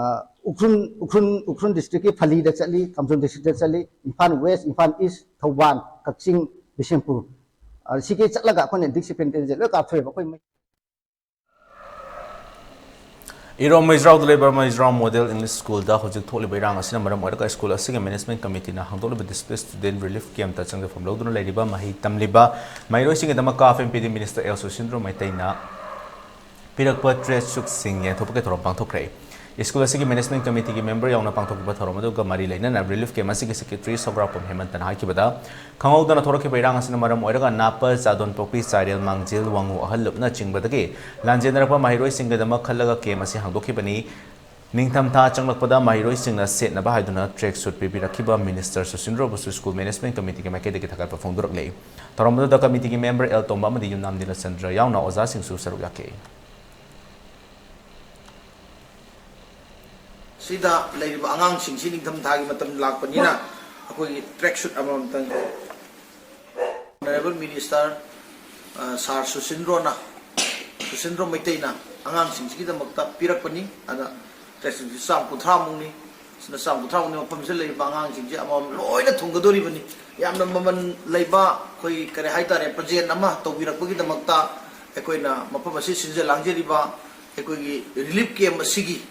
ꯎꯈ꯭ꯔꯨꯜ, ꯎꯈ꯭ꯔꯨꯜ, ꯎꯈ꯭ꯔꯨꯜ district ꯀꯤ ꯐꯂꯤꯗ ꯆꯠꯂꯤ, ꯀꯥꯝꯖꯣꯡ district ꯇ ꯆꯠꯂꯤ, ꯏꯝꯐꯥꯜ West, ꯏꯝꯐꯥꯜ East, ꯊꯧꯕꯥꯜ, ꯀꯛꯆꯤꯡ, ꯕꯤꯁꯦꯝꯄꯨꯔ, ꯑ, ꯁꯤꯒꯤ ꯆꯠꯂꯒ ꯑꯩꯈꯣꯏꯅ ꯗꯤꯛꯁꯤ ꯄꯦꯟꯇꯦꯟꯁꯦ ꯂꯣꯏ ꯀꯥꯞꯊꯣꯛꯑꯦꯕ ꯑꯩꯈꯣꯏ ꯃꯩ- ꯏꯔꯣꯝ ꯃꯩꯖ꯭ꯔꯥꯎꯗ ꯂꯩꯕ ꯃꯩꯖ꯭ꯔꯥꯎ Model English School ꯗ ꯍꯧꯖꯤꯛ ꯊꯣꯛꯂꯤꯕ ꯏꯔꯥꯡ ꯑꯁꯤꯅ ꯃꯔꯝ ꯑꯣꯏꯔꯒ school ꯑꯁꯤꯒꯤ management committee ꯅ ꯍꯥꯡꯗꯣꯛꯂꯤꯕ displaced student relief camp ꯇ ꯆꯪꯖꯐꯝ ꯂꯧꯗꯨꯅ ꯂꯩꯔꯤꯕ ꯃꯍꯩ ꯇꯝꯂꯤꯕ ꯃꯍꯩꯔꯣꯏꯁꯤꯡꯒꯤꯗꯃꯛ F M P D minister L ꯁꯨꯁꯤꯟꯗ꯭ꯔꯣ ꯃꯩꯇꯩꯅ ꯄꯤꯔꯛꯄ trade suit ꯁꯤꯡ ꯌꯦꯟꯊꯣꯛꯄꯒꯤ ꯊꯧꯔꯝ ꯄꯥꯡꯊꯣꯛꯈ꯭ꯔꯦ꯫ School ꯑꯁꯤꯒꯤ management committee ꯒꯤ member ꯌꯥꯎꯅ ꯄꯥꯡꯊꯣꯛꯈꯤꯕ ꯊꯧꯔꯝ ꯑꯗꯨꯒ ꯃꯔꯤ ꯂꯩꯅꯅ relief camp ꯑꯁꯤꯒꯤ secretary ꯁꯧꯒ꯭ꯔꯥꯛꯄꯝ ꯍꯦꯃꯟꯇꯅ ꯍꯥꯏꯈꯤꯕꯗ, ꯈꯪꯍꯧꯗꯅ ꯊꯣꯔꯛꯈꯤꯕ ꯏꯔꯥꯡ ꯑꯁꯤꯅ ꯃꯔꯝ ꯑꯣꯏꯔꯒ ꯅꯥꯄ, ꯆꯥꯗꯣꯟꯄꯣꯛꯄꯤ, ꯆꯥꯏꯔꯦꯜ, ꯃꯥꯡꯖꯤꯜ, ꯋꯥꯉꯨ ꯑꯍꯜ ꯂꯨꯞꯅꯆꯤꯡꯕꯗꯒꯤ ꯂꯥꯟꯖꯦꯟꯅꯔꯛꯄ ꯃꯍꯩꯔꯣꯏꯁꯤꯡꯒꯤꯗꯃꯛ ꯈꯜꯂꯒ camp ꯑꯁꯤ ꯍꯥꯡꯗꯣꯛꯈꯤꯕꯅꯤ꯫ ꯅꯤꯡꯊꯝꯊꯥ ꯆꯪꯂꯛꯄꯗ ꯃꯍꯩꯔꯣꯏꯁꯤꯡꯅ ꯁꯦꯠꯅꯕ ꯍꯥꯏꯗꯨꯅ track suit ꯄꯤꯕꯤꯔꯛꯈꯤꯕ minister ꯁꯨꯁꯤꯟꯗ꯭ꯔꯣꯕꯨꯁꯨ school management committee ꯒꯤ ꯃꯥꯏꯀꯩꯗꯒꯤ ꯊꯥꯒꯠꯄ ꯐꯣꯡꯗꯣꯔꯛꯂꯤ꯫ ꯊꯧꯔꯝ ꯑꯗꯨꯗ committee ꯒꯤ member L ꯇꯣꯝꯕ ꯑꯃꯗꯤ ꯌꯨꯝꯅꯥꯝ ꯅꯤꯂꯆꯟꯗ꯭ꯔ ꯌꯥꯎꯅ ꯑꯣꯖꯥꯁꯤꯡꯁꯨ ꯁꯔꯨꯛ ꯌꯥꯈꯤ꯫ ꯁꯤꯗ ꯂꯩꯔꯤꯕ ꯑꯉꯥꯡꯁꯤꯡꯁꯤ ꯅꯤꯡꯊꯝꯊꯥꯒꯤ ꯃꯇꯝ ꯂꯥꯛꯄꯅꯤꯅ ꯑꯩꯈꯣꯏꯒꯤ track suit ꯑꯃꯃꯝꯇꯪ Honourable Minister, ꯑ, Sir ꯁꯨꯁꯤꯟꯗ꯭ꯔꯣꯅ, ꯁꯨꯁꯤꯟꯗ꯭ꯔꯣ ꯃꯩꯇꯩꯅ ꯑꯉꯥꯡꯁꯤꯡꯁꯤꯒꯤꯗꯃꯛꯇ ꯄꯤꯔꯛꯄꯅꯤ꯫ ꯑꯗ track suitꯁꯤ ꯆꯥꯝ ꯀꯨꯟꯊ꯭ꯔꯥꯃꯨꯛꯅꯤ꯫ ꯁꯤꯅ ꯆꯥꯝ ꯀꯨꯟꯊ꯭ꯔꯥꯃꯨꯛꯅꯤ, ꯃꯐꯝꯁꯤꯗ ꯂꯩꯔꯤꯕ ꯑꯉꯥꯡꯁꯤꯡꯁꯦ ꯑꯃꯃꯝ ꯂꯣꯏꯅ ꯊꯨꯡꯒꯗꯣꯔꯤꯕꯅꯤ꯫ ꯌꯥꯝꯅ ꯃꯃꯜ ꯂꯩꯕ, ꯑꯩꯈꯣꯏ ꯀꯔꯤ ꯍꯥꯏꯇꯥꯔꯦ, present ꯑꯃ ꯇꯧꯕꯤꯔꯛꯄꯒꯤꯗꯃꯛꯇ ꯑꯩꯈꯣꯏꯅ ꯃꯐꯝ ꯑꯁꯤ ꯁꯤꯟꯖ ꯂꯥꯡꯖꯔꯤꯕ ꯑꯩꯈꯣꯏꯒꯤ relief camp ꯑꯁꯤꯒꯤ,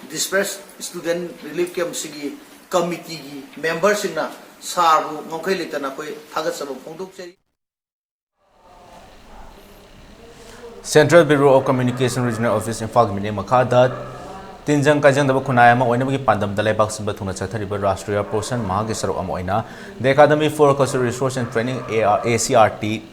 displaced student relief camp ꯑꯁꯤꯒꯤ committeeꯒꯤ memberꯁꯤꯡꯅ sirꯕꯨ ꯉꯝꯈꯩ ꯂꯩꯇꯅ ꯑꯩꯈꯣꯏ ꯊꯥꯒꯠꯆꯕ ꯐꯣꯡꯗꯣꯛꯆꯔꯤ꯫ Central Bureau of Communication Regional Office ꯏꯝꯐꯥꯜꯒꯤ ꯃꯤꯠꯌꯦꯡ ꯃꯈꯥꯗ ꯇꯤꯟꯖꯪ ꯀꯥꯏꯖꯪꯗꯕ ꯈꯨꯟꯅꯥꯏ ꯑꯃ ꯑꯣꯏꯅꯕꯒꯤ ꯄꯥꯟꯗꯝꯗ ꯂꯩꯕꯥꯛ ꯁꯤꯟꯕ ꯊꯨꯡꯅ ꯆꯠꯊꯔꯤꯕ ꯔꯥꯁꯇ꯭ꯔꯤꯌꯥ ꯄꯣꯁꯟ ꯃꯥꯍꯒꯤ ꯁꯔꯨꯛ ꯑꯃ ꯑꯣꯏꯅ The Academy for Cultural Resource and Training, A R, A C R T,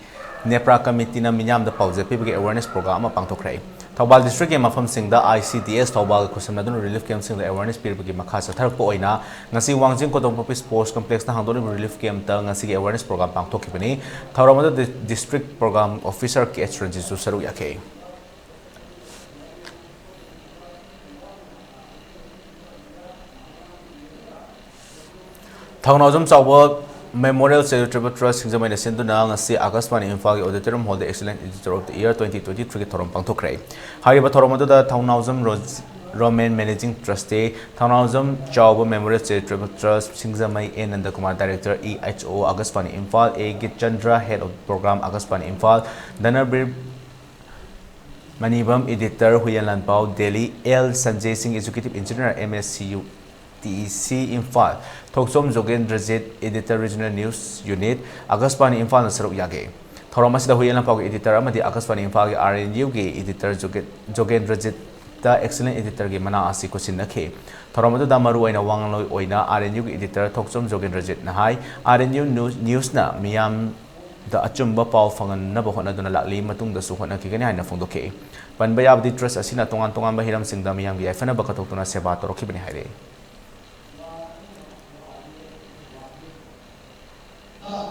ꯅꯦꯄ꯭ꯔꯥ committeeꯅ ꯃꯤꯌꯥꯝꯗ ꯄꯥꯎꯖꯦꯜ ꯄꯤꯕꯒꯤ awareness program ꯑꯃ ꯄꯥꯡꯊꯣꯛꯈ꯭ꯔꯦ꯫ ꯊꯧꯕꯥꯜ districtꯀꯤ ꯃꯐꯝꯁꯤꯡꯗ I C D S ꯊꯧꯕꯥꯜꯒ ꯈꯨꯠꯁꯝꯅꯗꯨꯅ relief campꯁꯤꯡꯗ awareness ꯄꯤꯕꯒꯤ ꯃꯈꯥ ꯆꯠꯊꯔꯛꯄ ꯑꯣꯏꯅ ꯉꯁꯤ ꯋꯥꯡꯖꯤꯡ ꯀꯣꯇꯣꯡꯄꯣꯛꯄꯤ sports complexꯇ ꯍꯥꯡꯗꯣꯛꯂꯤꯕ relief campꯇ ꯉꯁꯤꯒꯤ awareness program ꯄꯥꯡꯊꯣꯛꯈꯤꯕꯅꯤ꯫ ꯊꯧꯔꯝ ꯑꯗꯨꯗ district program officer ꯀꯦ ꯑꯩꯆ ꯔꯟꯖꯤꯠꯁꯨ ꯁꯔꯨꯛ ꯌꯥꯈꯤ꯫ ꯊꯧꯅꯥꯎꯖꯝ ꯆꯥꯎꯕ Memorial Charitable Trust ꯁꯤꯡꯖꯃꯩꯅ ꯁꯤꯟꯗꯨꯅ ꯉꯁꯤ ꯑꯀꯥꯁꯕꯥꯅꯤ ꯏꯝꯐꯥꯜꯒꯤ auditorium hallꯗ Excellent Editor of the Year twenty twenty-threeꯒꯤ ꯊꯧꯔꯝ ꯄꯥꯡꯊꯣꯛꯈ꯭ꯔꯦ꯫ ꯍꯥꯏꯔꯤꯕ ꯊꯧꯔꯝ ꯑꯗꯨꯗ ꯊꯧꯅꯥꯎꯖꯝ ꯔꯣꯖ-, Roman Managing Trustee, ꯊꯧꯅꯥꯎꯖꯝ ꯆꯥꯎꯕ Memorial Charitable Trust, Singjamei A ꯅꯟꯗꯀꯨꯃꯥꯔ, Director, E H O, Akashvani Imphal, A ꯒꯤꯠꯆꯟꯗ꯭ꯔ, Head of Program, Akashvani Imphal, ꯙꯅꯕꯤꯔ ꯃꯅꯤꯕꯝ, Editor, ꯍꯨꯏꯌꯦꯟ ꯂꯥꯟꯄꯥꯎ, Delhi, ꯑꯦꯜ ꯁꯟꯖꯦ ꯁꯤꯡ, Executive Engineer, M S C U T E C, Imphal, ꯊꯣꯛꯆꯣꯝ ꯖꯣꯒꯦꯟꯗ꯭ꯔꯖꯤꯠ, Editor, Regional News Unit, ꯑꯀꯥꯁꯕꯥꯅꯤ ꯏꯝꯐꯥꯜꯅ ꯁꯔꯨꯛ ꯌꯥꯈꯤ꯫ ꯊꯧꯔꯝ ꯑꯁꯤꯗ ꯍꯨꯏꯌꯦꯟ ꯂꯥꯟꯄꯥꯎꯒꯤ editor ꯑꯃꯗꯤ ꯑꯀꯥꯁꯕꯥꯅꯤ ꯏꯝꯐꯥꯜꯒꯤ R N Uꯒꯤ editor ꯖꯣꯒꯦ-, ꯖꯣꯒꯦꯟꯗ꯭ꯔꯖꯤꯠꯇ Excellent Editorꯒꯤ ꯃꯅꯥ ꯑꯁꯤ ꯈꯨꯠꯁꯤꯟꯅꯈꯤ꯫ ꯊꯧꯔꯝ ꯑꯗꯨꯗ ꯃꯔꯨꯑꯣꯏꯅ ꯋꯥ ꯉꯥꯡꯂꯣꯏ ꯑꯣꯏꯅ R N Uꯒꯤ editor ꯊꯣꯛꯆꯣꯝ ꯖꯣꯒꯦꯟꯗ꯭ꯔꯖꯤꯠꯅ ꯍꯥꯏ, R N U News, Newsꯅ ꯃꯤꯌꯥꯝ ꯗ ꯑꯆꯨꯝꯕ ꯄꯥꯎ ꯐꯪꯍꯟꯅꯕ ꯍꯣꯠꯅꯗꯨꯅ ꯂꯥꯛꯂꯤ, ꯃꯇꯨꯡꯗꯁꯨ ꯍꯣꯠꯅꯈꯤꯒꯅꯤ ꯍꯥꯏꯅ ꯐꯣꯡꯗꯣꯛꯈꯤ꯫ ꯄꯟꯕ ꯌꯥꯕꯗꯤ, trust ꯑꯁꯤꯅ ꯇꯣꯉꯥꯟ ꯇꯣꯉꯥꯟꯕ ꯍꯤꯔꯝꯁꯤꯡꯗ ꯃꯤꯌꯥꯝꯒꯤ ꯌꯥꯏꯐꯅꯕ ꯀꯠꯊꯣꯛꯇꯨꯅ ꯁꯦꯕꯥ ꯇꯧꯔꯛꯈꯤꯕꯅꯤ ꯍꯥꯏꯔꯛꯏ꯫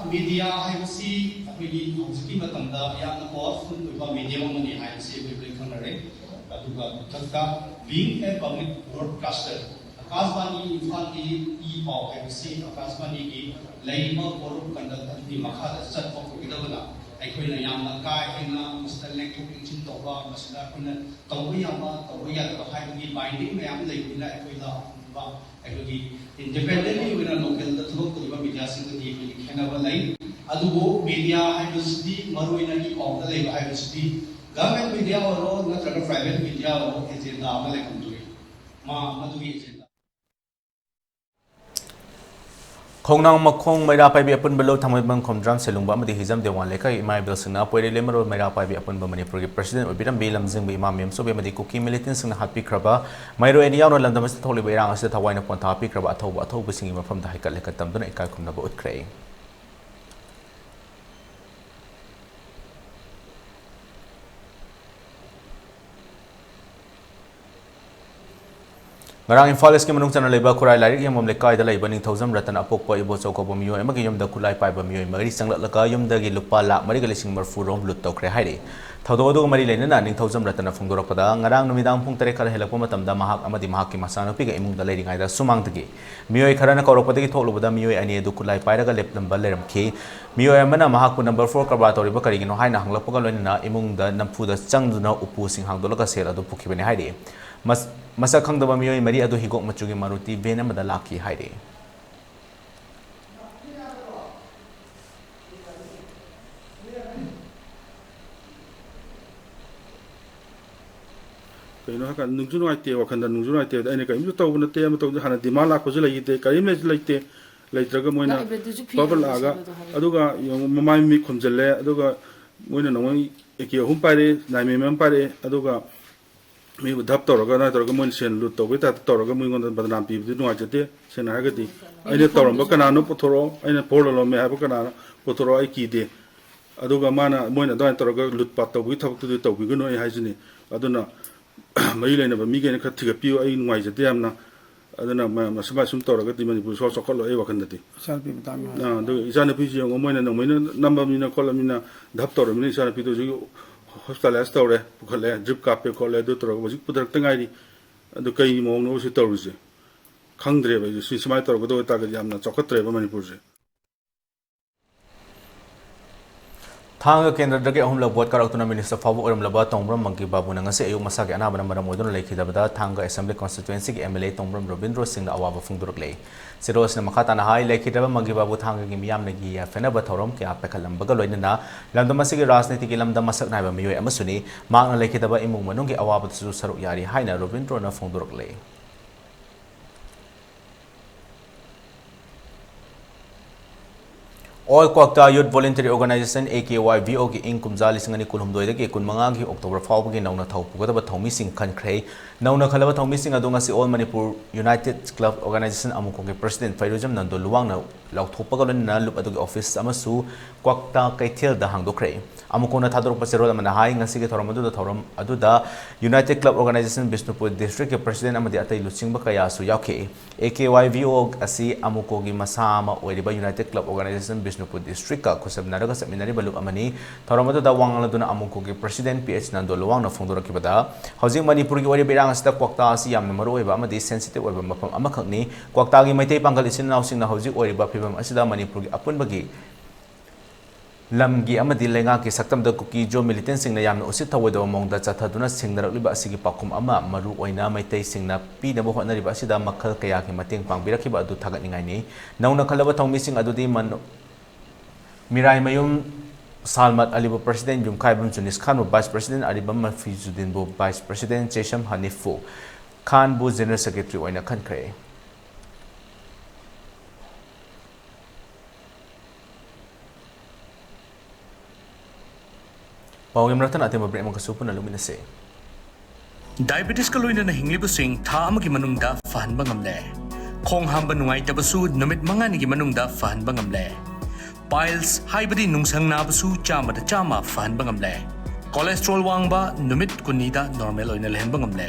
Media ꯍꯥꯏꯕꯁꯤ ꯑꯩꯈꯣꯏꯒꯤ ꯍꯧꯖꯤꯛꯀꯤ ꯃꯇꯝꯗ ꯌꯥꯝꯅ powerful ꯑꯣꯏꯕ medium ꯑꯃꯅꯤ ꯍꯥꯏꯕꯁꯤ ꯑꯩꯈꯣꯏ ꯂꯣꯏ ꯈꯪꯅꯔꯦ꯫ ꯑꯗꯨꯒ ꯃꯊꯛꯇ, being a public broadcaster, ꯑꯀꯥꯁꯕꯥꯅꯤ ꯏꯝꯐꯥꯜꯒꯤ ꯏ ꯄꯥꯎ ꯍꯥꯏꯕꯁꯤ ꯑꯀꯥꯁꯕꯥꯅꯤꯒꯤ ꯂꯩꯔꯤꯕ ꯀꯣꯔꯨꯞ ꯀꯟꯗꯜ ꯑꯗꯨꯒꯤ ꯃꯈꯥꯗ ꯆꯠꯄ ꯑꯣꯏꯒꯗꯕꯅ, ꯑꯩꯈꯣꯏꯅ ꯌꯥꯝꯅ ꯀꯥ ꯍꯦꯟꯅ ꯃꯁꯤꯗ ꯂꯦꯡꯊꯣꯛ ꯂꯦꯡꯁꯤꯟ ꯇꯧꯕ, ꯃꯁꯤꯗ ꯑꯩꯈꯣꯏꯅ ꯇꯧꯕ ꯌꯥꯕ, ꯇꯧꯕ ꯌꯥꯗꯕ ꯍꯥꯏꯕꯒꯤ ꯕꯥꯏꯟꯗꯤꯡ ꯃꯌꯥꯝ ꯂꯩꯕꯅꯤꯅ, ꯑꯩꯈꯣꯏꯗ ꯑꯗꯨꯒꯨꯝꯕ ꯑꯩꯈꯣꯏꯒꯤ ꯏꯟꯗꯤꯄꯦꯟꯗꯦꯟꯂꯤ ꯑꯣꯏꯅ ꯂꯣꯀꯦꯜꯗ ꯊꯕꯛ ꯇꯧꯔꯤꯕ ꯃꯤꯗꯤꯌꯥꯁꯤꯡꯒꯗꯤ ꯑꯩꯈꯣꯏꯒꯤ ꯈꯦꯠꯅꯕ ꯂꯩ꯫ ꯑꯗꯨꯕꯨ ꯃꯤꯗꯤꯌꯥ ꯍꯥꯏꯕꯁꯤꯗꯤ, ꯃꯔꯨꯑꯣꯏꯅ ꯏ ꯄꯥꯎꯗ ꯂꯩꯕ ꯍꯥꯏꯕꯁꯤꯗꯤ, ꯒꯚꯔꯟꯃꯦꯟ ꯃꯤꯗꯤꯌꯥ ꯑꯣꯏꯔꯣ ꯅꯠꯇ꯭ꯔꯒ ꯄ꯭ꯔꯥꯏꯚꯦꯠ ꯃꯤꯗꯤꯌꯥ ꯑꯣꯏꯔꯣ, ꯑꯦꯖꯦꯟꯗꯥ ꯑꯃ ꯂꯩꯔꯝꯗꯣꯏꯅꯤ꯫ ꯃꯥ ꯃꯗꯨꯒꯤ ꯑꯦꯖꯦꯟꯗꯥ꯫ ꯈꯣꯡꯅꯥꯡ ꯃꯈꯣꯡ ꯃꯩꯔꯥ ꯄꯥꯏꯕꯤ ꯑꯄꯨꯟꯕ ꯂꯧ ꯊꯥꯡꯃꯩꯕꯟ ꯈꯣꯝꯗ꯭ꯔꯥꯝ ꯁꯦꯂꯨꯡꯕ ꯑꯃꯗꯤ ꯍꯤꯖꯝ ꯗꯦꯋꯥꯟ ꯂꯩꯀꯥꯏ ꯏꯃꯥ ꯏꯕꯦꯜꯁꯤꯡꯅ ꯄꯣꯏꯔꯩ ꯂꯦꯝꯃꯔꯣꯜ ꯃꯩꯔꯥ ꯄꯥꯏꯕꯤ ꯑꯄꯨꯟꯕ ꯃꯅꯤꯄꯨꯔꯒꯤ ꯄ꯭ꯔꯁꯤꯗꯦꯟ ꯑꯣꯏꯕꯤꯔꯝꯕꯤ ꯂꯝꯖꯤꯡꯕ ꯏꯃꯥ ꯃꯦꯝꯆꯧꯕꯤ ꯑꯃꯗꯤ ꯀꯨꯀꯤ ꯃꯤꯂꯤꯇꯦꯟꯁꯤꯡꯅ ꯍꯥꯠꯄꯤꯈ꯭ꯔꯕ ꯃꯩꯔꯣꯏ ꯑꯅꯤ ꯌꯥꯎꯅ ꯂꯝꯗꯝ ꯑꯁꯤꯗ ꯊꯣꯛꯂꯤꯕ ꯏꯔꯥꯡ ꯑꯁꯤꯗ ꯊꯋꯥꯏꯅ ꯄꯣꯟꯊꯥ ꯍꯥꯞꯄꯤꯈ꯭ꯔꯕ ꯑꯊꯧꯕ ꯑꯊꯧꯕꯁꯤꯡꯒꯤ ꯃꯐꯝꯗ ꯍꯩꯀꯠ ꯂꯩꯀꯠ ꯇꯝꯗꯨꯅ ꯏꯀꯥꯏ ꯈꯨꯝꯅꯕ ꯎꯠꯈ꯭ꯔꯦ꯫ ꯉꯔꯥꯡ ꯏꯝꯐꯥꯜ ꯏꯁꯀꯤ ꯃꯅꯨꯡ ꯆꯟꯅ ꯂꯩꯕ ꯈꯨꯔꯥꯏ ꯂꯥꯏꯔꯤꯛ ꯌꯦꯡꯐꯝ ꯂꯩꯀꯥꯏꯗ ꯂꯩꯕ ꯅꯤꯡꯊꯧꯖꯝ ꯔꯇꯟ ꯑꯄꯣꯛꯄ ꯏꯕꯣꯆꯧ ꯀꯧꯕ ꯃꯤꯑꯣꯏ ꯑꯃꯒꯤ ꯌꯨꯝꯗ ꯈꯨꯠꯂꯥꯏ ꯄꯥꯏꯕ ꯃꯤꯑꯣꯏ ꯃꯔꯤ ꯆꯪꯂꯛꯂꯒ ꯌꯨꯝꯗꯒꯤ ꯂꯨꯄꯥ ꯂꯥꯈ ꯃꯔꯤꯒ ꯂꯤꯁꯤꯡ ꯃꯔꯤꯐꯨ ꯔꯣꯝ ꯂꯨꯠ ꯇꯧꯈ꯭ꯔꯦ ꯍꯥꯏꯔꯤ꯫ ꯊꯧꯗꯣꯛ ꯑꯗꯨꯒ ꯃꯔꯤ ꯂꯩꯅꯅ ꯅꯤꯡꯊꯧꯖꯝ ꯔꯇꯟꯅ ꯐꯣꯡꯗꯣꯔꯛꯄꯗ, ꯉꯔꯥꯡ ꯅꯨꯃꯤꯗꯥꯡ ꯄꯨꯡ ꯇꯔꯦꯠ ꯈꯔ ꯍꯦꯜꯂꯛꯄ ꯃꯇꯝꯗ ꯃꯍꯥꯛ ꯑꯃꯗꯤ ꯃꯍꯥꯛꯀꯤ ꯃꯆꯥꯅꯨꯄꯤꯒ ꯏꯃꯨꯡꯗ ꯂꯩꯔꯤꯉꯩꯗ ꯁꯨꯃꯥꯡꯗꯒꯤ ꯃꯤꯑꯣꯏ ꯈꯔꯅ ꯀꯧꯔꯛꯄꯗꯒꯤ ꯊꯣꯛꯂꯨꯕꯗ ꯃꯤꯑꯣꯏ ꯑꯅꯤ ꯑꯗꯨ ꯈꯨꯠꯂꯥꯏ ꯄꯥꯏꯔꯒ ꯂꯦꯞꯂꯝꯕ ꯂꯩꯔꯝꯈꯤ꯫ ꯃꯤꯑꯣꯏ ꯑꯃꯅ ꯃꯍꯥꯛꯄꯨ "ꯅꯝꯕꯔ ꯐꯣꯔ ꯀꯔꯕꯥꯔ ꯇꯧꯔꯤꯕ ꯀꯔꯤꯒꯤꯅꯣ?" ꯍꯥꯏꯅ ꯍꯪꯂꯛꯄꯒ ꯂꯣꯏꯅꯅ ꯏꯃꯨꯡꯗ ꯅꯝꯐꯨꯗ ꯆꯪꯗꯨꯅ ꯎꯄꯨꯁꯤꯡ ꯍꯥꯡꯗꯣꯛꯂꯒ ꯁꯦꯜ ꯑꯗꯨ ꯄꯨꯈꯤꯕꯅꯤ ꯍꯥꯏꯔꯤ꯫ ꯃꯁ-, ꯃꯁꯛ ꯈꯪꯗꯕ ꯃꯤꯑꯣꯏ ꯃꯔꯤ ꯑꯗꯨ ꯍꯤꯒꯣꯛ ꯃꯆꯨꯒꯤ ꯃꯥꯔꯨꯇꯤ ꯚꯦꯟ ꯑꯃꯗ ꯂꯥꯛꯈꯤ ꯍꯥꯏꯔꯤ꯫ ꯀꯩꯅꯣ ꯍꯥꯏꯀꯥꯟꯗ ꯅꯨꯡꯁꯨ ꯅꯨꯡꯉꯥꯏꯇꯦ, ꯋꯥꯈꯟꯗ ꯅꯨꯡꯁꯨ ꯅꯨꯡꯉꯥꯏꯇꯦ꯫ ꯑꯗ ꯑꯩꯅ ꯀꯔꯤꯝꯇ ꯇꯧꯕ ꯅꯠꯇꯦ, ꯑꯃ ꯇꯧꯗꯦ, ꯍꯥꯟꯅ ꯗꯤꯃꯥꯟ ꯂꯥꯛꯄꯁꯨ ꯂꯩꯈꯤꯗꯦ, ꯀꯔꯤꯝ ꯂꯩꯁꯨ ꯂꯩꯇꯦ꯫ ꯂꯩꯇ꯭ꯔꯒ ꯃꯣꯏꯅ ꯂꯥꯛꯏꯕꯗꯨꯁꯨ ꯐꯤ ꯄꯕ ꯂꯥꯛꯑꯒ, ꯍꯥꯏꯕꯗꯣ ꯍꯥꯏꯌꯨ꯫ ꯑꯗꯨꯒ ꯌꯦꯡꯉꯨ, ꯃꯃꯥꯏ ꯃꯃꯤꯠ ꯈꯨꯝꯖꯤꯜꯂꯦ, ꯑꯗꯨꯒ ꯃꯣꯏꯅ ꯅꯣꯡꯃꯩ ꯑꯦ ꯀꯦ ꯑꯍꯨꯝ ꯄꯥꯏꯔꯛꯑꯦ, ꯅꯥꯏꯟ ꯑꯦꯝ ꯑꯦꯝ ꯄꯥꯏꯔꯛꯑꯦ, ꯑꯗꯨꯒ ꯃꯤꯕꯨ ꯙꯞ ꯇꯧꯔꯒ, ꯑꯗꯨꯃꯥꯏꯅ ꯇꯧꯔꯒ ꯃꯣꯏꯅ ꯁꯦꯟ ꯂꯨꯠ ꯇꯧꯕꯒꯤ ꯇꯥꯏꯞꯇ ꯇꯧꯔꯒ ꯃꯤꯉꯣꯟꯗ ꯕꯗꯅꯥꯝ ꯄꯤꯕꯗꯤ ꯅꯨꯡꯉꯥꯏꯖꯗꯦ꯫ ꯁꯦꯡꯅ ꯍꯥꯏꯔꯒꯗꯤ, ꯑꯩꯅ ꯇꯧꯔꯝꯕ ꯀꯅꯥꯅꯣ ꯄꯨꯊꯣꯔꯛꯑꯣ, ꯑꯩꯅ ꯐꯣꯔ ꯂꯣꯜꯂꯝꯃꯦ ꯍꯥꯏꯕ ꯀꯅꯥꯅꯣ ꯄꯨꯊꯣꯔꯛꯑꯣ, ꯑꯩ ꯀꯤꯗꯦ꯫ ꯑꯗꯨꯒ ꯃꯥꯅ, ꯃꯣꯏꯅ ꯑꯗꯨꯃꯥꯏꯅ ꯇꯧꯔꯒ ꯂꯨꯠ ꯄꯥꯠ ꯇꯧꯕꯒꯤ ꯊꯕꯛꯇꯨꯗꯤ ꯇꯧꯕꯤꯒꯅꯨ, ꯑꯩ ꯍꯥꯏꯁꯤꯅꯤ꯫ ꯑꯗꯨꯅ ꯃꯔꯤ ꯂꯩꯅꯕ ꯃꯤꯈꯩꯅ ꯈꯔ ꯊꯤꯒꯠꯄꯤꯌꯨ, ꯑꯩ ꯅꯨꯡꯉꯥꯏꯖꯗꯦ ꯌꯥꯝꯅ꯫ ꯑꯗꯨꯅ ꯃ-, ꯃ-, ꯁꯨꯃꯥꯏ ꯁꯨꯝ ꯇꯧꯔꯒꯗꯤ ꯃꯅꯤꯄꯨꯔ ꯁꯨꯡꯆꯥꯎ ꯆꯥꯎꯈꯠꯂꯣꯏ, ꯑꯩ ꯋꯥꯈꯜꯗꯗꯤ꯫ ꯏꯆꯥꯅꯨꯄꯤ ꯃꯇꯥꯡꯒꯤ ꯑꯣꯏꯅ꯫ ꯑꯥ, ꯑꯗꯨꯒ ꯏꯆꯥꯅꯨꯄꯤꯁꯤ ꯌꯦꯡꯉꯣ, ꯃꯣꯏꯅ ꯅꯣꯡꯃꯩꯅ ꯅꯝꯃꯕꯅꯤꯅ ꯈꯣꯠꯂꯕꯅꯤꯅ ꯙꯞ ꯇꯧꯔꯕꯅꯤꯅ ꯏꯆꯥꯅꯨꯄꯤꯗꯣ ꯍꯧꯖꯤꯛ ꯍꯣꯁꯄꯤꯇꯥꯂꯥꯏꯁ ꯇꯧꯔꯦ, ꯄꯨꯈꯠꯂꯦ, ꯗ꯭ꯔꯤꯞ ꯀꯥꯞꯄꯦ ꯈꯣꯠꯂꯦ, ꯑꯗꯨ ꯇꯧꯔꯒ ꯍꯧꯖꯤꯛ ꯄꯨꯊꯔꯛꯇ ꯉꯥꯏꯔꯤ꯫ ꯑꯗꯨ ꯀꯩ ꯃꯑꯣꯡꯅꯣ ꯁꯤ ꯇꯧꯔꯤꯁꯦ? ꯈꯪꯗ꯭ꯔꯦꯕ ꯑꯩꯁꯨ꯫ ꯁꯤ ꯁꯨꯃꯥꯏꯅ ꯇꯧꯔꯒꯗꯕ ꯑꯣꯏꯇꯥꯔꯒꯗꯤ ꯌꯥꯝꯅ ꯆꯥꯎꯈꯠꯇ꯭ꯔꯦꯕ ꯃꯅꯤꯄꯨꯔꯁꯦ꯫ ꯊꯥꯡꯒ ꯀꯦꯟꯗ꯭ꯔꯗꯒꯤ ꯑꯍꯨꯝꯂꯛ ꯚꯣꯠ ꯀꯥꯔꯛꯇꯨꯅ ꯃꯤꯅꯤꯁꯇꯔ ꯐꯥꯎꯕ ꯑꯣꯏꯔꯝꯂꯕ ꯇꯣꯡꯕ꯭ꯔꯝ ꯃꯪꯒꯤ ꯕꯥꯕꯨꯅ ꯉꯁꯤ ꯑꯌꯨꯛ ꯃꯁꯥꯒꯤ ꯑꯅꯥꯕꯅ ꯃꯔꯝ ꯑꯣꯏꯗꯨꯅ ꯂꯩꯈꯤꯗꯕꯗ ꯊꯥꯡꯒ ꯑꯦꯁꯦꯝꯕ꯭ꯂꯤ ꯀꯣꯟꯁꯇꯤꯇ꯭ꯋꯦꯟꯁꯤꯒꯤ ꯑꯦꯝ ꯑꯦꯜ ꯑꯦ ꯇꯣꯡꯕ꯭ꯔꯝ ꯔꯕꯤꯟꯗ꯭ꯔꯣ ꯁꯤꯡꯅ ꯑꯋꯥꯕ ꯐꯣꯡꯗꯣꯔꯛꯂꯦ꯫ ꯆꯦꯔꯣꯜ ꯑꯁꯤꯅ ꯃꯈꯥ ꯇꯥꯅ ꯍꯥꯏ, ꯂꯩꯈꯤꯗ꯭ꯔꯕ ꯃꯪꯒꯤ ꯕꯥꯕꯨ ꯊꯥꯡꯒꯒꯤ ꯃꯤꯌꯥꯝꯅꯒꯤ ꯌꯥꯏꯐꯅꯕ ꯊꯧꯔꯝ ꯀꯌꯥ ꯄꯥꯏꯈꯠꯂꯝꯕꯒ ꯂꯣꯏꯅꯅ ꯂꯝꯗꯝ ꯑꯁꯤꯒꯤ ꯔꯥꯖꯅꯤꯇꯤꯒꯤ ꯂꯝꯗ ꯃꯁꯛ ꯅꯥꯏꯕ ꯃꯤꯑꯣꯏ ꯑꯃꯁꯨꯅꯤ꯫ ꯃꯍꯥꯛꯅ ꯂꯩꯈꯤꯗꯕ ꯏꯃꯨꯡ ꯃꯅꯨꯡꯒꯤ ꯑꯋꯥꯕꯗꯁꯨ ꯁꯔꯨꯛ ꯌꯥꯔꯤ ꯍꯥꯏꯅ ꯔꯕꯤꯟꯗ꯭ꯔꯣꯅ ꯐꯣꯡꯗꯣꯔꯛꯂꯦ꯫ All Kwakta Youth Voluntary Organization, A K Y V O ꯒꯤ ꯏꯪ ꯀꯨꯝꯖꯥ ꯂꯤꯁꯤꯡ ꯑꯅꯤ ꯀꯨꯟꯍꯨꯝꯗꯣꯏꯗꯒꯤ ꯀꯨꯟꯃꯉꯥꯒꯤ ꯑꯣꯛꯇꯣꯕꯔ ꯐꯥꯎꯕꯒꯤ ꯅꯧꯅ ꯊꯧ ꯄꯨꯒꯗꯕ ꯊꯧꯃꯤꯁꯤꯡ ꯈꯟꯈ꯭ꯔꯦ꯫ ꯅꯧꯅ ꯈꯜꯂꯕ ꯊꯧꯃꯤꯁꯤꯡ ꯑꯗꯨ ꯉꯁꯤ All Manipur United Club Organization ꯑꯃꯨꯈꯣꯡꯒꯤ president ꯐꯩꯔꯨꯖꯝ Nando ꯂꯨꯋꯥꯡꯅ ꯂꯥꯎꯊꯣꯛꯄꯒ ꯂꯣꯏꯅꯅ ꯂꯨꯞ ꯑꯗꯨꯒꯤ office ꯑꯃꯁꯨ ꯀ꯭ꯋꯥꯛꯇꯥ ꯀꯩꯊꯦꯜꯗ ꯍꯥꯡꯗꯣꯛꯈ꯭ꯔꯦ꯫ ꯑꯃꯨꯛ ꯀꯣꯟꯅ ꯊꯥꯗꯣꯔꯛꯄ ꯆꯦꯔꯣꯜ ꯑꯃꯅ ꯍꯥꯏ, ꯉꯁꯤꯒꯤ ꯊꯧꯔꯝ ꯑꯗꯨꯗ ꯊꯧꯔꯝ ꯑꯗꯨꯗ United Club Organization Bishnupur district ꯀꯤ president ꯑꯃꯗꯤ ꯑꯇꯩ ꯂꯨꯆꯤꯡꯕ ꯀꯌꯥꯁꯨ ꯌꯥꯎꯈꯤ꯫ A K Y V O ꯑꯁꯤ ꯑꯃꯨꯀꯣꯒꯤ ꯃꯁꯥ ꯑꯃ ꯑꯣꯏꯔꯤꯕ United Club Organization Bishnupur district ꯀ ꯈꯨꯠꯁꯝꯅꯔꯒ ꯆꯠꯃꯤꯟꯅꯔꯤꯕ ꯂꯨꯞ ꯑꯃꯅꯤ꯫ ꯊꯧꯔꯝ ꯑꯗꯨꯗ ꯋꯥ ꯉꯥꯡꯂꯗꯨꯅ ꯑꯃꯨꯀꯣꯒꯤ president P H ꯅꯟꯗꯣ ꯂꯨꯋꯥꯡꯅ ꯐꯣꯡꯗꯣꯔꯛꯈꯤꯕꯗ, ꯍꯧꯖꯤꯛ ꯃꯅꯤꯄꯨꯔꯒꯤ ꯑꯣꯏꯔꯤꯕ ꯏꯔꯥꯡ ꯑꯁꯤꯗ ꯀ꯭ꯋꯥꯛꯇꯥ ꯑꯁꯤ ꯌꯥꯝꯅ ꯃꯔꯨꯑꯣꯏꯕ ꯑꯃꯗꯤ sensitive ꯑꯣꯏꯕ ꯃꯐꯝ ꯑꯃꯈꯛꯅꯤ꯫ ꯀ꯭ꯋꯥꯛꯇꯥꯒꯤ ꯃꯩꯇꯩ ꯄꯥꯡꯒꯜ ꯏꯆꯤꯟ ꯏꯅꯥꯎꯁꯤꯡꯅ ꯍꯧꯖꯤꯛ ꯑꯣꯏꯔꯤꯕ ꯐꯤꯕꯝ ꯑꯁꯤꯗ ꯃꯅꯤꯄꯨꯔꯒꯤ ꯑꯄꯨꯟꯕꯒꯤ ꯂꯝꯒꯤ ꯑꯃꯗꯤ ꯂꯩꯉꯥꯛꯀꯤ ꯁꯛꯇꯝꯗ ꯀꯨꯀꯤ ꯖꯣ militantꯁꯤꯡꯅ ꯌꯥꯝꯅ ꯎꯁꯤꯠ ꯊꯧꯑꯣꯏꯗꯕ ꯃꯑꯣꯡꯗ ꯆꯠꯊꯗꯨꯅ ꯁꯤꯡꯅꯔꯛꯂꯤꯕ ꯑꯁꯤꯒꯤ ꯄꯥꯎꯈꯨꯝ ꯑꯃ ꯃꯔꯨ ꯑꯣꯏꯅ ꯃꯩꯇꯩꯁꯤꯡꯅ ꯄꯤꯅꯕ ꯍꯣꯠꯅꯔꯤꯕ ꯑꯁꯤꯗ ꯃꯈꯜ ꯀꯌꯥꯒꯤ ꯃꯇꯦꯡ ꯄꯥꯡꯕꯤꯔꯛꯈꯤꯕ ꯑꯗꯨ ꯊꯥꯒꯠꯅꯤꯡꯉꯥꯏꯅꯤ꯫ ꯅꯧꯅ ꯈꯜꯂꯕ ꯊꯧꯃꯤꯁꯤꯡ ꯑꯗꯨꯗꯤ ꯃꯅꯨ-, ꯃꯤꯔꯥꯏꯃꯌꯨꯝ ꯁꯥꯜꯃꯠ ꯑꯂꯤꯕꯨ president, ꯌꯨꯝꯈꯥꯏꯕꯝ ꯖꯨꯅꯤꯁ ꯈꯥꯟꯕꯨ vice president, ꯑꯔꯤꯕꯝ ꯃꯐꯤꯖꯨꯗꯤꯟꯕꯨ vice president, ꯆꯦꯁꯝ ꯍꯅꯤꯐꯄꯨ ꯈꯥꯟꯕꯨ general secretary ꯑꯣꯏꯅ ꯈꯟꯈ꯭ꯔꯦ꯫ ꯄꯥꯎꯒꯤ ꯃꯔꯛꯇꯅ ꯑꯇꯦꯟꯕ break ꯑꯃꯒꯁꯨ ꯄꯨꯟꯅ ꯂꯧꯃꯤꯟꯅꯁꯤ꯫ Diabetesꯀ ꯂꯣꯏꯅꯅ ꯍꯤꯡꯂꯤꯕꯁꯤꯡ ꯊꯥ ꯑꯃꯒꯤ ꯃꯅꯨꯡꯗ ꯐꯍꯟꯕ ꯉꯝꯂꯦ꯫ ꯈꯣꯡ ꯍꯥꯝꯕ ꯅꯨꯡꯉꯥꯏꯇꯕꯁꯨ ꯅꯨꯃꯤꯠ ꯃꯉꯥꯅꯤꯒꯤ ꯃꯅꯨꯡꯗ ꯐꯍꯟꯕ ꯉꯝꯂꯦ꯫ Piles ꯍꯥꯏꯕꯗꯤ ꯅꯨꯡꯁꯪ ꯅꯥꯕꯁꯨ ꯆꯥꯝꯃꯗ ꯆꯥꯝꯃ ꯐꯍꯟꯕ ꯉꯝꯂꯦ꯫ Cholesterol ꯋꯥꯡꯕ ꯅꯨꯃꯤꯠ ꯀꯨꯟꯅꯤꯗ normal ꯑꯣꯏꯅ ꯂꯩꯍꯟꯕ ꯉꯝꯂꯦ꯫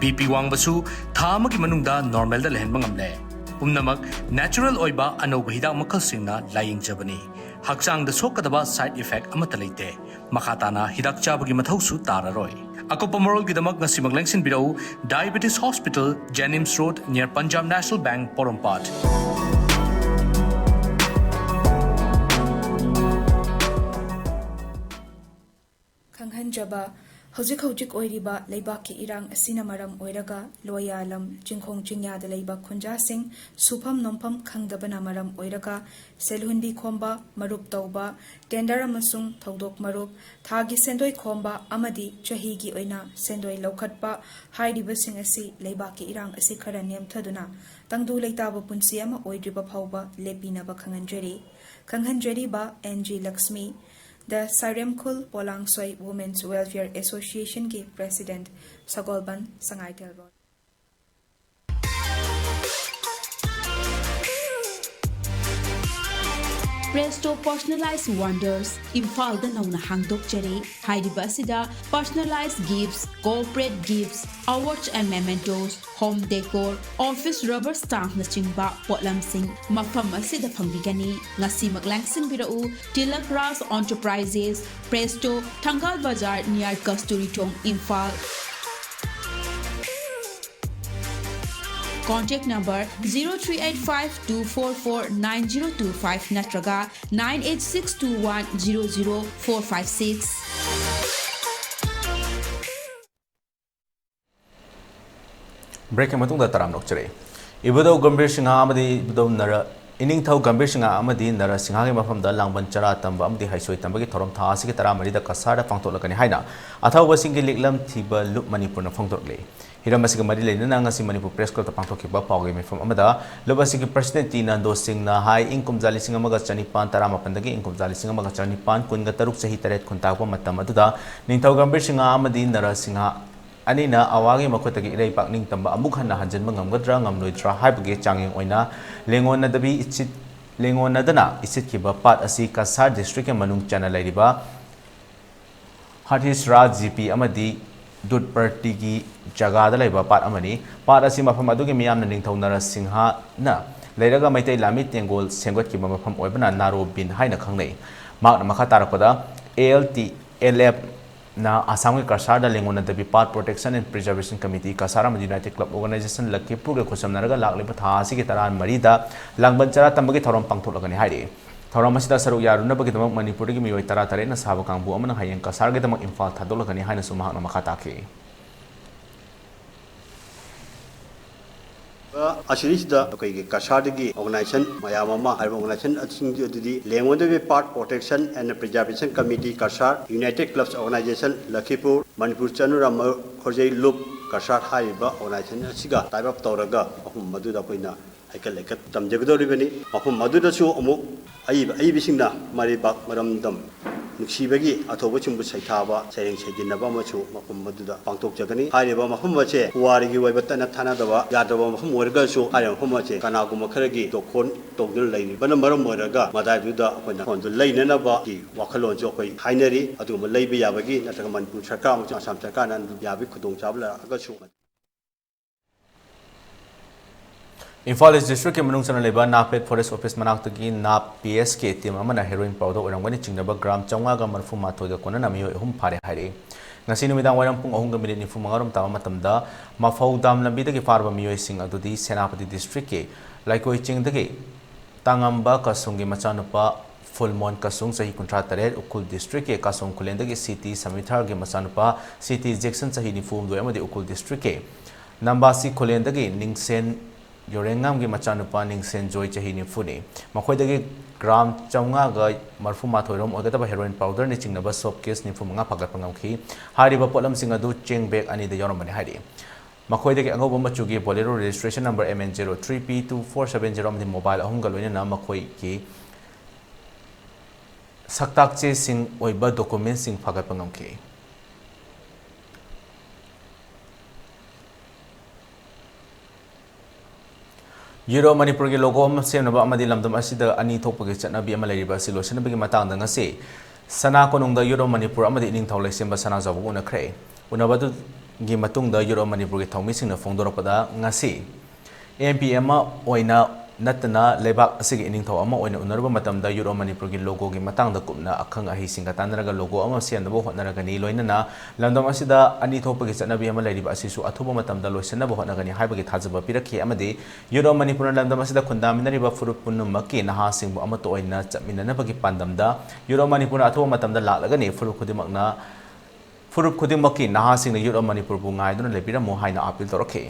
B P ꯋꯥꯡꯕꯁꯨ ꯊꯥ ꯑꯃꯒꯤ ꯃꯅꯨꯡꯗ normalꯗ ꯂꯩꯍꯟꯕ ꯉꯝꯂꯦ꯫ ꯄꯨꯝꯅꯃꯛ natural ꯑꯣꯏꯕ ꯑꯅꯧꯕ ꯍꯤꯗꯥꯛ ꯃꯈꯜꯁꯤꯡꯅ ꯂꯥꯌꯦꯡꯖꯕꯅꯤ꯫ ꯍꯛꯆꯥꯡꯗ ꯁꯣꯛꯀꯗꯕ side effect ꯑꯃꯠꯇ ꯂꯩꯇꯦ꯫ ꯃꯈꯥ ꯇꯥꯅ ꯍꯤꯗꯥꯛ ꯆꯥꯕꯒꯤ ꯃꯊꯧꯁꯨ ꯇꯥꯔꯔꯣꯏ꯫ ꯑꯀꯨꯞꯄ ꯃꯔꯣꯜꯒꯤꯗꯃꯛ ꯉꯁꯤꯃꯛ ꯂꯦꯡꯁꯤꯟꯕꯤꯔꯛꯎ, Diabetes Hospital, Janims Road, near Punjab National Bank, ꯄꯣꯔꯣꯝꯄꯥꯠ꯫ ꯈꯪꯍꯟꯖꯕ, ꯍꯧꯖꯤꯛ ꯍꯧꯖꯤꯛ ꯑꯣꯏꯔꯤꯕ ꯂꯩꯕꯥꯛꯀꯤ ꯏꯔꯥꯡ ꯑꯁꯤꯅ ꯃꯔꯝ ꯑꯣꯏꯔꯒ ꯂꯣꯌꯥꯂꯝ, ꯆꯤꯡꯈꯣꯡ ꯆꯤꯡꯌꯥꯗ ꯂꯩꯕ ꯈꯨꯟꯖꯥꯁꯤꯡ ꯁꯨꯐꯝ ꯅꯣꯝꯐꯝ ꯈꯪꯗꯕꯅ ꯃꯔꯝ ꯑꯣꯏꯔꯒ ꯁꯦꯜꯍꯨꯟꯕꯤ ꯈꯣꯝꯕ, ꯃꯔꯨꯞ ꯇꯧꯕ, ꯇꯦꯟꯗꯔ ꯑꯃꯁꯨꯡ ꯊꯧꯗꯣꯛ ꯃꯔꯨꯞ, ꯊꯥꯒꯤ ꯁꯦꯟꯗꯣꯏ ꯈꯣꯝꯕ ꯑꯃꯗꯤ ꯆꯍꯤꯒꯤ ꯑꯣꯏꯅ ꯁꯦꯟꯗꯣꯏ ꯂꯧꯈꯠꯄ ꯍꯥꯏꯔꯤꯕꯁꯤꯡ ꯑꯁꯤ ꯂꯩꯕꯥꯛꯀꯤ ꯏꯔꯥꯡ ꯑꯁꯤ ꯈꯔ ꯅꯦꯝꯊꯗꯨꯅ ꯇꯪꯗꯨ ꯂꯩꯇꯥꯕ ꯄꯨꯟꯁꯤ ꯑꯃ ꯑꯣꯏꯗ꯭ꯔꯤꯕ ꯐꯥꯎꯕ ꯂꯦꯞꯄꯤꯅꯕ ꯈꯪꯍꯟꯖꯔꯤ꯫ ꯈꯪꯍꯟꯖꯔꯤꯕ ꯑꯦꯟ ꯖꯤ ꯂꯛꯁꯃꯤ, ꯗ ꯁꯥꯏꯔꯦꯝꯈꯨꯜ ꯄꯣꯂꯥꯡꯁꯣꯏ Women's Welfare Association ꯒꯤ President, Sagolband, Sangaithel road. Presto Personalized Wonders, ꯏꯝꯐꯥꯜꯗ ꯅꯧꯅ ꯍꯥꯡꯗꯣꯛꯆꯔꯦ꯫ ꯍꯥꯏꯔꯤꯕ ꯑꯁꯤꯗ personalized gifts, corporate gifts, awards and mementos, home decor, office rubber stampꯅꯆꯤꯡꯕ ꯄꯣꯠꯂꯝꯁꯤꯡ ꯃꯐꯝ ꯑꯁꯤꯗ ꯐꯪꯕꯤꯒꯅꯤ꯫ ꯉꯁꯤꯃꯛ ꯂꯦꯡꯁꯤꯟꯕꯤꯔꯛꯎ, Tilak Raj Enterprises, Presto, ꯊꯪꯒꯥꯜ ꯕꯖꯥꯔ, near ꯀꯁꯇꯨꯔꯤ ꯊꯣꯡ, Imphal. Contact number zero three eight five two four four nine zero two five ꯅꯠꯇ꯭ꯔꯒ nine eight six two one zero zero four five six꯫ Breakꯀꯤ ꯃꯇꯨꯡꯗ ꯇꯔꯥꯝꯅ ꯑꯣꯛꯆꯔꯤ꯫ ꯏꯕꯨꯙꯧ ꯒꯝꯚꯤꯔ ꯁꯤꯡꯍ ꯑꯃꯗꯤ ꯏꯕꯨꯙꯧ ꯅꯔ, ꯏꯅꯤꯡꯊꯧ ꯒꯝꯚꯤꯔ ꯁꯤꯡꯍ ꯑꯃꯗꯤ ꯅꯔ ꯁꯤꯡꯍꯒꯤ ꯃꯐꯝꯗ ꯂꯥꯡꯕꯟ ꯆꯔꯥ ꯇꯝꯕ ꯑꯃꯗꯤ ꯍꯩꯁꯣꯏ ꯇꯝꯕꯒꯤ ꯊꯧꯔꯝ ꯊꯥ ꯑꯁꯤꯒꯤ ꯇꯔꯥꯃꯔꯤꯗ ꯀꯁꯥꯔꯗ ꯄꯥꯡꯊꯣꯛꯂꯛꯀꯅꯤ ꯍꯥꯏꯅ ꯑꯊꯧꯕꯁꯤꯡꯒꯤ ꯂꯤꯛꯂꯝ ꯊꯤꯕ ꯂꯨꯞ ꯃꯅꯤꯄꯨꯔꯅ ꯐꯣꯡꯗꯣꯔꯛꯂꯤ꯫ ꯍꯤꯔꯝ ꯑꯁꯤꯒ ꯃꯔꯤ ꯂꯩꯅꯅ ꯉꯁꯤ ꯃꯅꯤꯄꯨꯔ Press Clubꯇ ꯄꯥꯡꯊꯣꯛꯈꯤꯕ ꯄꯥꯎꯒꯤ ꯃꯤꯐꯝ ꯑꯃꯗ ꯂꯨꯞ ꯑꯁꯤꯒꯤ President ꯇꯤ ꯅꯟꯗꯣ ꯁꯤꯡꯅ ꯍꯥꯏ, ꯏꯪ ꯀꯨꯝꯖꯥ ꯂꯤꯁꯤꯡ ꯑꯃꯒ ꯆꯅꯤꯄꯥꯟ ꯇꯔꯥꯃꯥꯄꯟꯗꯒꯤ ꯏꯪ ꯀꯨꯝꯖꯥ ꯂꯤꯁꯤꯡ ꯑꯃꯒ ꯆꯅꯤꯄꯥꯟ ꯀꯨꯟꯒ ꯇꯔꯨꯛ, ꯆꯍꯤ ꯇꯔꯦꯠ ꯈꯨꯟꯇꯥꯛꯄ ꯃꯇꯝ ꯑꯗꯨꯗ ꯅꯤꯡꯊꯧ ꯒꯝꯚꯤꯔ ꯁꯤꯡꯍ ꯑꯃꯗꯤ ꯅꯔ ꯁꯤꯡꯍ ꯑꯅꯤꯅ ꯑꯋꯥꯒꯤ ꯃꯈꯨꯠꯇꯒꯤ ꯏꯔꯩꯄꯥꯛ ꯅꯤꯡꯇꯝꯕ ꯑꯃꯨꯛ ꯍꯟꯅ ꯍꯟꯖꯤꯟꯕ ꯉꯝꯒꯗ꯭ꯔꯥ ꯉꯝꯂꯣꯏꯗ꯭ꯔꯥ ꯍꯥꯏꯕꯒꯤ ꯆꯥꯡꯌꯦꯡ ꯑꯣꯏꯅ ꯂꯦꯡꯉꯣꯟꯅꯗꯕꯤ ꯏꯆꯤꯠ-, ꯂꯦꯡꯉꯣꯟꯅꯗꯅ ꯏꯆꯤꯠꯈꯤꯕ ꯄꯥꯠ ꯑꯁꯤ ꯀꯁꯥꯔ Districtꯀꯤ ꯃꯅꯨꯡ ꯆꯟꯅ ꯂꯩꯔꯤꯕ ꯍꯊꯤꯁꯔꯥ ꯖꯤꯄꯤ ꯑꯃꯗꯤ ꯗꯨꯠꯄꯔꯇꯤꯒꯤ ꯖꯒꯥꯗ ꯂꯩꯕ ꯄꯥꯠ ꯑꯃꯅꯤ꯫ ꯄꯥꯠ ꯑꯁꯤ ꯃꯐꯝ ꯑꯗꯨꯒꯤ ꯃꯤꯌꯥꯝꯅ ꯅꯤꯡꯊꯧ ꯅꯔꯁꯤꯡꯍꯅ ꯂꯩꯔꯒ ꯃꯩꯇꯩ ꯂꯥꯟꯃꯤ ꯇꯦꯡꯒꯣꯜ ꯁꯦꯝꯒꯠꯈꯤꯕ ꯃꯐꯝ ꯑꯣꯏꯕꯅ ꯅꯥꯔꯣ ꯕꯤꯟ ꯍꯥꯏꯅ ꯈꯪꯅꯩ꯫ ꯃꯍꯥꯛꯅ ꯃꯈꯥ ꯇꯥꯔꯛꯄꯗ A L T L F ꯅ ꯑꯁꯥꯝꯒꯤ ꯀꯁꯥꯔꯗ ꯂꯦꯡꯒꯣꯟꯅꯗꯕꯤ Part Protection and Preservation Committee Cachar ꯑꯃꯗꯤ United Club Organization ꯂꯈꯤꯄꯨꯔꯒ ꯈꯨꯠꯁꯝꯅꯔꯒ ꯂꯥꯛꯂꯤꯕ ꯊꯥ ꯑꯁꯤꯒꯤ ꯇꯔꯥꯃꯔꯤꯗ ꯂꯥꯡꯕꯟ ꯆꯔꯥ ꯇꯝꯕꯒꯤ ꯊꯧꯔꯝ ꯄꯥꯡꯊꯣꯛꯂꯒꯅꯤ ꯍꯥꯏꯔꯤ꯫ ꯊꯧꯔꯝ ꯑꯁꯤꯗ ꯁꯔꯨꯛ ꯌꯥꯔꯨꯅꯕꯒꯤꯗꯃꯛ ꯃꯅꯤꯄꯨꯔꯗꯒꯤ ꯃꯤꯑꯣꯏ ꯇꯔꯥꯇꯔꯦꯠꯅ ꯁꯥꯕ ꯀꯥꯡꯕꯨ ꯑꯃꯅ ꯍꯌꯦꯡ ꯀꯁꯥꯔꯒꯤꯗꯃꯛ ꯏꯝꯐꯥꯜ ꯊꯥꯗꯣꯛꯂꯒꯅꯤ ꯍꯥꯏꯅꯁꯨ ꯃꯍꯥꯛꯅ ꯃꯈꯥ ꯇꯥꯈꯤ꯫ ꯑꯁꯤꯗꯩꯁꯤꯗ ꯑꯩꯈꯣꯏꯒꯤ ꯀꯁꯥꯔꯗꯒꯤ organization ꯃꯌꯥꯝ ꯑꯃ, ꯍꯥꯏꯔꯤꯕ organization ꯁꯤꯡ ꯑꯗꯨꯗꯤ ꯂꯦꯡꯒꯣꯟꯗꯕꯤ Part Protection and Preservation Committee Cachar, United Clubs Organization ꯂꯈꯤꯄꯨꯔ, Manipur ꯆꯅꯨꯔꯥꯃ ꯈꯣꯔꯖꯩ ꯂꯨꯞ ꯀꯁꯥꯔ ꯍꯥꯏꯔꯤꯕ organization ꯑꯁꯤꯒ tie up ꯇꯧꯔꯒ ꯃꯐꯝ ꯑꯗꯨꯗ ꯑꯩꯈꯣꯏꯅ ꯍꯩꯀꯠ ꯂꯩꯀꯠ ꯇꯝꯖꯒꯗꯧꯔꯤꯕꯅꯤ꯫ ꯃꯐꯝ ꯑꯗꯨꯗꯁꯨ ꯑꯃꯨꯛ ꯑꯏꯕ ꯑꯏꯕꯁꯤꯡꯅ ꯃꯔꯩꯕꯥꯛ ꯃꯔꯝꯗꯝ ꯅꯨꯡꯁꯤꯕꯒꯤ ꯑꯊꯧꯕꯁꯤꯡꯕꯨ ꯁꯩꯊꯥꯕ, ꯁꯩꯔꯦꯡ ꯁꯩꯗꯤꯟꯅꯕ ꯑꯃꯁꯨ ꯃꯐꯝ ꯑꯗꯨꯗ ꯄꯥꯡꯊꯣꯛꯆꯒꯅꯤ꯫ ꯍꯥꯏꯔꯤꯕ ꯃꯐꯝ ꯑꯁꯦ ꯄꯨꯋꯥꯔꯤꯒꯤ ꯑꯣꯏꯕ ꯇꯠꯅ ꯊꯥꯅꯗꯕ ꯌꯥꯗ꯭ꯔꯕ ꯃꯐꯝ ꯑꯣꯏꯔꯒꯁꯨ, ꯍꯥꯏꯔꯤꯕ ꯃꯐꯝ ꯑꯁꯦ ꯀꯅꯥꯒꯨꯝꯕ ꯈꯔꯒꯤ ꯇꯣꯛꯈꯣꯟ ꯇꯧꯗꯨꯅ ꯂꯩꯔꯤꯕꯅ ꯃꯔꯝ ꯑꯣꯏꯔꯒ ꯃꯗꯥꯏꯗꯨꯗ ꯑꯩꯈꯣꯏꯅ ꯃꯐꯝꯗꯨ ꯂꯩꯅꯅꯕꯒꯤ ꯋꯥꯈꯜꯂꯣꯟꯁꯨ ꯑꯩꯈꯣꯏ ꯍꯥꯏꯅꯔꯤ꯫ ꯑꯗꯨꯒꯨꯝꯕ ꯂꯩꯕ ꯌꯥꯕꯒꯤ ꯅꯠꯇ꯭ꯔꯒ ꯃꯅꯤꯄꯨꯔ ꯁꯔꯀꯥꯔ ꯑꯃꯁꯨꯡ ꯑꯁꯥꯝ ꯁꯔꯀꯥꯔꯅ ꯑꯗꯨꯝ ꯌꯥꯕꯒꯤ ꯈꯨꯗꯣꯡꯆꯥꯕ ꯂꯩꯔꯛꯑꯒꯁꯨ꯫ ꯏꯝꯐꯥꯜ ꯏꯁ ꯗꯤꯁꯇ꯭ꯔꯤꯛꯀꯤ ꯃꯅꯨꯡ ꯆꯟꯅ ꯂꯩꯕ ꯅꯥꯄꯦꯠ ꯐꯣꯔꯦꯁ ꯑꯣꯐꯤꯁ ꯃꯅꯥꯛꯇꯒꯤ ꯅꯥꯞ ꯄꯤ ꯑꯦꯁ ꯀꯦ ꯇꯤꯝ ꯑꯃꯅ ꯍꯦꯔꯣꯏꯟ ꯄꯥꯎꯗꯔ ꯑꯣꯏꯔꯝꯒꯅꯤ ꯆꯤꯡꯅꯕ ꯒ꯭ꯔꯥꯝ ꯆꯥꯝꯃꯉꯥꯒ ꯃꯔꯤꯐꯨ ꯃꯥꯊꯣꯏꯒ ꯀꯣꯟꯅꯅ ꯃꯤꯑꯣꯏ ꯑꯍꯨꯝ ꯐꯥꯔꯦ ꯍꯥꯏꯔꯛꯏ꯫ ꯉꯁꯤ ꯅꯨꯃꯤꯗꯥꯡ ꯋꯥꯏꯔꯝ ꯄꯨꯡ ꯑꯍꯨꯝꯒ ꯃꯤꯅꯤꯠ ꯅꯤꯐꯨ ꯃꯉꯥ ꯔꯣꯝ ꯇꯥꯕ ꯃꯇꯝꯗ ꯃꯐꯧ ꯗꯥꯝ ꯂꯝꯕꯤꯗꯒꯤ ꯐꯥꯔꯕ ꯃꯤꯑꯣꯏꯁꯤꯡ ꯑꯗꯨꯗꯤ ꯁꯦꯅꯥꯄꯇꯤ ꯗꯤꯁꯇ꯭ꯔꯤꯛꯀꯤ ꯂꯩꯀꯣꯏ ꯆꯤꯡꯗꯒꯤ ꯇꯥꯉꯝꯕ ꯀꯁꯨꯡꯒꯤ ꯃꯆꯥꯅꯨꯄꯥ ꯐꯨꯜꯃꯣꯟ ꯀꯁꯨꯡ, ꯆꯍꯤ ꯀꯨꯟꯊ꯭ꯔꯥ ꯇꯔꯦꯠ, ꯎꯈ꯭ꯔꯨꯜ ꯗꯤꯁꯇ꯭ꯔꯤꯛꯀꯤ ꯀꯥꯁꯣꯡ ꯈꯨꯂꯦꯟꯗꯒꯤ ꯁꯤ ꯇꯤ ꯁꯃꯤꯊꯥꯔꯒꯤ ꯃꯆꯥꯅꯨꯄꯥ ꯁꯤ ꯇꯤ ꯖꯦꯛꯁꯟ, ꯆꯍꯤ ꯅꯤꯐꯨ ꯍꯨꯝꯗꯣꯏ, ꯑꯃꯗꯤ ꯎꯈ꯭ꯔꯨꯜ ꯗꯤꯁꯇ꯭ꯔꯤꯛꯀꯤ ꯅꯝꯕꯥꯁꯤ ꯈꯨꯂꯦꯟꯗꯒꯤ ꯅꯤꯡꯁꯦꯟ ꯌꯣꯔꯦꯡꯉꯥꯝꯒꯤ ꯃꯆꯥꯅꯨꯄꯥ ꯅꯤꯡꯁꯦꯟ ꯖꯣꯏ, ꯆꯍꯤ ꯅꯤꯐꯨꯅꯤ꯫ ꯃꯈꯣꯏꯗꯒꯤ ꯒ꯭ꯔꯥꯝ ꯆꯥꯝꯃꯉꯥꯒ ꯃꯔꯤꯐꯨ ꯃꯥꯊꯣꯏ ꯔꯣꯝ ꯑꯣꯏꯒꯗꯕ ꯍꯦꯔꯣꯏꯟ ꯄꯥꯎꯗꯔꯅ ꯆꯤꯡꯅꯕ ꯁꯣꯞ ꯀꯦꯁ ꯅꯤꯐꯨ ꯃꯉꯥ ꯐꯥꯒꯠꯄ ꯉꯝꯈꯤ꯫ ꯍꯥꯏꯔꯤꯕ ꯄꯣꯠꯂꯝꯁꯤꯡ ꯑꯗꯨ ꯆꯦꯡ ꯕꯦꯒ ꯑꯅꯤꯗ ꯌꯥꯎꯔꯝꯕꯅꯤ ꯍꯥꯏꯔꯤ꯫ ꯃꯈꯣꯏꯗꯒꯤ ꯑꯉꯧꯕ ꯃꯆꯨꯒꯤ Bolero registration number M N zero three P two four seven zero ꯑꯃꯗꯤ ꯃꯣꯕꯥꯏꯜ ꯑꯍꯨꯝꯒ ꯂꯣꯏꯅꯅ ꯃꯈꯣꯏꯒꯤ ꯁꯛꯇꯥꯛ ꯆꯦꯁꯤꯡ ꯑꯣꯏꯕ ꯗꯣꯀꯨꯃꯦꯟꯁꯤꯡ ꯐꯥꯒꯠꯄ ꯉꯝꯈꯤ꯫ ꯌꯨꯔꯣꯞ ꯃꯅꯤꯄꯨꯔꯒꯤ ꯂꯣꯒꯣ ꯑꯃ ꯁꯦꯝꯅꯕ ꯑꯃꯗꯤ ꯂꯝꯗꯝ ꯑꯁꯤꯗ ꯑꯅꯤ ꯊꯣꯛꯄꯒꯤ ꯆꯠꯅꯕꯤ ꯑꯃ ꯂꯩꯔꯤꯕ ꯑꯁꯤ ꯂꯣꯏꯁꯤꯟꯅꯕꯒꯤ ꯃꯇꯥꯡꯗ ꯉꯁꯤ ꯁꯅꯥ ꯀꯣꯅꯨꯡꯗ ꯌꯨꯔꯣꯞ ꯃꯅꯤꯄꯨꯔ ꯑꯃꯗꯤ ꯏꯅꯤꯡꯊꯧ ꯂꯩꯁꯦꯝꯕ ꯁꯅꯥꯖꯥꯎꯕꯒ ꯎꯅꯈ꯭ꯔꯦ꯫ ꯎꯅꯕ ꯑꯗꯨꯒꯤ ꯃꯇꯨꯡꯗ ꯌꯨꯔꯣꯞ ꯃꯅꯤꯄꯨꯔꯒꯤ ꯊꯧꯃꯤꯁꯤꯡꯅ ꯐꯣꯡꯗꯣꯔꯛꯄꯗ ꯉꯁꯤ ꯑꯦꯝ ꯄꯤ ꯑꯃ ꯑꯣꯏꯅ ꯅꯠꯇꯅ ꯂꯩꯕꯥꯛ ꯑꯁꯤꯒꯤ ꯏꯅꯤꯡꯊꯧ ꯑꯃ ꯑꯣꯏꯅ ꯎꯅꯔꯨꯕ ꯃꯇꯝꯗ ꯌꯨꯠ ꯑꯣꯐ ꯃꯅꯤꯄꯨꯔꯒꯤ ꯂꯣꯒꯣꯒꯤ ꯃꯇꯥꯡꯗ ꯀꯨꯞꯅ ꯑꯈꯪ ꯑꯍꯩꯁꯤꯡꯒ ꯇꯥꯟꯅꯔꯒ ꯂꯣꯒꯣ ꯑꯃ ꯁꯦꯝꯅꯕ ꯍꯣꯠꯅꯔꯒꯅꯤ꯫ ꯂꯣꯏꯅꯅ ꯂꯝꯗꯝ ꯑꯁꯤꯗ ꯑꯅꯤ ꯊꯣꯛꯄꯒꯤ ꯆꯠꯅꯕꯤ ꯑꯃ ꯂꯩꯔꯤꯕ ꯑꯁꯤꯁꯨ ꯑꯊꯨꯕ ꯃꯇꯝꯗ ꯂꯣꯏꯁꯤꯟꯅꯕ ꯍꯣꯠꯅꯒꯅꯤ ꯍꯥꯏꯕꯒꯤ ꯊꯥꯖꯕ ꯄꯤꯔꯛꯈꯤ꯫ ꯑꯃꯗꯤ ꯌꯨꯠ ꯑꯣꯐ ꯃꯅꯤꯄꯨꯔꯅ ꯂꯝꯗꯝ ꯑꯁꯤꯗ ꯈꯨꯟꯗꯥꯃꯤꯟꯅꯔꯤꯕ ꯐꯨꯔꯨꯞ ꯄꯨꯝꯅꯃꯛꯀꯤ ꯅꯍꯥꯁꯤꯡꯕꯨ ꯑꯃꯠꯇ ꯑꯣꯏꯅ ꯆꯠꯃꯤꯟꯅꯅꯕꯒꯤ ꯄꯥꯟꯗꯝꯗ ꯌꯨꯠ ꯑꯣꯐ ꯃꯅꯤꯄꯨꯔꯅ ꯑꯊꯨꯕ ꯃꯇꯝꯗ ꯂꯥꯛꯂꯒꯅꯤ꯫ ꯐꯨꯔꯨꯞ ꯈꯨꯗꯤꯡꯃꯛꯅ, ꯐꯨꯔꯨꯞ ꯈꯨꯗꯤꯡꯃꯛꯀꯤ ꯅꯍꯥꯁꯤꯡꯅ ꯌꯨꯠ ꯑꯣꯐ ꯃꯅꯤꯄꯨꯔꯕꯨ ꯉꯥꯏꯗꯨꯅ ꯂꯩꯕꯤꯔꯝꯃꯨ ꯍꯥꯏꯅ ꯑꯥꯄꯤꯜ ꯇꯧꯔꯛꯈꯤ꯫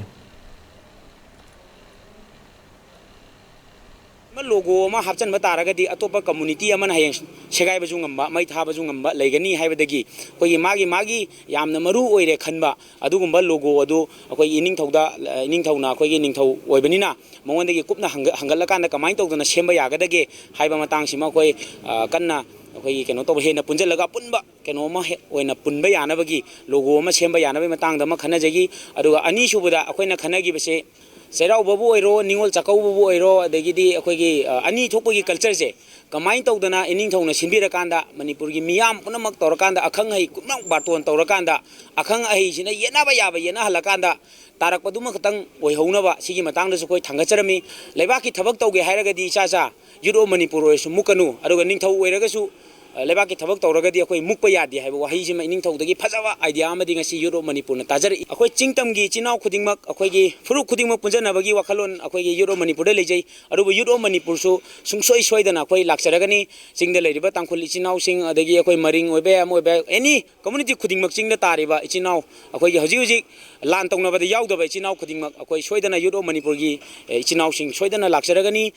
ꯑꯃ ꯂꯣꯒꯣ ꯑꯃ ꯍꯥꯞꯆꯤꯟꯕ ꯇꯥꯔꯒꯗꯤ ꯑꯇꯣꯞꯄ ꯀꯝꯃꯨꯅꯤꯇꯤ ꯑꯃꯅ ꯍꯌꯦꯡ ꯁꯦꯒꯥꯏꯕꯁꯨ ꯉꯝꯕ, ꯃꯩ ꯊꯥꯕꯁꯨ ꯉꯝꯕ ꯂꯩꯒꯅꯤ ꯍꯥꯏꯕꯗꯒꯤ ꯑꯩꯈꯣꯏꯒꯤ ꯃꯥꯒꯤ, ꯃꯥꯒꯤ ꯌꯥꯝꯅ ꯃꯔꯨ ꯑꯣꯏꯔꯦ ꯈꯟꯕ ꯑꯗꯨꯒꯨꯝꯕ ꯂꯣꯒꯣ ꯑꯗꯨ ꯑꯩꯈꯣꯏꯒꯤ ꯏꯅꯤꯡꯊꯧꯗ, ꯏꯅꯤꯡꯊꯧꯅ ꯑꯩꯈꯣꯏꯒꯤ ꯅꯤꯡꯊꯧ ꯑꯣꯏꯕꯅꯤꯅ ꯃꯉꯣꯟꯗꯒꯤ ꯀꯨꯞꯅ ꯍꯪꯒ-, ꯍꯪꯒꯠꯂꯀꯥꯟꯗ ꯀꯃꯥꯏꯅ ꯇꯧꯗꯅ ꯁꯦꯝꯕ ꯌꯥꯒꯗꯒꯦ ꯍꯥꯏꯕ ꯃꯇꯥꯡꯁꯤꯃ ꯑꯩꯈꯣꯏ, ꯑ, ꯀꯟꯅ ꯑꯩꯈꯣꯏꯒꯤ ꯀꯩꯅꯣ ꯇꯧꯕ, ꯍꯦꯟꯅ ꯄꯨꯟꯁꯤꯜꯂꯒ ꯑꯄꯨꯟꯕ ꯀꯩꯅꯣ ꯑꯃ ꯍꯦꯛ ꯑꯣꯏꯅ ꯄꯨꯟꯕ ꯌꯥꯅꯕꯒꯤ ꯂꯣꯒꯣ ꯑꯃ ꯁꯦꯝꯕ ꯌꯥꯅꯕꯒꯤ ꯃꯇꯥꯡꯗ ꯑꯃ ꯈꯟꯅꯖꯈꯤ꯫ ꯑꯗꯨꯒ ꯑꯅꯤꯁꯨꯕꯗ ꯑꯩꯈꯣꯏꯅ ꯈꯟꯅꯈꯤꯕꯁꯦ ꯆꯩꯔꯥꯎꯕꯕꯨ ꯑꯣꯏꯔꯣ, ꯅꯤꯉꯣꯜ ꯆꯥꯛꯀꯧꯕꯕꯨ ꯑꯣꯏꯔꯣ, ꯑꯗꯒꯤꯗꯤ ꯑꯩꯈꯣꯏꯒꯤ, ꯑ, ꯑꯅꯤ ꯊꯣꯛꯄꯒꯤ ꯀꯜꯆꯔꯁꯦ ꯀꯃꯥꯏꯅ ꯇꯧꯗꯅ ꯏꯅꯤꯡꯊꯧꯅ ꯁꯤꯟꯕꯤꯔꯀꯥꯟꯗ ꯃꯅꯤꯄꯨꯔꯒꯤ ꯃꯤꯌꯥꯝ ꯄꯨꯝꯅꯃꯛ ꯇꯧꯔꯀꯥꯟꯗ ꯑꯈꯪ ꯑꯍꯩ ꯄꯨꯝꯅꯃꯛ ꯕꯥꯔꯇꯣꯟ ꯇꯧꯔꯀꯥꯟꯗ ꯑꯈꯪ ꯑꯍꯩꯁꯤꯅ ꯌꯦꯠꯅꯕ ꯌꯥꯕ ꯌꯦꯠꯅꯍꯜꯂꯀꯥꯟꯗ ꯇꯥꯔꯛꯄꯗꯨꯃ ꯈꯛꯇꯪ ꯑꯣꯏꯍꯧꯅꯕ ꯁꯤꯒꯤ ꯃꯇꯥꯡꯗꯁꯨ ꯑꯩꯈꯣꯏ ꯊꯥꯡꯒꯠꯆꯔꯝꯃꯤ꯫ ꯂꯩꯕꯥꯛꯀꯤ ꯊꯕꯛ ꯇꯧꯒꯦ ꯍꯥꯏꯔꯒꯗꯤ ꯏꯆꯥ ꯏꯆꯥ ꯌꯨꯠ ꯑꯣꯐ ꯃꯅꯤꯄꯨꯔ ꯑꯣꯏꯔꯁꯨ ꯃꯨꯛꯀꯅꯨ, ꯑꯗꯨꯒ ꯅꯤꯡꯊꯧ ꯑꯣꯏꯔꯒꯁꯨ, ꯑ, ꯂꯩꯕꯥꯛꯀꯤ ꯊꯕꯛ ꯇꯧꯔꯒꯗꯤ ꯑꯩꯈꯣꯏ ꯃꯨꯛꯄ ꯌꯥꯗꯦ ꯍꯥꯏꯕ ꯋꯥꯍꯩꯁꯤꯃ ꯏꯅꯤꯡꯊꯧꯗꯒꯤ ꯐꯖꯕ ꯑꯥꯏꯗꯤꯌꯥ ꯑꯃꯗꯤ ꯉꯁꯤ ꯌꯨꯠ ꯑꯣꯐ ꯃꯅꯤꯄꯨꯔꯅ ꯇꯥꯖꯔꯛꯏ꯫ ꯑꯩꯈꯣꯏ ꯆꯤꯡ ꯇꯝꯒꯤ ꯏꯆꯤꯟ ꯏꯅꯥꯎ ꯈꯨꯗꯤꯡꯃꯛ, ꯑꯩꯈꯣꯏꯒꯤ ꯐꯨꯔꯨꯞ ꯈꯨꯗꯤꯡꯃꯛ ꯄꯨꯟꯖꯟꯅꯕꯒꯤ ꯋꯥꯈꯜꯂꯣꯟ ꯑꯩꯈꯣꯏꯒꯤ ꯌꯨꯠ ꯑꯣꯐ ꯃꯅꯤꯄꯨꯔꯗ ꯂꯩꯖꯩ꯫ ꯑꯗꯨꯕꯨ ꯌꯨꯠ ꯑꯣꯐ ꯃꯅꯤꯄꯨꯔꯁꯨ ꯁꯨꯡꯁꯣꯏ ꯁꯣꯏꯗꯅ ꯑꯩꯈꯣꯏ ꯂꯥꯛꯆꯔꯒꯅꯤ꯫ ꯆꯤꯡꯗ ꯂꯩꯔꯤꯕ ꯇꯥꯡꯈꯨꯜ ꯏꯆꯤꯟ ꯏꯅꯥꯎꯁꯤꯡ, ꯑꯗꯒꯤ ꯑꯩꯈꯣꯏ ꯃꯔꯤꯡ ꯑꯣꯏꯕ ꯌꯥꯏ, ꯑꯃ ꯑꯣꯏꯕ ꯌꯥꯏ, ꯑꯦꯅꯤ ꯀꯝꯃꯨꯅꯤꯇꯤ ꯈꯨꯗꯤꯡꯃꯛ, ꯆꯤꯡꯗ ꯇꯥꯔꯤꯕ ꯏꯆꯤꯟ ꯏꯅꯥꯎ, ꯑꯩꯈꯣꯏꯒꯤ ꯍꯧꯖꯤꯛ ꯍꯧꯖꯤꯛ ꯂꯥꯟ ꯇꯧꯅꯕꯗ ꯌꯥꯎꯗꯕ ꯏꯆꯤꯟ ꯏꯅꯥꯎ ꯈꯨꯗꯤꯡꯃꯛ ꯑꯩꯈꯣꯏ ꯁꯣꯏꯗꯅ ꯌꯨꯠ ꯑꯣꯐ ꯃꯅꯤꯄꯨꯔꯒꯤ, ꯑꯦ, ꯏꯆꯤꯟ ꯏꯅꯥꯎꯁꯤꯡ ꯁꯣꯏꯗꯅ ꯂꯥꯛꯆꯔꯒꯅꯤ꯫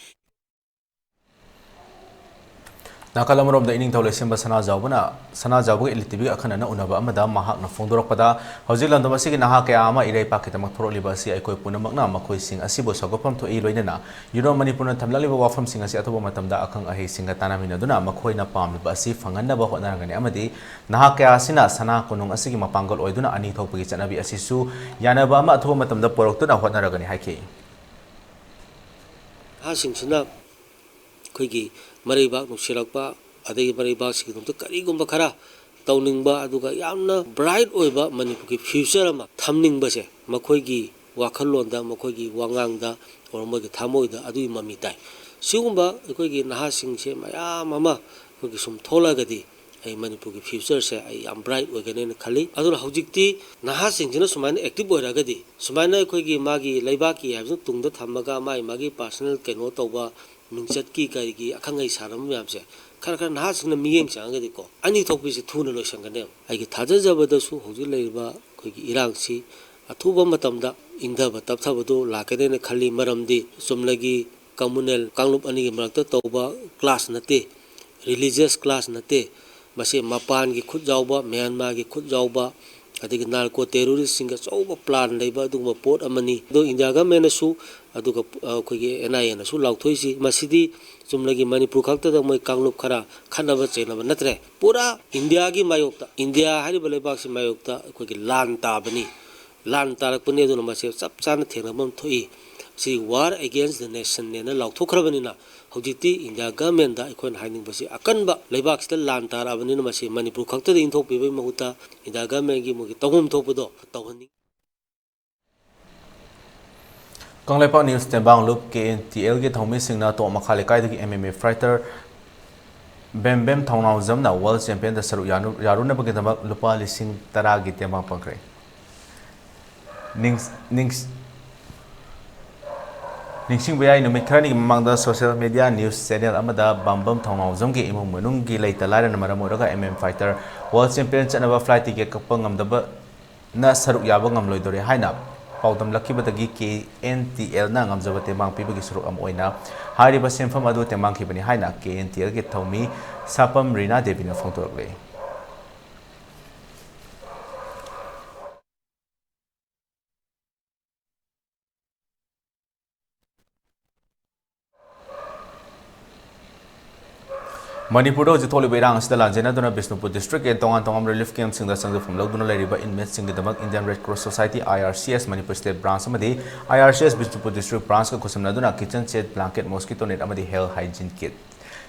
ꯅꯥꯀꯜ ꯑꯃꯔꯣꯝꯗ ꯏꯅꯤꯡꯊꯧ ꯂꯩꯁꯦꯝꯕ ꯁꯅꯥꯖꯥꯎꯕꯅ, ꯁꯅꯥꯖꯥꯎꯕꯒ ꯏꯂꯤꯇꯤꯕꯤꯒ ꯑꯈꯟꯅꯅ ꯎꯅꯕ ꯑꯃꯗ ꯃꯍꯥꯛꯅ ꯐꯣꯡꯗꯣꯔꯛꯄꯗ, ꯍꯧꯖꯤꯛ ꯂꯝꯗꯝ ꯑꯁꯤꯒꯤ ꯅꯍꯥ ꯀꯌꯥ ꯑꯃ ꯏꯔꯩꯄꯥꯛꯀꯤꯗꯃꯛ ꯊꯣꯔꯛꯂꯤꯕ ꯑꯁꯤ ꯑꯩꯈꯣꯏ ꯄꯨꯝꯅꯃꯛꯅ ꯃꯈꯣꯏꯁꯤꯡ ꯑꯁꯤꯕꯨ ꯁꯧꯒꯠꯐꯝ ꯊꯣꯛꯏ꯫ ꯂꯣꯏꯅꯅ ꯌꯨꯠ ꯑꯣꯐ ꯃꯅꯤꯄꯨꯔꯅ ꯊꯝꯂꯛꯂꯤꯕ ꯋꯥꯐꯝꯁꯤꯡ ꯑꯁꯤ ꯑꯊꯨꯕ ꯃꯇꯝꯗ ꯑꯈꯪ ꯑꯍꯩꯁꯤꯡꯒ ꯇꯥꯟꯅꯃꯤꯟꯅꯗꯨꯅ ꯃꯈꯣꯏꯅ ꯄꯥꯝꯂꯤꯕ ꯑꯁꯤ ꯐꯪꯍꯟꯅꯕ ꯍꯣꯠꯅꯔꯒꯅꯤ ꯑꯃꯗꯤ ꯅꯍꯥ ꯀꯌꯥ ꯑꯁꯤꯅ ꯁꯅꯥ ꯀꯣꯅꯨꯡ ꯑꯁꯤꯒꯤ ꯃꯄꯥꯡꯒꯜ ꯑꯣꯏꯗꯨꯅ ꯑꯅꯤ ꯊꯣꯛꯄꯒꯤ ꯆꯠꯅꯕꯤ ꯑꯁꯤꯁꯨ ꯌꯥꯅꯕ ꯑꯃ ꯑꯊꯨꯕ ꯃꯇꯝꯗ ꯄꯨꯔꯛꯇꯨꯅ ꯍꯣꯠꯅꯔꯒꯅꯤ ꯍꯥꯏꯈꯤ꯫ ꯅꯍꯥꯁꯤꯡꯁꯤꯅ ꯑꯩꯈꯣꯏꯒꯤ ꯃꯔꯩꯕꯥꯛ ꯅꯨꯡꯁꯤꯔꯛꯄ, ꯑꯗꯒꯤ ꯃꯔꯩꯕꯥꯛꯁꯤꯒꯤꯗꯃꯛꯇ ꯀꯔꯤꯒꯨꯝꯕ ꯈꯔ ꯇꯧꯅꯤꯡꯕ, ꯑꯗꯨꯒ ꯌꯥꯝꯅ ꯕ꯭ꯔꯥꯏꯠ ꯑꯣꯏꯕ ꯃꯅꯤꯄꯨꯔꯒꯤ ꯐ꯭ꯌꯨꯆꯔ ꯑꯃ ꯊꯝꯅꯤꯡꯕꯁꯦ ꯃꯈꯣꯏꯒꯤ ꯋꯥꯈꯜꯂꯣꯟꯗ, ꯃꯈꯣꯏꯒꯤ ꯋꯥꯉꯥꯡꯗ, ꯑꯣꯔ ꯃꯣꯏꯒꯤ ꯊꯃꯣꯏꯗ ꯑꯗꯨꯒꯤ ꯃꯃꯤ ꯇꯥꯏ꯫ ꯁꯤꯒꯨꯝꯕ ꯑꯩꯈꯣꯏꯒꯤ ꯅꯍꯥꯁꯤꯡꯁꯦ ꯃꯌꯥꯝ ꯑꯃ ꯑꯩꯈꯣꯏꯒꯤ ꯁꯨꯝ ꯊꯣꯛꯂꯛꯑꯒꯗꯤ ꯑꯩ ꯃꯅꯤꯄꯨꯔꯒꯤ ꯐ꯭ꯌꯨꯆꯔꯁꯦ ꯑꯩ ꯌꯥꯝ ꯕ꯭ꯔꯥꯏꯠ ꯑꯣꯏꯒꯅꯦꯅ ꯈꯜꯂꯤ꯫ ꯑꯗꯨꯅ ꯍꯧꯖꯤꯛꯇꯤ ꯅꯍꯥꯁꯤꯡꯁꯤꯅ ꯁꯨꯃꯥꯏꯅ ꯑꯦꯛꯇꯤꯚ ꯑꯣꯏꯔꯒꯗꯤ, ꯁꯨꯃꯥꯏꯅ ꯑꯩꯈꯣꯏꯒꯤ ꯃꯥꯒꯤ ꯂꯩꯕꯥꯛꯀꯤ ꯍꯥꯏꯕꯁꯤꯅ ꯇꯨꯡꯗ ꯊꯝꯃꯒ ꯃꯥꯒꯤ ꯃꯥꯒꯤ ꯄꯥꯔꯁꯣꯅꯦꯜ ꯀꯩꯅꯣ ꯇꯧꯕ, ꯃꯤꯡꯆꯠꯀꯤ ꯀꯔꯤꯒꯤ ꯑꯈꯪ ꯑꯍꯩ ꯁꯥꯟꯅꯕ ꯃꯌꯥꯝꯁꯦ ꯈꯔ ꯈꯔ ꯅꯍꯥꯁꯤꯡꯅ ꯃꯤꯠꯌꯦꯡ ꯆꯪꯉꯒꯗꯤꯀꯣ, ꯑꯅꯤ ꯊꯣꯛꯄꯤꯁꯦ ꯊꯨꯅ ꯂꯣꯏꯁꯟꯒꯅꯦꯕ꯫ ꯑꯩꯒꯤ ꯊꯥꯖꯖꯕꯗꯁꯨ ꯍꯧꯖꯤꯛ ꯂꯩꯔꯤꯕ ꯑꯩꯈꯣꯏꯒꯤ ꯏꯔꯥꯡꯁꯤ ꯑꯊꯨꯕ ꯃꯇꯝꯗ ꯏꯪꯊꯕ ꯇꯞꯊꯕꯗꯨ ꯂꯥꯛꯀꯅꯦꯅ ꯈꯜꯂꯤ꯫ ꯃꯔꯝꯗꯤ ꯆꯨꯝꯅꯒꯤ ꯀꯝꯃꯨꯅꯦꯜ ꯀꯥꯡꯂꯨꯞ ꯑꯅꯤꯒꯤ ꯃꯔꯛꯇ ꯇꯧꯕ ꯀ꯭ꯂꯥꯁ ꯅꯠꯇꯦ, ꯔꯤꯂꯤꯖꯤꯌꯁ ꯀ꯭ꯂꯥꯁ ꯅꯠꯇꯦ, ꯃꯁꯤ ꯃꯄꯥꯟꯒꯤ ꯈꯨꯠ ꯌꯥꯎꯕ, ꯃ꯭ꯌꯥꯟꯃꯥꯔꯒꯤ ꯈꯨꯠ ꯌꯥꯎꯕ, ꯑꯗꯒꯤ ꯅꯥꯔꯀꯣ ꯇꯦꯔꯣꯔꯤꯁꯁꯤꯡꯒ ꯑꯆꯧꯕ ꯄ꯭ꯂꯥꯟ ꯂꯩꯕ ꯑꯗꯨꯒꯨꯝꯕ ꯄꯣꯠ ꯑꯃꯅꯤ꯫ ꯑꯗꯣ ꯏꯟꯗꯤꯌꯥ ꯒꯃꯦꯟꯅꯁꯨ, ꯑꯗꯨꯒ ꯑꯩꯈꯣꯏꯒꯤ ꯑꯦꯟ ꯑꯥꯏ ꯑꯦꯅꯁꯨ ꯂꯥꯎꯊꯣꯛꯏꯁꯤ, ꯃꯁꯤꯗꯤ ꯆꯨꯝꯅꯒꯤ ꯃꯅꯤꯄꯨꯔ ꯈꯛꯇꯗ ꯃꯣꯏ ꯀꯥꯡꯂꯨꯞ ꯈꯔ ꯈꯠꯅꯕ ꯆꯩꯅꯕ ꯅꯠꯇ꯭ꯔꯦ꯫ ꯄꯨꯔꯥ ꯏꯟꯗꯤꯌꯥꯒꯤ ꯃꯥꯌꯣꯛꯇ, ꯏꯟꯗꯤꯌꯥ ꯍꯥꯏꯔꯤꯕ ꯂꯩꯕꯥꯛꯁꯤ ꯃꯥꯌꯣꯛꯇ ꯑꯩꯈꯣꯏꯒꯤ ꯂꯥꯟ ꯇꯥꯕꯅꯤ꯫ ꯂꯥꯟ ꯇꯥꯔꯛꯄꯅꯤ꯫ ꯑꯗꯨꯅ ꯃꯁꯤ ꯆꯞ ꯆꯥꯅ ꯊꯦꯡꯅꯕ ꯑꯃ ꯊꯣꯛꯏ꯫ ꯁꯤ war against the nationꯅꯦꯅ ꯂꯥꯎꯊꯣꯛꯈ꯭ꯔꯕꯅꯤꯅ, ꯍꯧꯖꯤꯛꯇꯤ ꯏꯟꯗꯤꯌꯥ ꯒꯃꯦꯟꯗ ꯑꯩꯈꯣꯏꯅ ꯍꯥꯏꯅꯤꯡꯕꯁꯤ, ꯑꯀꯟꯕ ꯂꯩꯕꯥꯛꯁꯤꯗ ꯂꯥꯟ ꯇꯥꯔꯛꯑꯕꯅꯤꯅ ꯃꯁꯤ ꯃꯅꯤꯄꯨꯔ ꯈꯛꯇꯗ ꯏꯟꯊꯣꯛꯄꯤꯕꯒꯤ ꯃꯍꯨꯠꯇ ꯏꯟꯗꯤꯌꯥ ꯒꯃꯦꯟꯒꯤ ꯃꯣꯏꯒꯤ ꯇꯧꯐꯝ ꯊꯣꯛꯄꯗꯣ ꯇꯧꯍꯟꯅꯤꯡꯉꯤ꯫ ꯀꯪꯂꯩꯄꯥꯛ ꯅ꯭ꯌꯨꯁ ꯇꯦꯡꯕꯥꯡꯂꯨꯞ ꯀꯦ ꯑꯦꯟ ꯇꯤ ꯑꯦꯜꯒꯤ ꯊꯧꯃꯤꯁꯤꯡꯅ ꯇꯣꯞ ꯃꯈꯥ ꯂꯩꯀꯥꯏꯗꯒꯤ M M A fighter Bembem ꯊꯧꯅꯥꯎꯖꯝꯅ ꯋꯥꯔꯜ ꯆꯦꯝꯄꯤꯌꯟꯗ ꯁꯔꯨꯛ ꯌꯥꯅꯨ-, ꯌꯥꯔꯨꯅꯕꯒꯤꯗꯃꯛ ꯂꯨꯄꯥ ꯂꯤꯁꯤꯡ ꯇꯔꯥꯒꯤ ꯇꯦꯡꯕꯥꯡ ꯄꯥꯡꯈ꯭ꯔꯦ꯫ ꯅꯤꯡꯁ-, ꯅꯤꯡꯁ-, ꯅꯤꯡꯁꯤꯡꯕ ꯌꯥꯏ, ꯅꯨꯃꯤꯠ ꯈꯔꯅꯤꯒꯤ ꯃꯃꯥꯡꯗ social media news channel ꯑꯃꯗ ꯕꯥꯝꯕꯝ ꯊꯧꯅꯥꯎꯖꯝꯒꯤ ꯏꯃꯨꯡ ꯃꯅꯨꯡꯒꯤ ꯂꯩꯇ ꯂꯥꯏꯔꯅ ꯃꯔꯝ ꯑꯣꯏꯔꯒ M M fighter world champion ꯆꯠꯅꯕ flight ticket ꯀꯛꯄ ꯉꯝꯗꯕꯅ ꯁꯔꯨꯛ ꯌꯥꯕ ꯉꯝꯂꯣꯏꯗꯧꯔꯦ ꯍꯥꯏꯅ ꯄꯥꯎꯗꯝꯂꯛꯈꯤꯕꯗꯒꯤ ꯀꯦ ꯑꯦꯟ ꯇꯤ ꯑꯦꯜꯅ ꯉꯝꯖꯕ ꯇꯦꯡꯕꯥꯡ ꯄꯤꯕꯒꯤ ꯁꯔꯨꯛ ꯑꯃ ꯑꯣꯏꯅ ꯍꯥꯏꯔꯤꯕ ꯁꯦꯟꯐꯝ ꯑꯗꯨ ꯇꯦꯡꯕꯥꯡꯈꯤꯕꯅꯤ ꯍꯥꯏꯅ ꯀꯦ ꯑꯦꯟ ꯇꯤ ꯑꯦꯜꯒꯤ ꯊꯧꯃꯤ ꯁꯥꯄꯝ ꯔꯤꯅꯥ ꯗꯦꯕꯤꯅ ꯐꯣꯡꯗꯣꯔꯛꯂꯤ꯫ ꯃꯅꯤꯄꯨꯔꯗ ꯍꯧꯖꯤꯛ ꯊꯣꯛꯂꯤꯕ ꯏꯔꯥꯡ ꯑꯁꯤꯗ ꯂꯥꯟꯖꯦꯟꯅꯗꯨꯅ ꯕꯤꯁꯅꯨꯄꯨꯔ ꯗꯤꯁꯇ꯭ꯔꯤꯛꯀꯤ ꯇꯣꯉꯥꯟ ꯇꯣꯉꯥꯟꯕ relief campꯁꯤꯡꯗ ꯆꯪꯖꯐꯝ ꯂꯧꯗꯨꯅ ꯂꯩꯔꯤꯕ inmateꯁꯤꯡꯒꯤꯗꯃꯛ Indian Red Cross Society, I R C S, Manipur state branch ꯑꯃꯗꯤ I R C S Bishnupur district branchꯀ ꯈꯨꯠꯁꯝꯅꯗꯨꯅ kitchen shed, blanket, mosquito net ꯑꯃꯗꯤ health hygiene kit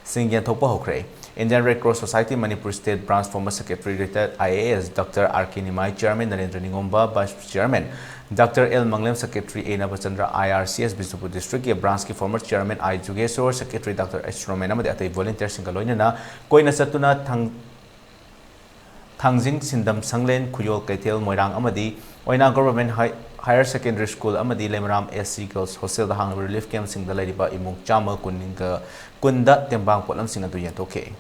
ꯁꯤꯡ ꯌꯦꯟꯊꯣꯛꯄ ꯍꯧꯈ꯭ꯔꯦ꯫ Indian Red Cross Society Manipur State Branch former secretary retired I A S Doctor R K Nimai, Chairman Narendra Ningomba, Vice Chairman Doctor L Manglem, Secretary A Nabachandra, I R C S Bishnupur District ꯀꯤ branch ꯀꯤ former Chairman I Jugeshwar, Secretary Doctor H Roman ꯑꯃꯗꯤ ꯑꯇꯩ volunteer ꯁꯤꯡꯒ ꯂꯣꯏꯅꯅ ꯀꯣꯏꯅ ꯆꯠꯇꯨꯅ ꯊꯥꯡ-, ꯊꯥꯡꯖꯤꯡ, ꯁꯤꯟꯗꯝ, ꯁꯪꯂꯦꯟ, ꯈꯨꯌꯣꯜ ꯀꯩꯊꯦꯜ, ꯃꯣꯏꯔꯥꯡ ꯑꯃꯗꯤ ꯑꯣꯏꯅꯥ Government High-, Higher Secondary School ꯑꯃꯗꯤ ꯂꯩꯃꯔꯥꯝ S C Girls Hostel ꯗ ꯍꯥꯡꯂꯤꯕ relief camp ꯁꯤꯡꯗ ꯂꯩꯔꯤꯕ ꯏꯃꯨꯡ ꯆꯥꯝꯃ ꯀꯨꯟꯒ ꯀꯨꯟꯗ ꯇꯦꯡꯕꯥꯡ ꯄꯣꯠꯂꯝꯁꯤꯡ ꯑꯗꯨ ꯌꯦꯟꯊꯣꯛꯈꯤ꯫